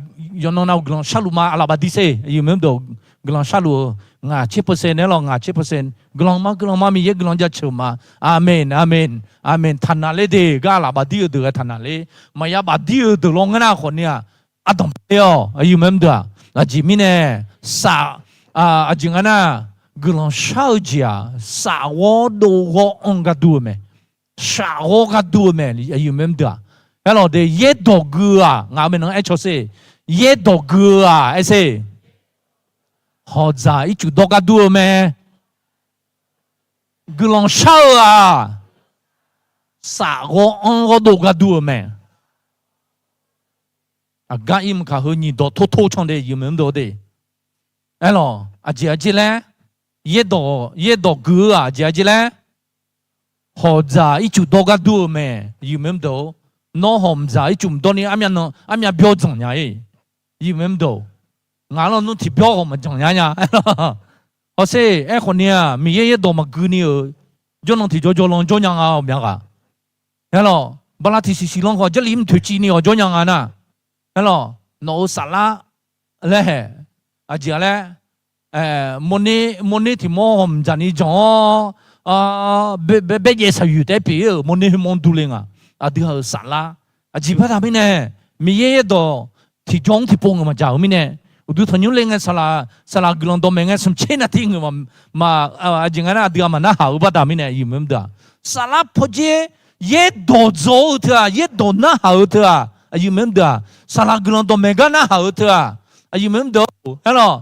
yawqnan nav-eu guiqlanq sharluf ma, aqlaf bafdir sher, aqyuif mae mr deuq-or, guiqlanq sharluf-eu, ngaq tser percent aerlawq, ngaq tser percent guiqlanq ma, guiqlanq ma, Miqyaer guiqlanq jaceuq ma. Aqmeq, aqmeq, aqmeq. Taqnaqler de, gar aqlaf bafdir-eu deuq ghae taqnaqler. Maqya bafdir-eu deuq lawr ngeur nar khawf ni-aq, ardanq bae-awq, aqyuif maqnyir deuq-aq. Aqjeq mirnae, saf, aqjeq nga nar, guiqlanq shar-eu jeq-aq, saf ghawr dov ghawr anr gar dur-eu mae. Saf ghawr gar dur-eu mae, aqyuif maqnyir deuq-aq. Aerlawq de, yaerdawq gui-eu-aq, ngaq-euq maeqnan aer caw sher. Yaerdawq gui-eu-aq, aer sher. Hawqdzaq ircuf dawr gar dur-eu mae. Guiqlanq shar-eu-aq, saf ghawr anr ghawr dov gar dur-eu mae. Aqgar ir maqkaq heu nyiq dawq tor tor can de, aqyuif maqnyir deuq de. Aerlawq, aqjeq aqjeq laer, yaerdawq, yaerdawq gui-eu-aq, aqjeq aqjeq laer, hawqdzaq ircuf dawr gar dur-eu mae, aqyuif maqnyir deuq. Nawr hawqdzaq ircuf mqdawr ni armyav byawr dzanq nya-ir, aqyuif maqnyir deuq. Ngaq-anr lawnmr tiqbyawr ghawq maqdzanq nya nya. Hawsher, aerkhawf ni-aq, Miqyaer yaerdawq maqgui ni-euq jawrnan tiqjawr jawrlan jawr nya nga-awq myav ghaq. Aerlawq, bala tiqsiq siq lan khawf Jarlif mq toeqciv ni-awq jawr nya nga nar. Aerlawq, nawq-euq saflar laer haeq, aqjeq-a laer, mawrner tiqmawr hawq mqdzaq ni janq-awr, baerjaev saqyoeq taef-aer pyeuf-ir-euq mawrner khoermawr durle nga. Aqdui-euq saflar, aqjeq baqda mirnae, Miqyaer yaerdawq tiqjawr-anr tiqpov ngeur maqjaq-euq mirnae, uqduq tanqnymr le ngae, saqlaq guiqlanq dawqmaeq ngae, smq tser navtir ngeur ma, aqjeq nga nar aqdui-aq maqnarhaq-eu baqda mirnae, aqyuif maqnyir deuq-aq, saflar pawdzer yaerdawq dzaw-eu teu-aq, yaerdawq narhaq-eu teu-aq, aqyuif maqnyir deuq-aq, saqlaq guiqlanq dawqmaeq gar narhaq-eu teu-aq, aqyuif maqnyir deuq-or, aerlawq,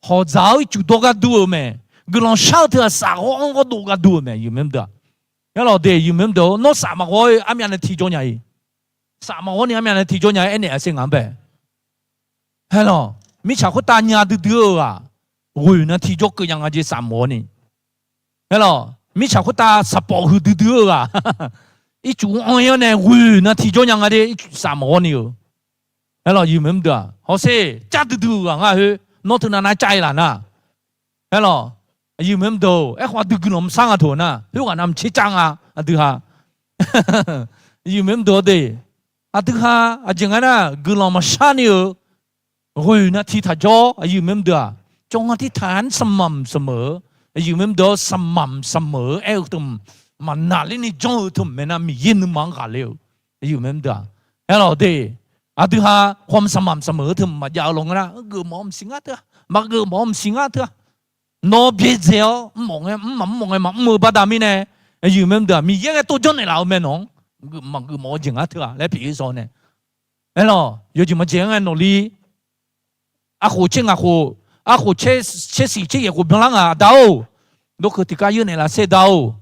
hawqdzaq-awr ircuf dawr gar dur-eu mae. Guiqlanq shar-eu teu-aq, saf ghawr anr ghawr dov gar dur-eu mae, aqyuif maqnyir deuq-aq. Aerlawq de, aqyuif maqnyir deuq-or, nawr saf maqghawr-ir armyav nae tiqjawr nya-ir. Saf maqghawr ni armyav nae tiqjawr nya-ir aernaeq-a sher ngaq-anr bae. Aerlawq, mirtsaq khoertav nya duidui-eu-aq, ghoeq na tiqjawr keuv nya nga jeq saf maqghawr ni. Aerlawq, mirtsaq khoertav saqpawf huiqdui dui-eu-aq, ircuf anr-ir-awr nae ghoeq na tiqjawr nya nga de, ircuf saf maqghawr ni-eu. Aerlawq, aqyuif maqnyir deuq-aq, hawsher, car duidui-eu ghaq nga khoer, nawr teunav nar car-ir laf nar. Aerlawq, aqyuif maqnyir deuq-or, aerkhawf aqdui guiqlanq maqshar nga teu-eu nar, khoerghaq nav maqtser car nga, aqdui ha. Aqyuif maqnyir deuq-or de, aqdui ha, aqjeq nga nar guiqlanq maqshar ni-euq ghoeq na tiq taq jawr, aqyuif maqnyir deuq-aq, cawv nga tirtaq-anr saqmamq saqmeuq-eu, aqyuif maqnyir deuq-or, saqmamq saqmeuq-eu aer-eu teu maqnaqler ni janr-eu teu maeq nar Miqyaer nuima-anr ghaqler-eu, aqyuif maqnyir deuq-aq. Aerlawq de, aqdui ha, khawf saqmamq saqmeuq-eu teu maqjav-eu lawq nga nar, geufmawf-eu maqsiq ngar teu-a, maqgeufmawf-eu maqsiq ngar teu-a. Nawr byaerdzae-awr mr mawf ngae mr maqmr mawf ngae maqmr-eu baqda mirnae, aqyuif maqnyir deuq-aq, Miqyaer ghae tov janrnaeq laf-eu mae nawq-anr, maqgeufmawf-eu jeq ngar teu-a laer pyeuf-ir sawr nae. Aerlawq, yawjeq maqjeq-aer ngae nawqli arkhof tser ngaq khof, arkhof tser siq tser yaeq khof byanlar ngaq, Aqda-or, lorkeuv tiqkar yeur naeq laf sher da-or,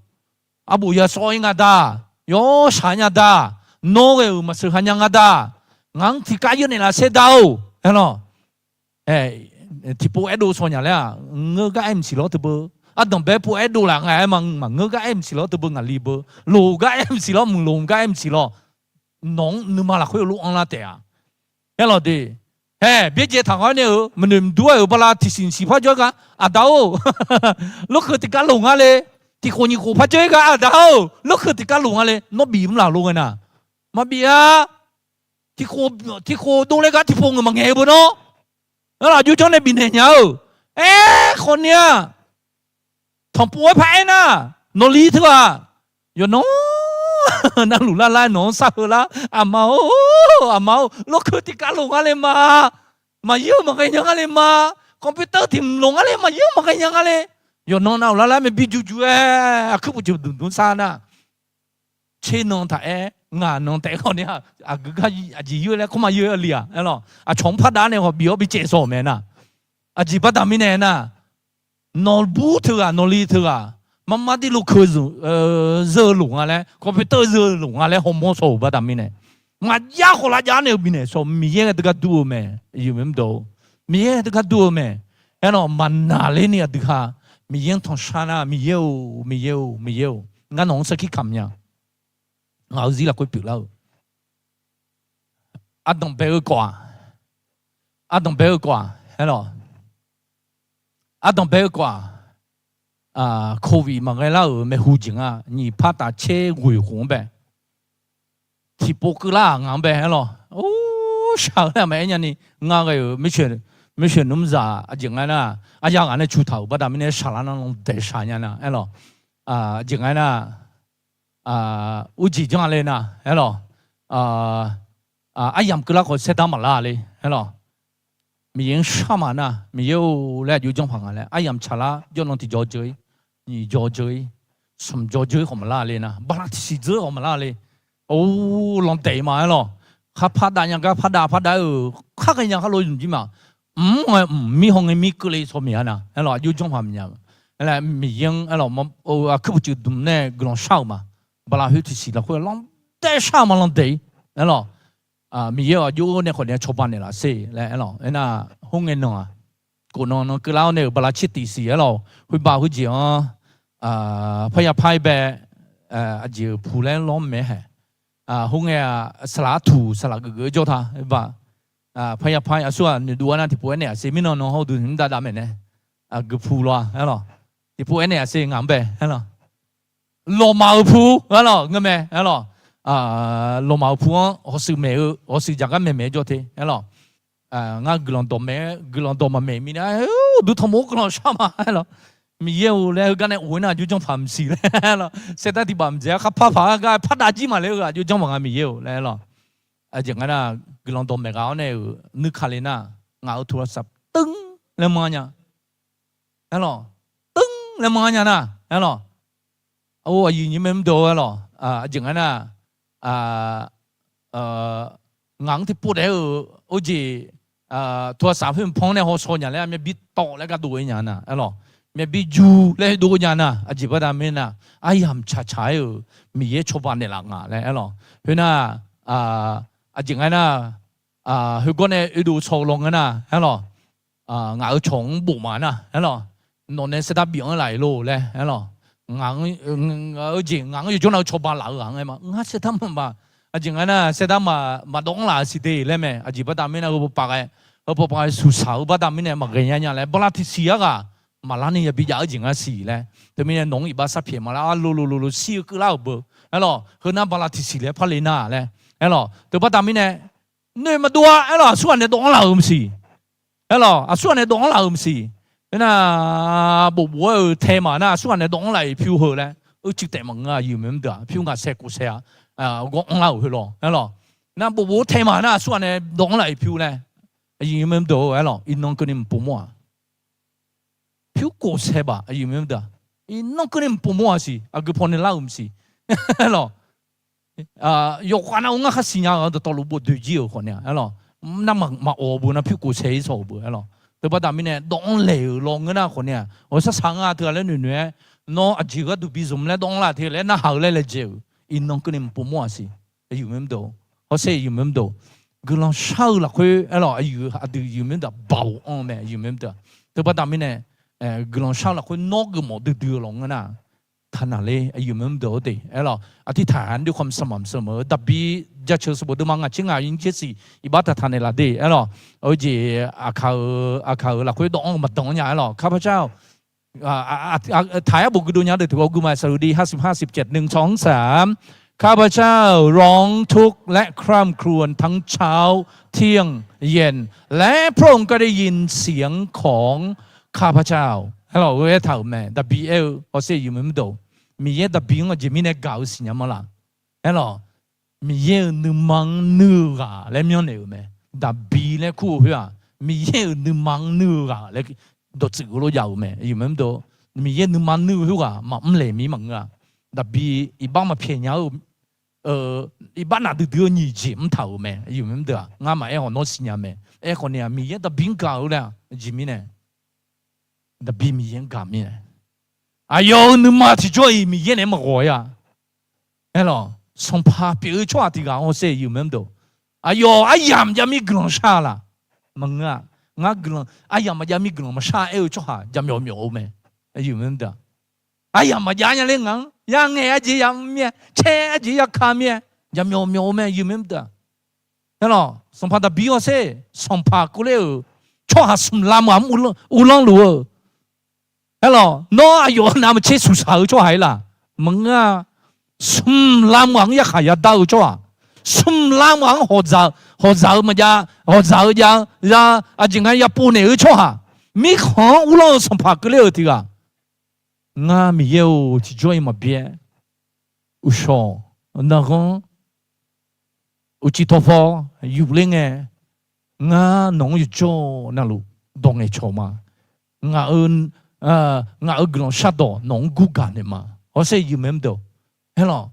arbof yasawv-ir nga da, yawshaq nya da, nawr ghae-euq maqsheuq ha nya nga da, ngaq-anr tiqkar yeur naeq laf sher da-or, aerlawq. Tiqpov aerdov shaw nya laer-aq, ngeur gar aer maqsiq lawr teu beu. Ardanq bae pov aerdov laf nga aer ma, maqngeur gar aer maqsiq lawr teu beu, ngaqli beu. Loq gar aer maqsiq lawr, muiqloq gar aer maqsiq lawr. Nawq-anr nuima lafkhoer lof anrlar taef-a. Aerlawq de, hae, byaerdzae taq nga-aer nae-euq maqnoeq maqdur-aer-euq bala tiqsiq siq par jawr-aer gar, Aqda-or, lorkeuv tiqkar loq nga le. Tiqkhof nyiq khof par jawr-aer gar, Aqda-or, lorkeuv tiqkar loq nga le. Nawr bif mr laf lo ngae nar, maqbif-a. Tiqkhof dovle gar tiqpov ngeur maqngaeq-eu beu nawr. Arlaf jov janr nae bifnaeq nya-eu. Aerkhawf ni-aq, tanqpov-aer paraer nar, nawqli teu-aq, yawqnan navluf lar lar nawq-anr sar heu lar, aqma-or, aqma-or, lorkeuv tiqkar loq nga le ma. Maqyeur maqghae nya nga le ma. Computer tiq mq loq nga le, maqyeur maqghae nya nga le. Yawqnan navluf lar lar maebi juju-aer aqkuir puq jeq duq dmr sar nar, tser nan taq aer, ngaq nan taef-aer khawf ni-aq, aqgeu gar aqjeq yeur laer kawrma yeur-aer li-aq, aerlawq, aqcawq-anr par dav nae khawf bif-awr bi caev saw-euq mae nar. Aqjeq baqda mirnae nar, nawqbur teughaq nawqli teughaq, marmar dir lorkeuv zeu-eu loq nga laer, computer zeu-eu loq nga laer hawmawr saw-euq baqda mirnae, maqjav khawf lar jav nae-eu bifnaeq saw, Miqyaer ghae teugar dur-eu mae. Miqyaer ghae teugar dur-eu mae. Aerlawq, maqnaqler ni aqdui ha, Miqyaer-anr tanqshar nar, Miqyaer-or, Miqyaer-or, Miqyaer-or, ngar nawq-anr sarkir kamq nya. Ngaq-euq zir lafkhoer pyeuflar-eu, ardanq bae-eu kawv-aq, ardanq bae-eu kawv-aq, aerlawq, ardanq bae-eu kawv-aq, Covid maqghae lar-euq maeqhu jeq nga, nyiq par taf caer ghoeq khof-anr bae, tiqpov keuvlar-aq ngaq-anr bae, aerlawq, or shaq-eu laer maqaer nyani, ngar ghae-euq meuqshoeq nmr zaq aqjeq nga nar, arya ghaq nae cutaq-euq baqda mirnae shaqlar nar lan daeq shaq nya nar, aerlawq, aqjeq nga nar, urjeq janr le nar, aerlawq, aryamq keuvlar khawf saerdar maqlar le, aerlawq. Miqyaer-anr shar ma nar, Miqyaer-or laer aqjox janrpaq nga laer aryamq tsaqlar jawrnan tiqjawr jeur-ir, nyiq jawr jeur-ir, smq jawr jeur-ir khawf maqlar le nar, bala tiqsiq dzeur khawf maqlar le. Or, landaeq-ir ma aerlawq. Khar pardav nya gar pardav pardav-aer-euq khar ghaenya khar lo zmq jir ma. Mq-anr ngae mq, mir haw ngae mir keuvle shaw miq-a na aerlawq, aqjox janrpaq miqnya. Aerlaer Miqyaer-anr aerlawq, aqkuir buqcuiv dmq nae guiqlanq shar-euq ma. Bala khoer tiqsiq lafkhoer landaeq shar-eu ma landaeq-ir aerlawq. Miqyaer-euq aqjox-aer nae khawf nae cawba naeqlaf sher laer aerlawq. Aernar, khoerngae nan-aq, kof nan nan keuvlar-awr nae-euq bala tser tiq siq aerlawq, khoerbav khoerjeq-anr parya par-ir bae, aqjeq-euq pu laer lawr maeq-aer haeq. Khoerngae-aq, saqlaq artuq saqlaq geuf geuf-aer jawr ta, parya par-ir aqsur-aq noeqdov-aer nar tiqpov aernaeq-aq sher mirnan nan hawr-eu duq-anr dav dav maeq nae, aqgeu pu lawr-a aerlawq. Tiqpov aernaeq-aq sher ngaq-anr bae aerlawq. Lawqmaf-euq pu aerlawq, ngeurmae aerlawq. Lawqmaf-euq pu-anr hawshuif maeq-eu, hawshuif jaq gar maeqmaeq-aer jawr te aerlawq. Ngar guiqlanq dawq maeq-aer, guiqlanq dawq maqmaeq mirnae, uqduq tanqmof-anr guiqlanq shar ma aerlawq. Miqyaer-or laer heugar nae of-aer nar aqjox janrpaq maqsiq laer aerlawq. Saerdar tiqbaf maqdzaeq-a, khar par paq-aer gar pardav jir maqle-eu aqjox janrpaq nga Miqyaer-or laer aerlawq. Aqjeq nga nar, guiqlanq dawq maeq ghaq-awr nae-euq nuikale nar, ngaq-euq โทรศัพท์ teunr laer manr nya aerlawq. Teunr laer manr nya nar aerlawq. Or, aqyuif nyiq mae mr deuq aerlawq. Aqjeq nga nar, ngaq-anr tiqpov daef-eu or jeq, โทรศัพท์ khoer mqpanr nae hawshaw nya laer myavbir tawv laer gardov-aer nya nar aerlawq. Myavbir ju laer heudov nya nar, aqjeq baqda mirnae nar, aryamq tsaqtsaq-aer-euq Miqyaer cawba naeqlaf nga laer aerlawq. Khoernar, aqjeq nga nar, heugawr nae oedov shaw-eu law ngeur nar aerlawq. Ngaq-euq cawq-anr bof ma nar aerlawq. Nawq nae saerdar bif-anr laf-iq lor laer aerlawq. Ngaq-anr, jeq ngaq-anr yawjawr nav-eu cawba laf-eu ghaq-anr aer ma. Ngar saerdar maqma, aqjeq nga nar saerdar maqdawv-anr laf-eu siq de laer mae. Aqjeq baqda mirnae heupov paf ghae, heupov paf ghae suqsaq-eu baqda mirnae maqghae nya nya laer bala tiqsiq-aer ghaq maqlar ni yabi jav-eu jeq ngar siq laer. Teumirnae nawq-anr iqbax sarpyaeq ma laer arlo lo lo lo shir-eu keuvlar-euq beu aerlawq. Heunar bala tiqsiq laer parle nar laer aerlawq. Teubaqda mirnae noeq maqdov-a aerlawq, aqsurghaq nae dawv-anr laf-euq maqsiq aerlawq, aqsurghaq nae dawv-anr laf-euq maqsiq. Aernar, bofbof-aer-euq tae ma nar aqsurghaq nae dawv-anr laf-iq pyur heu laer uicuiv taef maqngeur-a, aqyuif maqnyir deuq-aq, pyur ngaq sae kof sae-a, ghawr anrlar-euq heu law aerlawq. Nar bofbof-aer tae ma nar aqsurghaq nae dawv-anr laf-iq pyur laer, aqyuif maqnyir deuq-or aerlawq, iqnan keuvni maqpov mawr-aq. Pyur kof sae baf, aqyuif maqnyir deuq-aq, iqnan keuvni maqpov mawr-aq siq, aqgeu paw nae lar-euq maqsiq aerlawq. Yawqghaq nav-eu ngar khar siqnya-eu dawqtawvluf bofdoeq jir-euq khawf nae aerlawq. Nar maqawq-eu beu nar pyur kof sae-ir saw-euq beu aerlawq. Teubaqda mirnae dawv-anr laeq-euq law ngeur nar khawf nae-aq, awq sar saq nga teu-aq laer noeqnoeq-aer, nawr aqjeq gharduq bizmq laer dawv-anr laf te laer narhaq-eu laer laejae-euq, iqnan keuvni maqpov mawr-aq siq. Aqyuif maqnyir deuq-or, hawsher aqyuif maqnyir deuq-or, guiqlanq shar-eu lafkhoer aerlawq, aqyuif aqdui aqyuif maqnyir deuq-aq baoq anr-eu mae, aqyuif maqnyir deuq-aq. Teubaqda mirnae, guiqlanq shar-eu lafkhoer nawr geufmawf duidui-eu law ngeur nar, taqnaq ler, aqyuif maqnyir deuq-or de aerlawq. Aqtirtaq-anr doer khawf maqsaq maqsaq meuq-eu daqbi jaceuq sanqbof deuvma ngaq tser ngaq nyiq tser siq iqbax taqtaq naeqlaf de aerlawq. Oejeq aqkaq-euq, aqkaq-euq lafkhoer dawv-anr-eu maqdanq nya aerlawq. ข้าพเจ้า taq-aer bof guidov nya deuq tiqghaq gui ma saqludi ห้าสิบ ห้าสิบเจ็ด หนึ่ง สอง สาม ข้าพเจ้าร้องทุกข์และคร่ำครวญทั้งเช้า เที่ยง เย็น และพระองค์ก็ได้ยินเสียงของข้าพเจ้า aerlawq. Heu aertaq-euq mae, daqbi aer-eu hawsher aqyuif maqnyir deuq-or, Miqyaer daqbi-anr aqjeq mirnae gaq-eu siqnya ma laf aerlawq. Miqyaer-euq nuima-anr nuir-eu ghaq laer myanrnaeq-euq mae. Daqbi laer kur-eu khoer-aq, Miqyaer-euq nuima-anr nuir-eu ghaq laer dawqtsuif-eu lof jav-euq mae, aqyuif maqnyir deuq-or. Miqyaer nuima nuir-eu khoerghaq maqmr laeq mir maqngeur-a. Daqbi iqbax maqpyaeq nya-eu, iqbax nafdui dui-eu nyiq jeq mrtaq-euq mae, aqyuif maqnyir deuq-aq. Ngar maqaer hawq nawr siqnya mae. Aerkhawf ni-aq, Miqyaer daqbi-anr gaq-eu laer-aq, aqjeq mirnae daqbi Miqyaer-anr gaq mirnae, aqyawf-euq nuima tiqjawr-iq Miqyaer naeq-aer maqghawq-ir-a. Aerlawq, sanqpaq pyeuf-eu tsawrhaq tiq ghaq-anr hawsher aqyuif maqnyir deuq-or, aqyawf aryamq jav mir guiqlanq shar-eu laf? Maqngeur-a. Ngar guiqlanq, aryamq maqjav mir guiqlanq maqshar aer-eu tsawrhaq jaqmyawf myawf-eu mae, aqyuif maqnyir deuq-aq. Aryamq maqjav nya ler ngaq-anr ya ngaeq-aer jeq ya mr mir-aer, caer-aer jeq ya ka mir-aer, jaqmyawf myawf-eu mae, aqyuif maqnyir deuq-aq. Aerlawq, sanqpaq daqbi hawsher, sanqpaq keuvler-euq tsawrhaq smq lam ghaq-anr uvlanr luf-eu Aerlawq, nawr aqyawf navmaqtser suqsaq-eu tsawrhaq-ir laf? Maqngeur-a. Smq lam ghaq-anr yarkhaq yadar-eu tsawrhaq, smq lam ghaq-anr hawqdzaq-eu maqjav, hawqdzaq-eu jav-eu, aqjeq nga yapov naeq-eu tsawrhaq, mirkhanq-anr uvlanr-eu sanqpaq keuvler-euq tiq ghaq, ngar Miqyaer-or tiqjawr-iq maqbyaer. Uqshawq, narghanr, uqcif tawqpaw yufler ngae, ngar nawq-anr yawjawr navluf dawq ngaeqcawq ma. Ngaq-euq, ngaq-euq guiqlanq shardawq nawq-anr gurgaq naeq ma. Hawsher aqyuif mae mr deuq, aerlawq,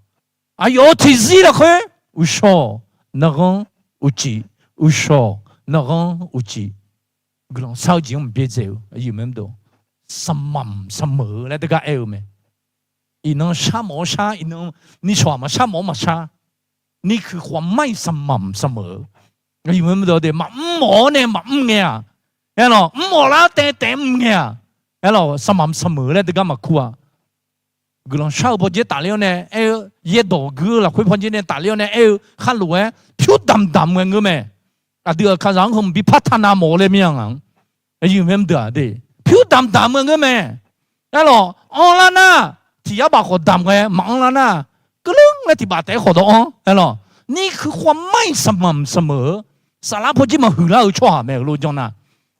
aqyawf-euq tiqzir lafkhoer uqshawq naqghanr uqcif, uqshawq naqghanr uqcif, guiqlanq shar-eu jeq-anr maqbyaerdzae-eu aqyuif mae mr deuq, saqmamq saqmeuq-eu laer teugar aer-eu mae. Iqnan shar mawf-awr shar, iqnan nishawq-aq maqshar mawf-awr maqshar. Ni huiq khawf mar-iq saqmamq saqmeuq-eu, aqyuif mae mr deuq, maqmr mawf-awr nae maqmr ngae-aq, aerlawq, mr mawf lar taev taef mr ngae-aq, aerlawq, saqmamq saqmeuq-eu laer teugar maqkur-a. Guiqlanq shar-eu pawdzer tafler-awr nae aer-eu, yaerdawq guir-eu lafkhoer pawdzer nae tafler-awr nae aer-eu kharlof-aer pyur damq damq ngae ngeur mae. Aqdui aqkaqzaq-anr heu mqbir partaq nav mawf-eu laer mir-a ngaq-anr, aqyuif mae mr deuq-aq de, pyur damq damq ngae ngeur mae. Aerlawq, anrlar nar, tiq yar baf khawf damq ngae maqanr lar nar, keuvleur laer tiq baf taef-aer khawf dawv-anr, aerlawq, ni huiq khawf mar-iq saqmamq saqmeuq-eu, saflar pawdzer maqhuiq lar-eu tsawrhaq mae heulof janr nar,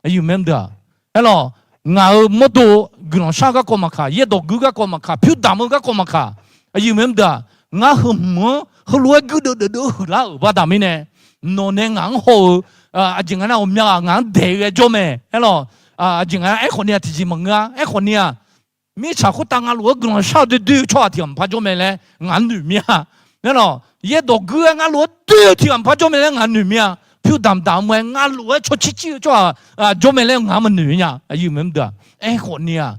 aqyuif mae mr deuq-aq. Aerlawq, ngaq-euq mawrdo guiqlanq shar-eu garkawv maqkaq, yaerdawq guir garkawv maqkaq, pyur damq-eu garkawv maqkaq, aqyuif mae mr deuq-aq, ngar heu hmq-anr heulof-aer guirdeuv deuvdeuv-eu huiqlar-euq baqda mirnae, nawq nae ngaq-anr haw-eu, aqjeq nga nar ghawqmya ghaq ngaq-anr daeq-eu ghae jawr mae, aerlawq, aqjeq nga nar aerkhawf ni-aq tiqjeq maqngeur-a, aerkhawf ni-aq, mirtsaq khoertav ngar lof-aer guiqlanq shar-eu doer doer-eu tsawrhaq tiq ghaq maqpar jawr mae laer ngaq-anr noeq mir-a. Aerlawq, yaerdawq guir-aer ngar lof-aer doer-eu tiq ghaq maqpar jawr mae laer ngaq-anr noeq mir-a. Pyur damq damq-eu mae, ngar lof-aer caw cir cir-eu tsawrhaq jawr mae laer ngaq-anr maqnoeq nya, aqyuif mae mr deuq-aq. Aerkhawf ni-aq,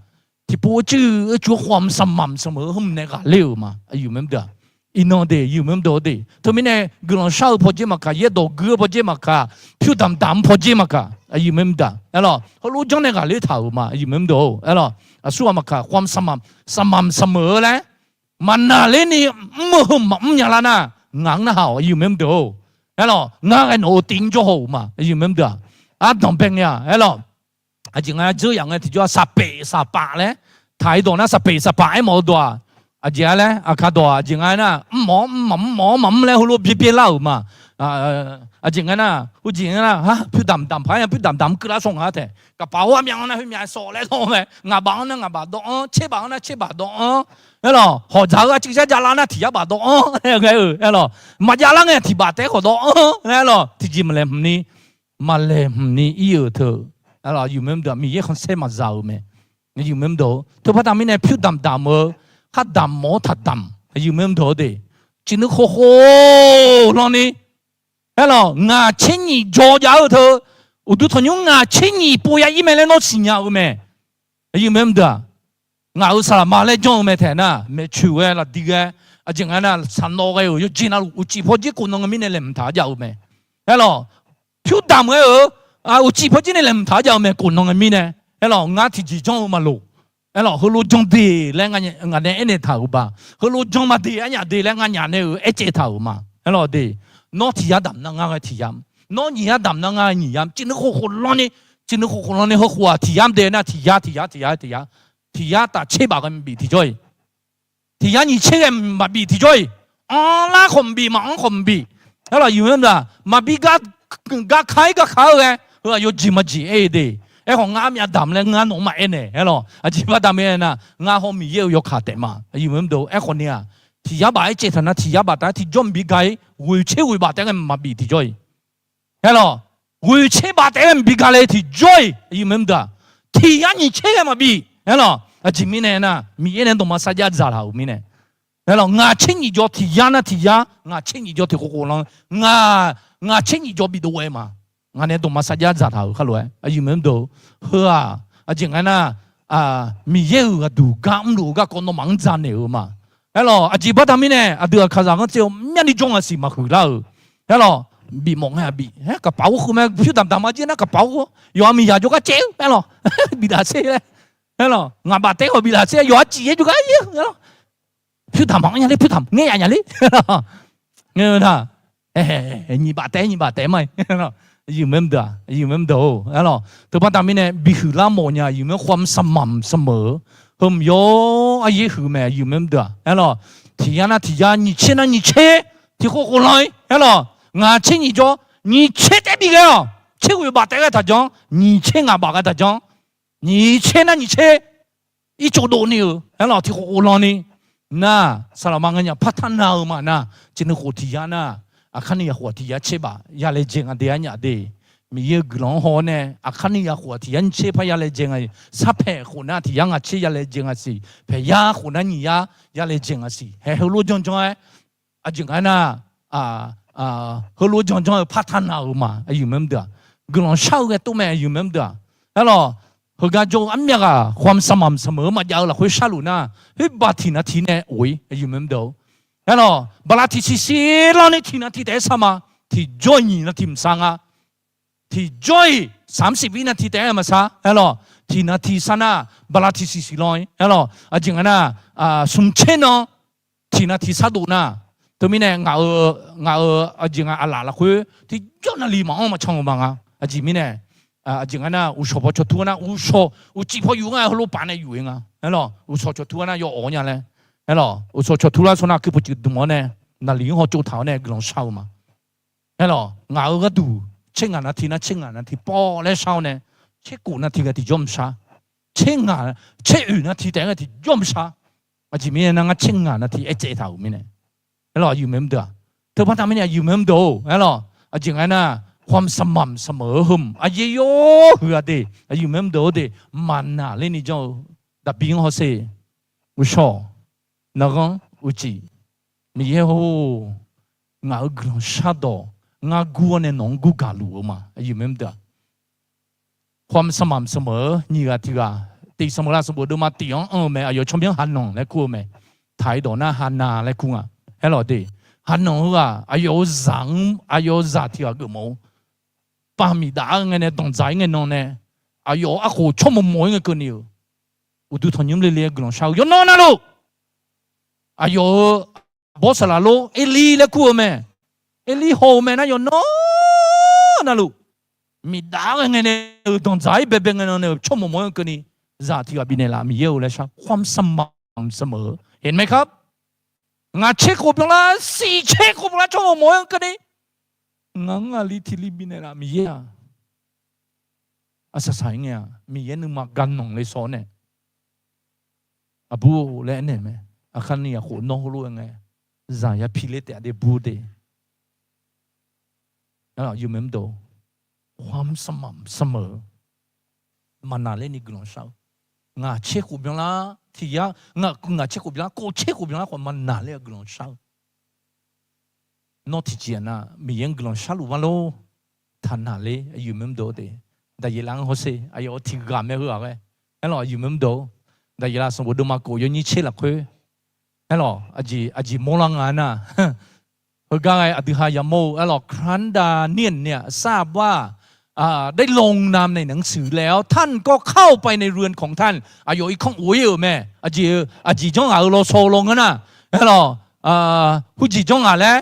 tiqpov-aer cuir-eu cuir-aer khawf saqmamq saqmeuq-eu hmq nae ghaqler-euq ma, aqyuif mae mr deuq-aq. Iqnan de, aqyuif mae mr deuq-a de, teumirnae guiqlanq shar-eu pawdzer maqkaq, yaerdawq guir-eu pawdzer maqkaq, pyur damq damq-eu pawdzer maqkaq, aqyuif mae mr deuq-aq. Aerlawq, heulof janr nae ghaqler taq-euq ma, aqyuif mae mr deuq-or. Aerlawq, aqsur ghaq maqkaq khawf saqmamq saqmeuq-eu laer maqnaqler ni mr-eu heu maqmr nya lar nar, ngaq-anr narhaq-awq, aqyuif mae mr deuq-or. Aerlawq, ngar ghae nawq-euq tiv-anr jawr haw-euq ma, aqyuif mae mr deuq-aq. Ardanq bae ngae-aq, aerlawq, aqjeq nga dzeur yaf ngae tiqjawr-aq, saqpeq saqpaf laer taq-ir dawq nar, saqpeq saqpaf aermawf-eu dawq-aq, aqjeq-a laer aqkaq dawq-aq, aqjeq nga aernar, mr mawf-anr mr mawf-anr maqmr laer heulof byaer byaer lar-euq ma. Aqjeq nga aernar, heujeq nga aernar, ha, pyur damq damq paq-aer nya, pyur damq damq mr keuvlar shawr ngaq-a taef. Kaqpaf-or, armyav-anr nar khoermyav sawf laer dawv-anr mae. Ngaq baf-anr nar ngaq baf dawv-anr, tser baf-anr nar tser baf dawv-anr. Aerlawq, hawq dzaq-eu arcuiv zar jav lar nar tiq yar baf dawv-anr laer ghae-eu. Aerlawq, maqjav lar ngae tiq baf taef-aer khawf dawv-anr laer, aerlawq, tiqjeq maqlaeq hmq ni, maqlaeq hmq ni ir-euq teu. Aerlawq, aqyuif mae mr deuq-aq, Miqyaer khanqsaer maqzaq-euq mae. Aqyuif mae mr deuq-or, teu par damq mirnae pyur damq damq-eu, khar damq mawf-awr taq damq, aqyuif mae mr deuq-or de, ciqnui khofkhof lanni, aerlawq, ngaq tser nyiq jawr jav-eu teu, uqduq tanqnymr ngaq tser nyiq pov ya ir mae laer nawr siqnya-eu mae. Aqyuif mae mr deuq-aq, ngaq-euq saqlaqma laer janr-eu mae taef nar, maeqtsoeq ghae lafdi ghae, aqjeq nga aernar, saqnawv ghae-euq yawqjeq navluf uqcif pawdzer khofnan ngae mirnae laeqhmq taq-awr jav-eu mae. Aerlawq, pyur damq ghae-euq uqcif pawdzer nae laeqhmq taq-awr jav-eu mae khofnan ngae mirnae. Aerlawq, ngar tiqjeq janr-eu maqloq. Aerlawq, heulof jan de laer ngaq nae aernaeq taq-euq baq. Heulof jan ma de, arnyaf de laer nganyaf nae-euq aercaev taq-euq ma. Aerlawq de, nawr tiq yar damq nar ngar ghae tiq yar, nawr nyiq yar damq nar ngar ghae nyiq yar, ciqnui khofkhof lanni, ciqnui khofkhof lanni heukhof-aq tiq yar mr de nar tiq yar, tiq yar, tiq yar, tiq yar, tiq yar taf tser baf ghae maqbif tiqjawr-iq, tiq yar nyiq tser ghae maqbif tiqjawr-iq, anrlar khawf maqbif, maqanr khawf maqbif. Aerlawq, aqyuif mae mr deuq-aq, maqbi gar kar-ir gar kar-eu ghae, heu-aq yawjeq maqjeq aer-eu de. Aerkhawf ngar armyav damq laer ngar nawq-anr maqaer naeq. Aerlawq, aqjeq baqda mirnae aernar, ngar hawr Miqyaer-euq yawkaq taef ma, aqyuif mae mr deuq-or. Aerkhawf ni-aq, tiq yar baf aercaev taq nar tiq yar baf taef-aer tiqjawr maqbi ga-ir, ghoeq tser ghoeq baf taef-aer ghae maqbif tiqjawr-iq. Aerlawq, ghoeq tser baf taef-aer ghae maqbi ga le tiqjawr-iq, aqyuif mae mr deuq-aq, tiq yar nyiq tser ghae maqbif. Aerlawq, aqjeq mirnae aernar, Miqyaer nae dawqma sarjax dzaqtaq-euq mirnae. Aerlawq, ngaq tser nyiq jawr tiq yar nar tiq yar, ngaq tser nyiq jawr tiq khofkhof lan, ngaq, ngaq tser nyiq jawr bidov ghae ma. Ngaq nae dawqma sarjax dzaqtaq-euq khar lof-aer, aqyuif mae mr deuq-or. Heu-aq, aqjeq nga aernar, Miqyaer-euq aqduq gar mrluf-eu garkawv nawmaf-anr dzaq naeq-euq ma. Aerlawq, aqjeq baqda mirnae aqdui aqkaqzaq ghanr tser-eu myavni jawr ngaq siq maqhuiq lar-euq. Aerlawq, bif mawf ngae-aq bif, kaqpaf-or, heu mae pyur damq damq-a jir nar kaqpaf-or, yawqha miqyaq jawrgar caev-eu, aerlawq, bif laf tser laer. Aerlawq, ngaq baf taef-aer khawf bif laf tser, yawqha ciq yaer jawrgar ir-eu, aerlawq, pyur damq maqanr nya ler, pyur damq ngaer yaf nya ler. Nyiq baf taef-aer nyiq baf taef ma. Aqyuif mae mr deuq-or, aerlawq, teu baqda mirnae bihuiq lar mawf nya, aqyuif mae khawf saqmamq saqmeuq-eu, heu mq yawr aryaer huiq mae, aqyuif mae mr deuq-aq. Aerlawq, tiq yar nar tiq yar, nyiq tser nar nyiq tser, tiq khofkhof lan-ir, aerlawq, ngaq tser nyiq jawr, nyiq tser taef-aer bi ghae-awq. Tser ghoeq baf taef-aer ghae taq janr, nyiq tser ngaq baf ghae taq janr, nyiq tser nar nyiq tser, ircuf dov ni-euq, aerlawq, tiq khofkhof lan ni. Nar, saqlaqma nganyaf partanr na-eu ma nar, ciqnui khof tiq yar nar, Aqkar ni yaqkhof-aq tiq yar tser baf yalaejae nga de, arnyaf de. Miqyaer-euq guiqlanq-anr haw-awr nae, Aqkar ni yaqkhof-aq tiq yar nyiq tser par yalaejae nga. Sarpaeq khof nar tiq yar ngaq tser yalaejae nga siq. Paeq yar khof nar nyiq yar yalaejae nga siq. Haeq heulof janrjanr-aer, aqjeq nga aernar, heulof janrjanr-eu par taq naq-euq ma, aqyuif maqyur deuq-aq. Guiqlanq shar-eu ghae tov mae, aqyuif maqyur deuq-aq. Aerlawq, heugar jawr-eu armyav ghaq khawf maqsaq maqsaq meuq-eu maqjav-eu lafkhoer sharluf nar, khoer baq tiq nav tiq nae of-ir, aqyuif maqyur deuq-or. Aerlawq, baqlav tiqsiq siq lanr ni tiq nav tiq taef-aer sar ma. Tiqjawr-iq nyiq nav tiq maqsar nga. Tiqjawr-iq saqmr siq bir nav tiq taef-aer maqsar. Aerlawq, tiq nav tiq sar nar, baqlav tiqsiq siq lanr-ir. Aerlawq, aqjeq nga nar, smq tser nan tiq nav tiq sar dov nar, teumirnae ngaq-euq, ngaq-euq aqjeq nga aqlaf lafkhoer tiqjawr navlif maqanr maqcan-euq ma nga. Aqjeq mirnae, aqjeq nga nar, uqshawq paw cawq tur-a nar, uqshawq uqcif paw yuf nga, heulof paf nae yuf-ir nga. Aerlawq, uqshawq cawq tur-a nar yawawq-awr nya laer. Aerlawq, uqshawq cawq tur lar sawr nar, kuir pawqcif dmq-awr nae, naqliq-anr hawtsov taq-awr nae guiqlanq shar-eu ma. Aerlawq, ngaq-euq gharduq tser ngaq nav tiq nar tser ngaq nav tiq pawv laer shar-awr nae, tser khof nav tiq ghae tiqjawr maqshar. Tser ngaq, tser oeq nav tiq taef-aer ghae tiqjawr maqshar. Aqjeq mirnae nar, ngar tser ngaq nav tiq aertsaev taq-euq mirnae. Aerlawq, aqyuif maqyur deuq-aq. Teubaqda mirnae aqyuif maqyur deuq-or, aerlawq, aqjeq nga aernar, khawf maqsaq maqsaq meuq-eu heu-m aqyuif yawr huiq-a de, aqyuif maqyur deuq-or de, maqnaq ler ni janr-eu, Daqbir-anr hawsher, uqshawq, naqghanr uqcif, Miqyaer-or, ngaq-euq guiqlanq shardawq ngar gur-awr nae nawq-anr gurgaq luf-eu ma, aqyuif maqyur deuq-aq. Khawf maqsaq maqsaq meuq-eu nyiq ghaq tiq ghaq, tiq sanqbof lav sanqbof deuvma tiq-anr anr-eu mae, aqyawf tsawrmyanr Haqnanq laer kur-eu mae. Taq-ir dawq nar Haqnaq laer kur nga. Aerlawq de, Haqnanq heughaq aqyawf-euq zaq-anr, aqyawf-euq zaq tiq ghaq geufmawf-eu, pav miqdaf-aer ngae nae danqdzaq-ir ngae nan nae, aqyawf-euq arkhof tsawrmawq mawq-ir ngae keuvni-euq, uqduq tanqnymr le le-aer guiqlanq shar-eu yawqnan navluf, aqyawf-euq aqbawr saqlaq lor Erlir laer kur-eu mae. Erlir haw-eu mae nar yawqnan navluf, miqdaf-aer ghae ngae nae-euq danqdzaq-ir baebae ngae nan nae-euq tsawrmawq mawq-ir keuvni, zaq tiq ghaq bifnaeq laf Miqyaer-eu laer shar. Khawf maqsaq maqsaq meuq-eu, เห็นไหมครับ? Ngaq tser khof byanlar, siq tser khof byanlar tsawrmawq mawq-ir keuvni, ngaq-anr aqli tiq li bifnaeq laf Miqyaer-aq. Aqsaq saq-ir ngae-aq, Miqyaer nuima ga nanq le sawr nae, aqbur laer aernaeq mae. Aqkar ni yaqkhof nawr heulof-aer ngae, zaq ya pi ler taef-a de bur de. Aqyuif maqyur deuq-or, khawf maqsaq maqsaq meuq-eu, maqnaq ler ni guiqlanq shar-eu, ngaq tser khof byanlar tiq yar, ngaq tser khof byanlar, khof tser khof byanlar khawf maqnaq ler-eu guiqlanq shar-eu. Nawr tiqjeq-aq nar Miqyaer-anr guiqlanq sharluf ma lor. Taqnaq ler, aqyuif maqyur deuq-or de, Daqyeqlav-anr hawsher, aqyawf-euq tiq ghaq mae heughaq ghae. Aerlawq, aqyuif maqyur deuq-or, Daqyeqlav sanqbof deuvma khof yawnyir tser lafkhoer, aerlawq, aqjeq, aqjeq mawrlar nga nar, heugar ghae aqdui ha yamawr-eu, aerlawq, ครั้นดาเนียลเนี่ยทราบว่า ได้ลงนามในหนังสือแล้ว ท่านก็เข้าไปในเรือนของท่าน aqyawf irkanr of-ir-euq mae. Aqjeq-eu, aqjeq janr ngaq-euq lawsaw-eu law ngeur nar, aerlawq, hurjeq janr ngaq laer,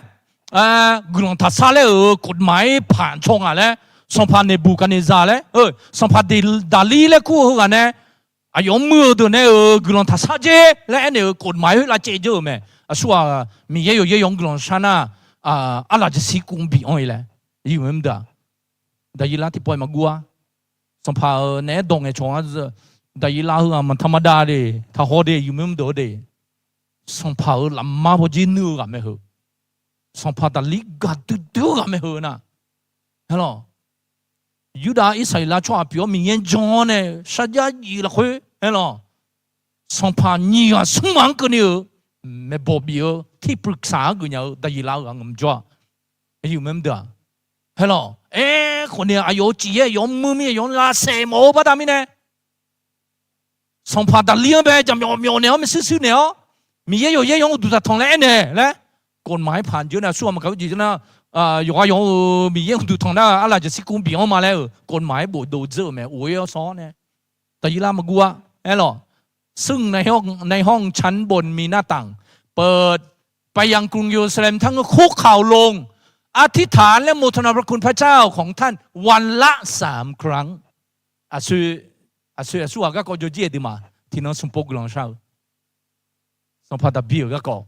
guiqlanq taqsar laer-euq กฎหมาย paq caw ngaq laer, sanqpaq Neqbuqgaqneqzaq laer, sanqpaq Daqlir laer kur-eu heughaq nae, aqyawf-anr muir-eu deuq nae-euq guiqlanq taqsar jer laer aernaeq-euq กฎหมาย khoer lavcaev dzeur-euq mae. Aqsurghaq Miqyaer yawqyaer yawq-anr guiqlanq shar nar, arlaqjaqshir kuv-anr bi anr-ir laer, aqyuif maqyur deuq-aq, Daqyeqlav tiqpawf-iq maqguv-a. Sanqpaq-euq naeq-aer dawq ngaeqcawq-a, Daqyeqlav heughaq maqtaq maqdav de, taqhaw de, aqyuif maqyur deuq-or de, sanqpaq-euq lafma pawjer nuir-eu ghaq mae heu. Sanqpaq Daqlir gaqdui dui-eu ghaq mae heu nar, aerlawq, Yurdav Irsaqleqlav tsawrhaq pyeuf-awr Miqyaer jan-awr nae sarjax jif lafkhoer, aerlawq, sanqpaq nyiq ghaq smr ghaq-anr keuvni-euq maeqbawq bif-eu ที่ปรึกษา-anr geufnya-eu Daqyeqlav-eu ghaq ngamq jawr-a. Aqyuif maqyur deuq-aq, aerlawq, aerkhawf ni aqyawf-euq cif yaer aqyawf-anr muir mir aqyawf-anr lavsaef mawf-eu baqda mirnae, sanqpaq Daqlir-anr bae jaqmyawf myawf naeq-awr maershuir shuir naeq-awr, Miqyaer yawqyaer yawq-anr uqduq taqtanq laer aernaeq laer, กฎหมาย paq dzeur nae aqsurghaq maqkaq urjeq dzeur nar, yawqghaq yawq-euq Miqyaer uqduq tanq nar arlaqjaqshir kuv-anr bi anr ma laer-euq กฎหมาย บทเดิมเยอะ-eu mae of-ir-awr sawr-awr nae, Daqyeqlav maqguv-a. Aerlawq, ซึ่งในห้อง ในห้องชั้นบนมีหน้าต่าง เปิดไปยังกรุงเยรูซาเล็ม ท่านก็คุกเข่าลงอธิษฐานและโมทนาพระคุณพระเจ้าของท่านวันละสามครั้ง Aqsoeq, aqsoeq aqsurghaq garkawv jawrjir-aer duimaf tiqnan smq pov guiqlanq shar-eu, sanqpaq Daqbir-euq garkawv.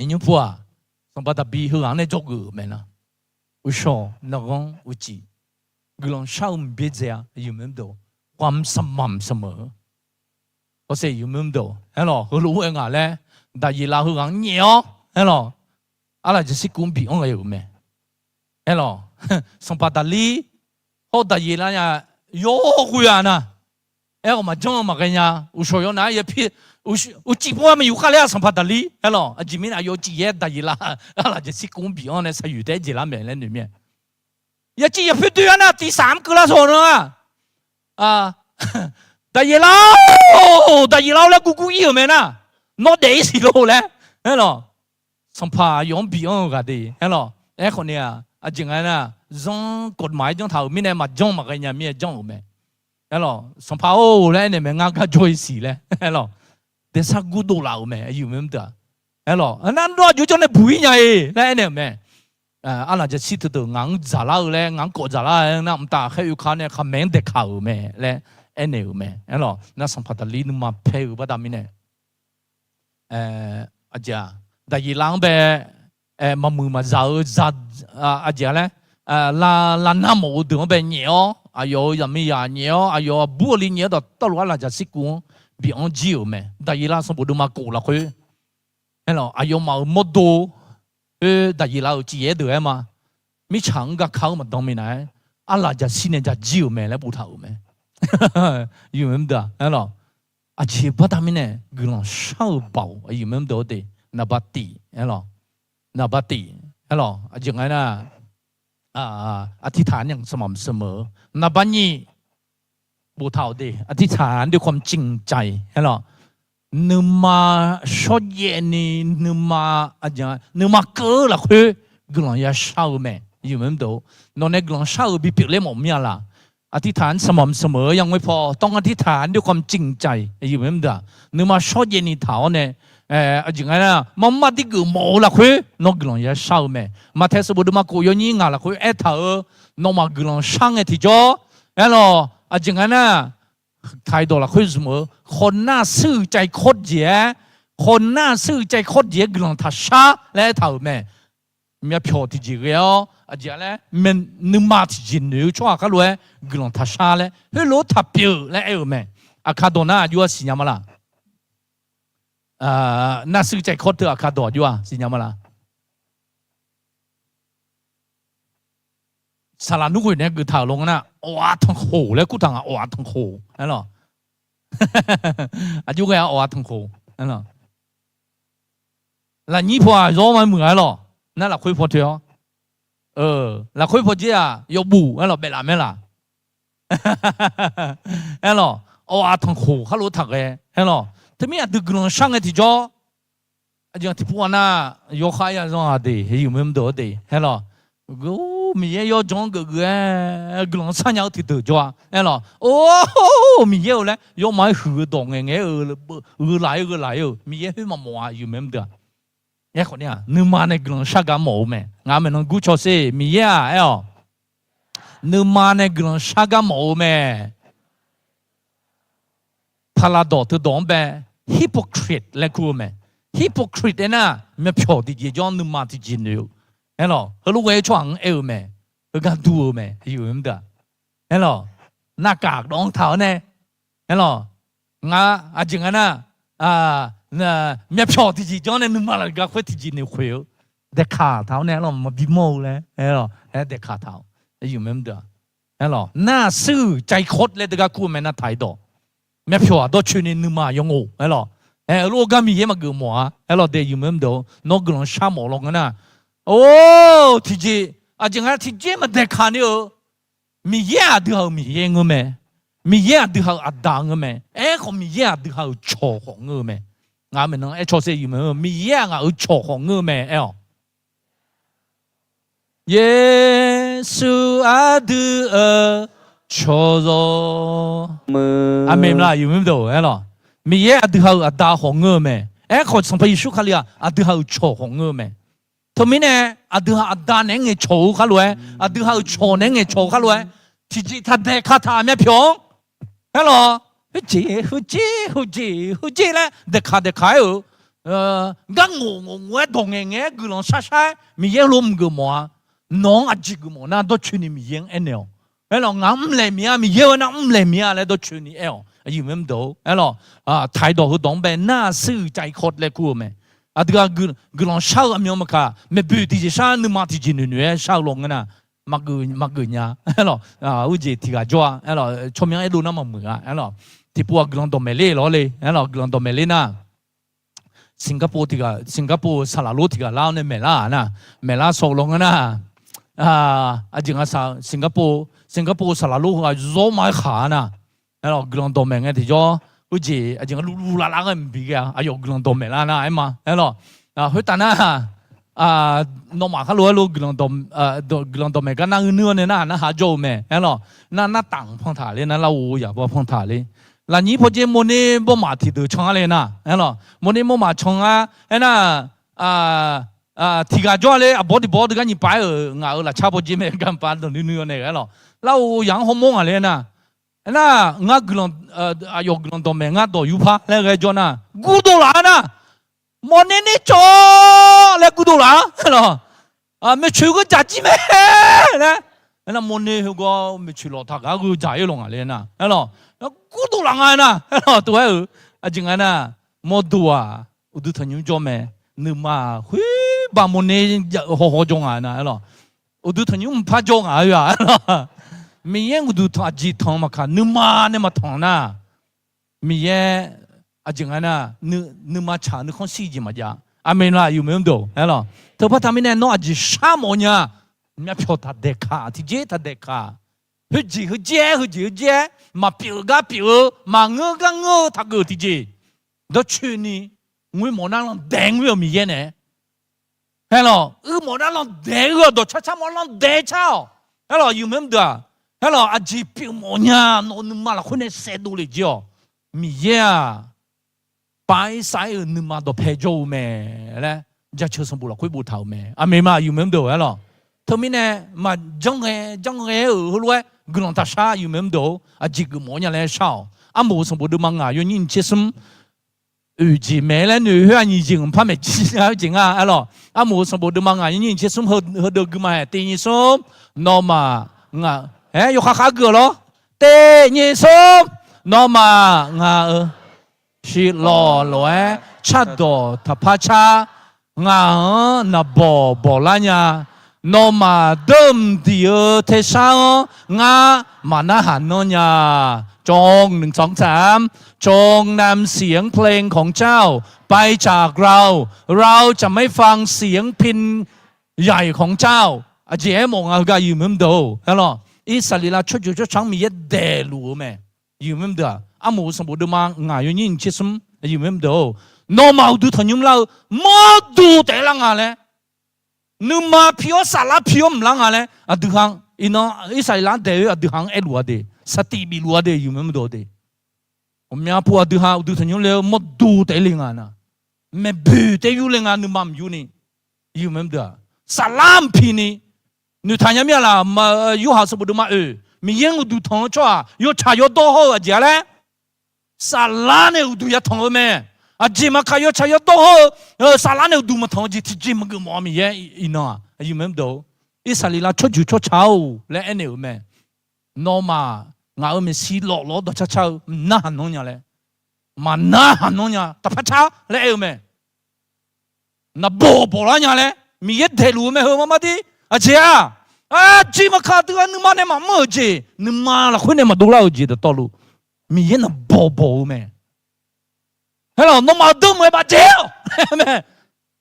Iqnymr pu-aq, sanqpaq Daqbir heughaq-anr nae dzawgeuf-euq mae nar, uqshawq naqghanr uqcif guiqlanq shar-eu maqbyaerdzae-a, aqyuif maqyur deuq-or, khawf maqsaq maqsaq meuq-eu, hawsher, aqyuif maqyur deuq-or, aerlawq, heulof-aer ngaq laer Daqyeqlav heughaq-anr nyaef-awr, aerlawq, arlaqjaqshir kuv-anr bianr ghae-euq mae. Aerlawq, sanqpaq Daqlir hawr-eu Daqyeqlar nya yawghoe-aq na. Aerkhawf maqjanr-eu maqghae nya. Uqshawq yawnav-aer yapi, uqcif pov-aer maqyuf khav ler-aq sanqpaq Daqlir. Aerlawq, aqjeq mirnae aqyawf uqcif yaer Daqyeqlar arlaqjaqshir kuv-anr bianr nae saqyuif taef-aer jeq lar maeq laer noeq mir-a. Yaciv yaqpoer doe-ar nar tiq saq-anr keuvlar sawq nan-a. Daqyeqlar-or, Daqyeqlar-or laer gurgur ir-euq mae nar, nawr daef-ir siq lor laer. Aerlawq, sanqpaq aqyawf-anr bianr-eu ghaq de. Aerlawq, aerkhawf ni-aq aqjeq nga nar, zanr kawqdmaq-aer janr taq-euq mirnae maqjanr maqghae nya mirnae janr-euq mae. Aerlawq, sanqpaq-or laer aernaeq mae, ngar gar jawr-ir siq laer. Aerlawq, daefsar gurdov laf-euq mae, aqyuif mae mr deuq-aq. Aerlawq, nar nawr aqjox janr nae buq-ir nya-e laer aernaeq-euq mae. Arlaqjaqshir teudeuq ngaq-anr dzaqlar-eu laer, ngaq-anr kawf dzaqlar-eu nar, mqtav khaer oeka nae khaqmae-anr daeqkaq-euq mae laer aernaeq-euq mae. Aerlawq, nar sanqpaq Daqlir nuima paer-eu baqda mirnae, aqjeq-aq, Daqyeqlar-anr bae, maqmuiq maqzaq-eu, aqjeq-a laer, lavnar mawf-eu deuq-anr bae nyaef-awr, aqyawf-euq zaqmiqzaq nyaef-awr, aqyawf aqbur aqli nyaef-awr dawqtawvluf arlaqjaqshir kuv-anr bianr jir-euq mae. Daqyeqlar sanqbof deuvma kof lafkhoer, aerlawq, aqyawfmaf-euq mawrdo, khoer Daqyeqlar-euq cifyaer deuq-aer ma. Mirtsaq-anr garka-eu maqdan minav-aer, arlaqjaqshir nae ja jir-euq mae laer boftaq-euq mae. Aerlawq, aqjeq baqda mirnae guiqlanq shar-eu baoq, aqyuif mae mr deuq-or de, naqba tif, aerlawq, naqba tif, aerlawq, aqjeq nga nar, aqtirtaq-anr nya sanqmaf maqsanq meuq-eu, naqba nyiq boftaq-awq de, aqtirtaq-anr doe khawm ciqcaiq, aerlawq, nuima shawrjaev ni, nuima, nuima keuv-eu lafkhoer guiqlanq yashar-eu mae, aqyuif mae mr deuq-or. Nawq nae guiqlanq shar-euq bipyeuf ler mawf mir-a laq. Aqtirtaq-anr sanqmaf maqsanq meuq-eu yangoer paw tawr ngar tirtaq-anr doe khawm ciqcaiq, aqyuif mae mr deuq-aq, nuima shawrjaev ni taq-awr nae, aqjeq nga nar, marmar dir geufmawf-eu lafkhoer nawr guiqlanq yashar-eu mae. Maqtaeq sanqbof deuvma kof yawnyir ngaq lafkhoer aertaq-eu, nawmaf guiqlanq shar ngae tiqjawr, aerlawq, aqjeq nga nar, taq-iq dawq lafkhoer zmq-eu, khawnar suir-euq caivkawr jeq-aer, khawnar suir-euq caivkawr jeq-aer guiqlanq taqshar laer aertaq-euq mae. Myavpyawq tiqjeq ghae-awr aqjeq-a laer, nuima tiqjeq noeq-eu tsawrhaq kharlof-aer guiqlanq taqshar laer heulof-aer taqpyeuf laer aer-euq mae. Aqkaq dawq nar aqjox-a siqnya ma laq? Nar suir caivkawr teu aqkaq dawq aqjox-a siqnya ma laq? Saqlaq nmr ghoeq nae geuf taq-euq law nga nar, awf-af tanqkhoq laer kurtaq nga, awf-af tanqkhoq, aerlawq. Aqjox ghae-a awf-af tanqkhoq, aerlawq. Lafnyir paw-aq zawr ma muiq-a aerlawq. Nar lafkhoer paw toeq-awr, lafkhoer paw dzer-aq yawbuf aerlawq, baeflaf mae laq? Aerlawq, awf-af tanqkhoq kharlof taqghae, aerlawq. Teumir aqdui guiqlanq shar ngae tiqjawr, aqjeq tiqpov-a nar, yawkhav ya zanr-aq de, aqyuif mae mr deuq-or de, aerlawq. Miqyaer yawjan-anr geufgeuf-aer guiqlanq sharnya-eu tiqdeuq jawr-a, aerlawq. Or, Miqyaer-euq laer yawmaf-aer huiq-eu dawq ngaeqngaeq-aer eu, gheulaq-ir gheulaq-ir-eu Miqyaer khoer maqmawf-a, aqyuif mae mr deuq-aq. Aerkhawf ni-aq, nuima nae guiqlanq shar gar mawf-eu mae. Ngaq maeqnan gur caw sher, Miqyaer-aq aer-awq, nuima nae guiqlanq shar gar mawf-eu mae. Paqlaqdawq teudawq-anr bae, hypocrite laer kur-eu mae. Hypocrite aernar, myavpyawq tiqjeq jawr-anr nuima tiqjeq noeq-eu. Aerlawq, heulof ghae-eu tsawrhaq-anr aer-eu mae. Heugar dur-eu mae, aqyuif mae mr deuq-aq. Aerlawq, navkaf dawq-anr taq-awr nae, aerlawq, ngar aqjeq nga nar, myavpyawq tiqjeq jawr-anr nae nuima lafgar khoer tiqjeq noeq khoeq-eu, daeqkaq taq-awr nae aerlawq, maqbi mawr-eu laer, aerlawq, aer daeqkaq taq-awq, aqyuif mae mr deuq-aq. Aerlawq, nar suir-euq caivkawr laer teugar kur-eu mae nar taq-iq dawq. Myavpyawq-aq dawrcoeni nuima yawnghof, aerlawq. Aer, heulof-aer gar Miqyaer maqgeuf mawf-a, aerlawq de, aqyuif mae mr deuq-or, nawr guiqlanq shar mawf law ngeur nar, or, tiqjeq, aqjeq nga tiqjeq maqdaeqkaq ni-eu, Miqyaer aqdui ha-euq Miqyaer ngeur mae. Miqyaer aqdui ha-euq aqda ngeur mae. Aerkhawf Miqyaer aqdui ha-euq cawq khawf ngeur-eu mae. Ngaq maeqnan aer caw sher, aqyuif mae, Miqyaer-aq ngaq-euq cawq khawf ngeur-eu mae aer-awq. Yeqsur aqdui-euq cawq zawq. Aqmeq maqlaq, aqyuif mae mr deuq-or, aerlawq. Miqyaer aqdui ha-euq aqda khawf ngeur-eu mae. Aerkhawf Sanqpaq Yeqsur Kali-aq aqdui ha-euq cawq khawf ngeur-eu mae. Teumirnae aqdui ha aqda naeq-aer ngaeqcawq-eu kharlof-aer, aqdui ha-euq cawq naeq-aer ngaeqcawq-eu kharlof-aer, tiqjeq taq daeqkaq taq myavpyawq-anr, aerlawq, heujeq heujeq heujeq heujeq laer daeqkaq daeqkaq-aer-euq, gar ngof ngof ngof-aer dawq ngaeqngaeq-aer guiqlanq sharshar-aer Miqyaer heulof mqgeuf mawf-a. Nawq-anr aqjeq geufmawf nar dawrcoeni Miqyaer-anr aernaeq-awq. Aerlawq, ngaq-anr mrlaeq miq-a, Miqyaer-eu nar mrlaeq miq-a laer dawrcoeni aer-awq, aqyuif mae mr deuq-or, aerlawq. Taq-iq dawq heudawq-anr bae nar suir-euq caivkawr laer kur-eu mae. Aqdui-aq guiqlanq shar-eu aqmyan maqkaq, maeqboeq tiqjeq shar, nuima tiqjeq noeqnoeq-aer shar-eu lawngan nar, maqgeuf nya. Aerlawq, uijeq tiq ghaq jawr-a. Aerlawq, tsawrmyanr aerdov nar maqmuiq-a. Aerlawq, tiqpov-aq guiqlanq dawqmaeq ler lawr le. Aerlawq, guiqlanq dawqmaeq ler nar, Singapore tiq ghaq, Singapore saqlaq lor tiq ghaq lar-awr nae maeqlar-aq nar, maeqlar sawq-eu lawngan nar, aqjeq nga Singapore, Singapore saqlaq lor heu-aq zawr ma-aer khaq-a nar, aerlawq, guiqlanq dawqmaeq ngae tiqjawr, uijeq aqjeq nga luvluv lavlav ghae maqbi ghae-a. Aqyawf guiqlanq dawqmaeq lar nar aer ma. Aerlawq, khoertav nar, nawmaf khar lof-aer lo, guiqlanq dawqmaeq gar nar uinuir-awr nae narhaq narhaq jawr-eu mae. Aerlawq, nar nartaf-anr pan taq ler nar, larghov yaq pan taq ler. Lafnyir pawdzer mawrner mawrmaf tiqdeuq can-ar le nar, aerlawq, mawrner mawrmaf can-ar aernar, tiq ghaq jawr-a le, aqbawr tiqbawr deuq gar nyiq pav-aer-euq ngaq-euq lafcar pawdzer mae, gar pav dawq nuinui-awr nae aerlawq, larghov yaq-anr hawmawr ngaq le nar, aernar, ngar guiqlanq, aqyawf guiqlanq dawqmaeq ngar dawq yurpar laer ghae jawr nar, gurdov laf-ar nar, mawrner ner cawv laer gurdov laf-ar, aerlawq, maeqtsoeq gheujaq jir mae laer, aernar, mawrner heugawr maeqtsoeq lawqtaq gaq-ar gheujaq-ir lawq ngaq le nar, aerlawq, gurdov laf nga nar, aerlawq, tov-aer-euq, aqjeq nga nar, mawrdo-aq uqduq tanqnymr jawr mae, nuima khoerbav mawrner hawhaw jawr nga nar, aerlawq, uqduq tanqnymr mqpar jawr ngaq-eu-aq, aerlawq, Miqyaer uqduq tanq aqjeq tanq maqkaq nuima nae maqtanq nar, Miqyaer aqjeq nga nar, nuima tsaq nuikhanr shir jeq maqjav. Aqmeq laf, aqyuif meuq mr deuq, aerlawq, teupar taq mirnae nawr aqjeq shar mawf nya, myavpyawq taq daeqkaq, tiqjeq taq daeqkaq, heujeq heujaer-aer, heujeq heujaer-aer, maqpyeuf-eu gar pyeuf-eu, maqngeur gar ngeur-eu taqgeuf tiqjeq, dawrcoeni ngoer mawf nar landaeq ngoer-euq Miqyaer nae, aerlawq, uir mawf nar landaeq uir-awq, dawqcar car mawf nar landaeq car-awq. Aerlawq, aqyuif meuq mr deuq-aq, aerlawq, aqjeq pyeuf mawf nya, nawq-eu nuima lafkhoer nae saevdov le jir-awq. Miqyaer-aq, pav-ir sav-ir-euq nuima dawqpae jawr-eu mae laer, jaceuq sanqbof lafkhoer boftaq-euq mae. Aqmeq ma, aqyuif meuq mr deuq, aerlawq, teumirnae maqjanr ghae janr ghae-aer-euq heulof-aer guiqlanq taq shar, aqyuif meuq mr deuq-or, aqjeq geufmawf-awr nya laer shar-awq. Armoq-euq sanqbof deuvma ngaq yawnyir nyiq tser smr oeq jeq mae laer noeq khoer-aq, nyiq jeq mqpar maeq jir nya-eu jeq nga, aerlawq. Armoq-euq sanqbof deuvma ngaq yawnyir nyiq tser smr heudeuq gui ma-aeq, tiq nyiq smr, nawmaf ngaq, aer, yawkhav khav gui-awq lawr. Tiq nyiq smr, nawmaf ngaq-euq shiqlawq lof-aer cardawq taqpar car, ngaq-anr naqbawq bawqlar nya. Nawmaf deuq mqdiq-eu tersar-anr ngar maqnarhaq nanr nya. จง หนึ่ง สอง สาม จงนำเสียงเพลงของเจ้าไปจากเรา เราจะไม่ฟังเสียงพิณใหญ่ของเจ้า Aqjeq aermawf nga heugar, aqyuif meuq mr deuq-or, aerlawq, Irsaqleqlav tsawrjeuq tsawrca-anr Miqyaer daeqluf-eu mae. Aqyuif meuq mr deuq-aq, armoq-euq sanqbof deuvma ngaq yawnyir nyiq tser smr, aqyuif meuq mr deuq-or, nawmaf uqduq tanqnymr lar-eu mawrdo taef-aer lar nga laer, nuima pi-awr saflar pi-awr mqlar nga laer, aqdui ha, iqnan Irsaqleqlav-anr daeq-eu aqdui ha-anr aerluf-a de, saqtif bifluf-a de, aqyuif meuq mr deuq-or de. Ghawqmya pov aqdui ha uqduq tanqnymr le-eu mawrdo taef-aer le nga na, maeqboeq taef-aer yur le nga, nuima maqyur ni, aqyuif meuq mr deuq-aq, saflar mqpi ni, noeqtaq nya mir-a laq? Yorhaq sanqbof deuvma oeq, Miqyaer-anr uqduq tanq-eu tsawrhaq yawtsaq yawdawr hawr-eu aqjeq-a laer, saflar nae uqduq yatanq-eu mae. Aqjeq maqkaq yawtsaq yawdawr hawr-eu, saflar nae uqduq maqtanq-eu jeq tiqjeq maqgeuf mawf-a Miqyaer iqnan-aq, aqyuif meuq mr deuq-or, Irsaqleqlav tsawrjeuq tsawrca-or laer aernaeq-euq mae. Nawmaf ngaq-euq maeqshi lawf lawr dawqcar car-eu maqnarhaq nanr nya laer, maqnarhaq nanr nya, taqpar car laer aer-eu mae. Naqbawq bawqlar nya laer Miqyaer daeqluf-eu mae, heu mar mar dir. Aqjeq-aq, aqjeq maqkaq aqdui-aq nuima nae maqmr-euq jeq, nuima lafkhoer nae maqdov lar-euq jeq dawqtawvluf, Miqyaer naqbawq bawq-eu mae. Aerlawq, nawmaf deuq mq-aer bafdzae-awq mae.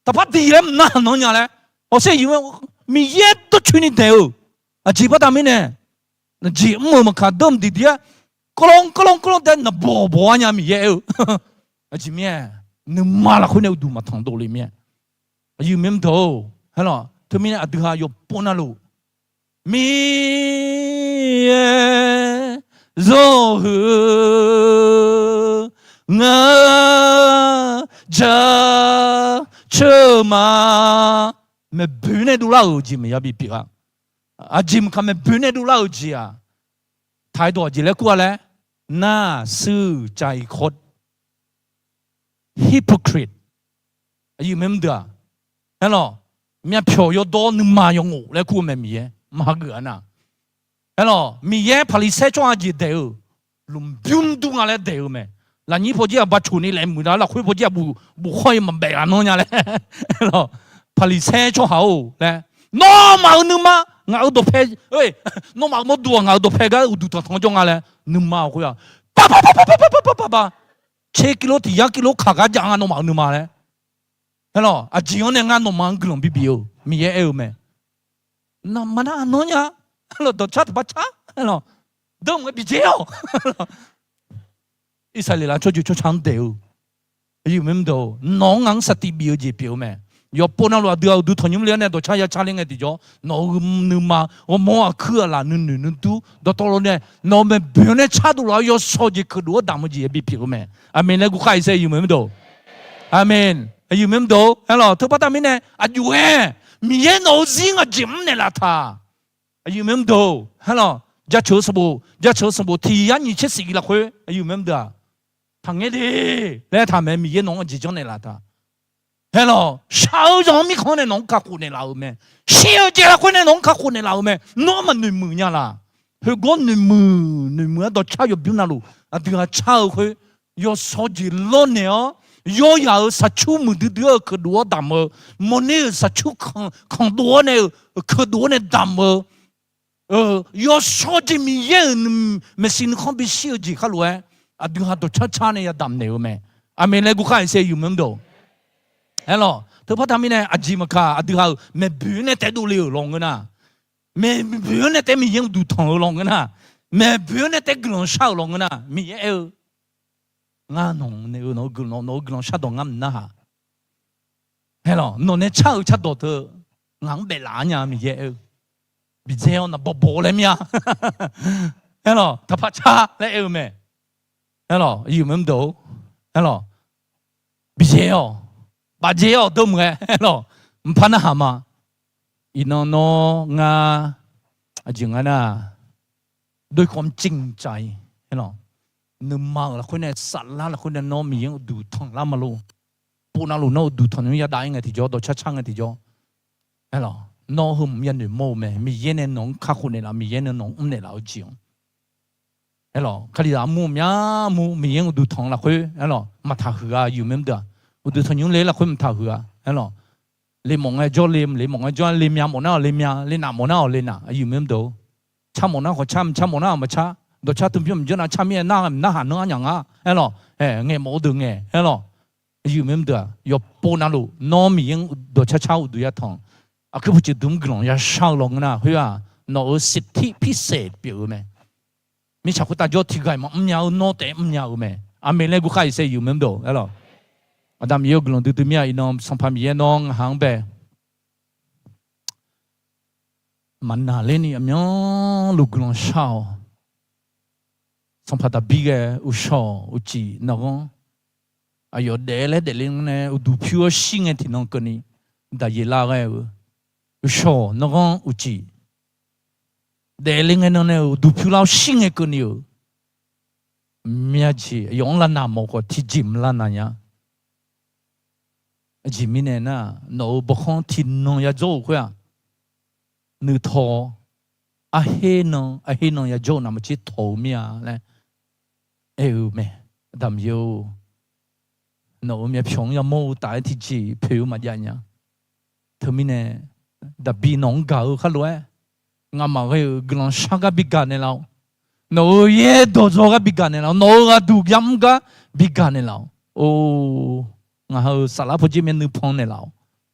Taqpar diq laer maqnarhaq nanr nya laer, hawsher aqyuif, Miqyaer dawrcoeni daeq-eu, aqjeq baqda mirnae, jeq mr-euq maqkaq deuq mqdiq diq-aer, kawrlanr kawrlanr kawrlanr taef-aer naqbawq bawq-ar nya Miqyaer aer-eu. Aqjeq mir-aer, nuima lafkhoer nae uqduq maqtanq dovle mir-aer, aqyuif meuq mr deuq-or, aerlawq, teumirnae aqdui ha yawpov navluf, Miqyaer zawr-eu ngeur jaceuq ma. Maeqboeq nae dovlar-euq jeq maqya bipyeuf-a. Aqjeq maqkaq maeqboeq nae dovlar-euq jeq-aq, taq-aer dawq aqjeq laer kur-a laer, narsuiq caiq kawr, hypocrite, aqyuif meuq mr deuq-aq, aerlawq, myavpyawq yawdawr nuima yawnghof laer kur-eu mae Miqyaer maqhageuf-a nar. Aerlawq, Miqyaer Paqliqsaer tsawrhaq jeq daeq-eu, lmqbymr dur nga laer daeq-eu mae. Lafnyir paw jir-aq bacoq ni laeq muiq-a, lafkhoer paw jir-aq buf khawr-ir maqbaef-a nawr nya laer. Paqliqsaer tsawrhaq-or laer, nawmaf-euq nuima, ngaq-euq dawqpae, nawmaf-euq mawrdo-aq ngaq-euq dawqpae gar uqduq tanqtanq jawr nga laer nuima-euq khoer-aq, paqpaq paqpaq paqpaq, tser kilo tiq yar kilo kaq gar jav nga nawmaf-euq nuima laer. Aerlawq, aqjeq-anr nae ngar nawmaf-anr guiqlanq bibif-eu Miqyaer aer-eu mae. Naqma nar nawr nya, aerlawq, dawqcar taqpar car, aerlawq, dawrmq-aer bidzae-awq. Irsaqleqlav tsawrjeuq tsawrca-anr daeq-eu, aqyuif maqmr deuq, nawq-anr ngaq-anr saqtiq bif-eu jeq pyeuf-eu mae. Yawqpov navluf aqdui-aq uqduq tanqnymr le-awr nae dawqcar yacar ler ngae tiqjawr, nawq-euq nuima, ghawrmawr aqkuir aqlaf nuinoeq nuidur dawqtawvluf nae, nawq-euq maeqboeq-anr nae cardov laf-awr yawshawr jeq keuqdov-awr damq-eu jeq-aer bipyeuf-eu mae. Aqmeq laer guvkhar-iq saer aqyuif maqmr deuq. Aqmeq. Aqyuif maqmr deuq, aerlawq, teubaqda mirnae aqjox-aer Miqyaer nawq-euq zir ngaq jeq mr naeqlaf taq. Aqyuif maqmr deuq, aerlawq, jaceuq-eu sanqbof, jaceuq-eu sanqbof tiq yar nyiq tser shif lafkhoer aqyuif maqmr deuq-aq, taqngaer de laer taq mae, Miqyaer nawq-anr aqjeq janrnaeq laf taq. Aerlawq, shaq-eu zanq-anr mirkhanq nae nawq-anr kakhof naeqlaf-euq mae. Shir-eu jeq lafkhoer nae nawq-anr kakhof naeqlaf-euq mae. Nawr maqnoeq muiq nya laf. Khoergar noeq muiq, noeq muiq-aer dawqcar yawbymr navluf aqdui-aq car-eu khoer, yawshawr jeq lawrnaeq-awr, yawryaq-euq saqcur muiqdui dui-eu keuqdov-awr damq-eu, mawrner-euq saqcur kanqdov-awr nae-eu, keuqdov-awr nae damq-eu, yawshawr jeq Miqyaer-euq maeqshi nuikhanr bishir-eu jeq khar lof-aer, aqdui-aq dawqcar car nae yadamq naeq-eu mae. Aqmeq laer guvkhar-iq saer aqyuif maqmr deuq. Aerlawq, teubaqda mirnae aqjeq maqkaq aqdui-aq-euq maeqboeq-anr nae taedov le-euq lawnmr ngeur nar, maeqboeq-anr nae taef Miqyaer uqduq tanq-eu lawnmr ngeur nar, maeqboeq-anr nae taef guiqlanq shar-euq lawnmr ngeur nar, Miqyaer aer-eu, ngar nawq-anr nae-eu nawq-eu guiqlanq, nawq-eu guiqlanq shardawq ngar maqnar haq. Aerlawq, nawq nae car-euq cardawq teu ngaq-anr baeflaf-ar nya Miqyaer aer-eu, bidzae-awr naqbawq bawq laer mir-a. Aerlawq, taqpar car laer aer-eu mae. Aerlawq, aqyuif maqmr deuq-or, aerlawq, bidzae-awq, bafdzae-awq dawrmuiq-aer, aerlawq, mqpar narhaq ma. Iqnan nawr ngar, aqjeq nga nar, doerkhawv mrcir mrcav-ir, aerlawq, nuima-euq lafkhoer nae saflar lafkhoer nae nawr Miqyaer-anr uqduq tanqlar ma lor. Pov navluf nawr uqduq tanqnymr yadav-ir ngae tiqjawr, dawqcar car ngae tiqjawr, aerlawq, nawr heu hmq yanoeq mawr-eu mae. Miqyaer nae nawq-anr kakhof naeqlaf, Miqyaer nae nawq-anr mrnaeq laf-eu jeq-anr, aerlawq, kalizaq armur mya mur Miqyaer-anr uqduq tanq-eu lafkhoer, aerlawq, maqtaq huiq-a, aqyuif maqmr deuq-aq. Uqduq tanqnymr le lafkhoer maqtaq huiq-a, aerlawq. Le mawf ngae jawr le, le mawf ngae jawr, le mya mawf nar-awq le mya, le naf mawf nar-awq le naf, aqyuif maqmr deuq-or. Car mawf nar khawf car, maqcar mawf nar-aq maqcar. Dawqcar teu bymr maqjawr nar car mir-aer nar, mqnarhaq nanr-ar nyaq nga, aerlawq. Ngaeq mawf-eu deuq ngaeq, aerlawq. Aqyuif maqmr deuq-aq, yawqpov navluf nawr Miqyaer-anr dawqcar car uqduq yatanq, aqkuir puqceq dmr guiqlanq yashar-eu lawnmr ngeur nar, khoer-aq, nawq-euq siqtir pirsaeq pyeuf-eu mae. Mirtsaq khoertav jawr tiqghaq-iq maqmr nya-eu, nawr taef-aer mrnya-eu mae. Aqmeq laer guvkhar-iq saer aqyuif maqmr deuq, aerlawq. Aqda Miqyaer-eu guiqlanq duidui mir-a, iqnan Sanqpaq Miqyaer nawr ngaq-anr bae maqnaqlerni aqmyanluf guiqlanq shar-awq. Sanqpaq Daqbir ghae, uqshawq uqcif nanghanr, aqyawf daef laer daefle nae uqduq pyur-awr shir ngae tiqnan keuvni, Daqyeqlav ghae-eu, uqshawq nanghanr uqcif daefle ngae nan nae-euq uqduq pyur lar-awr shir ngae keuvni-euq, myav jeq aqyawf-anr lavnaq mawf khawf tiqjeq maqlavnaq nya. Aqjeq mirnae nar, nawq-euq bawrkhanr tiqnan yadzawr-euq khoer-aq, nuitaw-awr, arher nan arher nan yajawr-eu navmaqtser tawq-eu mir-a laer aer-eu mae. Aqda Miqyaer-or, nawq-euq myavpyawq-anr yamawr-eu taf-aer tiqjeq poeq-eu maqjav nya. Teumirnae, Daqbir nawq-anr gaq-eu khar lof-aer, ngamaf ghae-euq guiqlanq shar gar bi gaq naeqlaf-awq. Nawq-euq yaer dawqdzaw gar bi gaq naeqlaf-awq. Nawq-euq ghaqduq yamr gar bi gaq naeqlaf-awq. Or, ngaq ha-euq saflar pawjer myavnuiv pan naeqlaf-awq.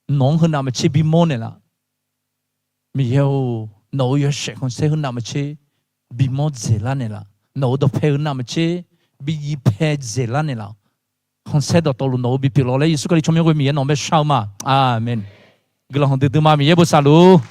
Nawq-anr heu navmaqtser bimawr naeqlaf. Miqyaer-or, nawq-euq yawshaef khanqsaer heu navmaqtser bimawr dzaeqlar naeqlaf. Nawq-euq dawqpae heu navmaqtser bi jiv pae dzaeqlar naeqlaf. Khanqsaer dawqtawvluf nawq-euq bipyeuf lawq laer Yeqsur Kali tsawrmyanr ghoe Miqyaer nawq-anr bae shar-eu ma. Aqmeq. Guiqlanq hawq duidui ma, Miqyaer bosav luf.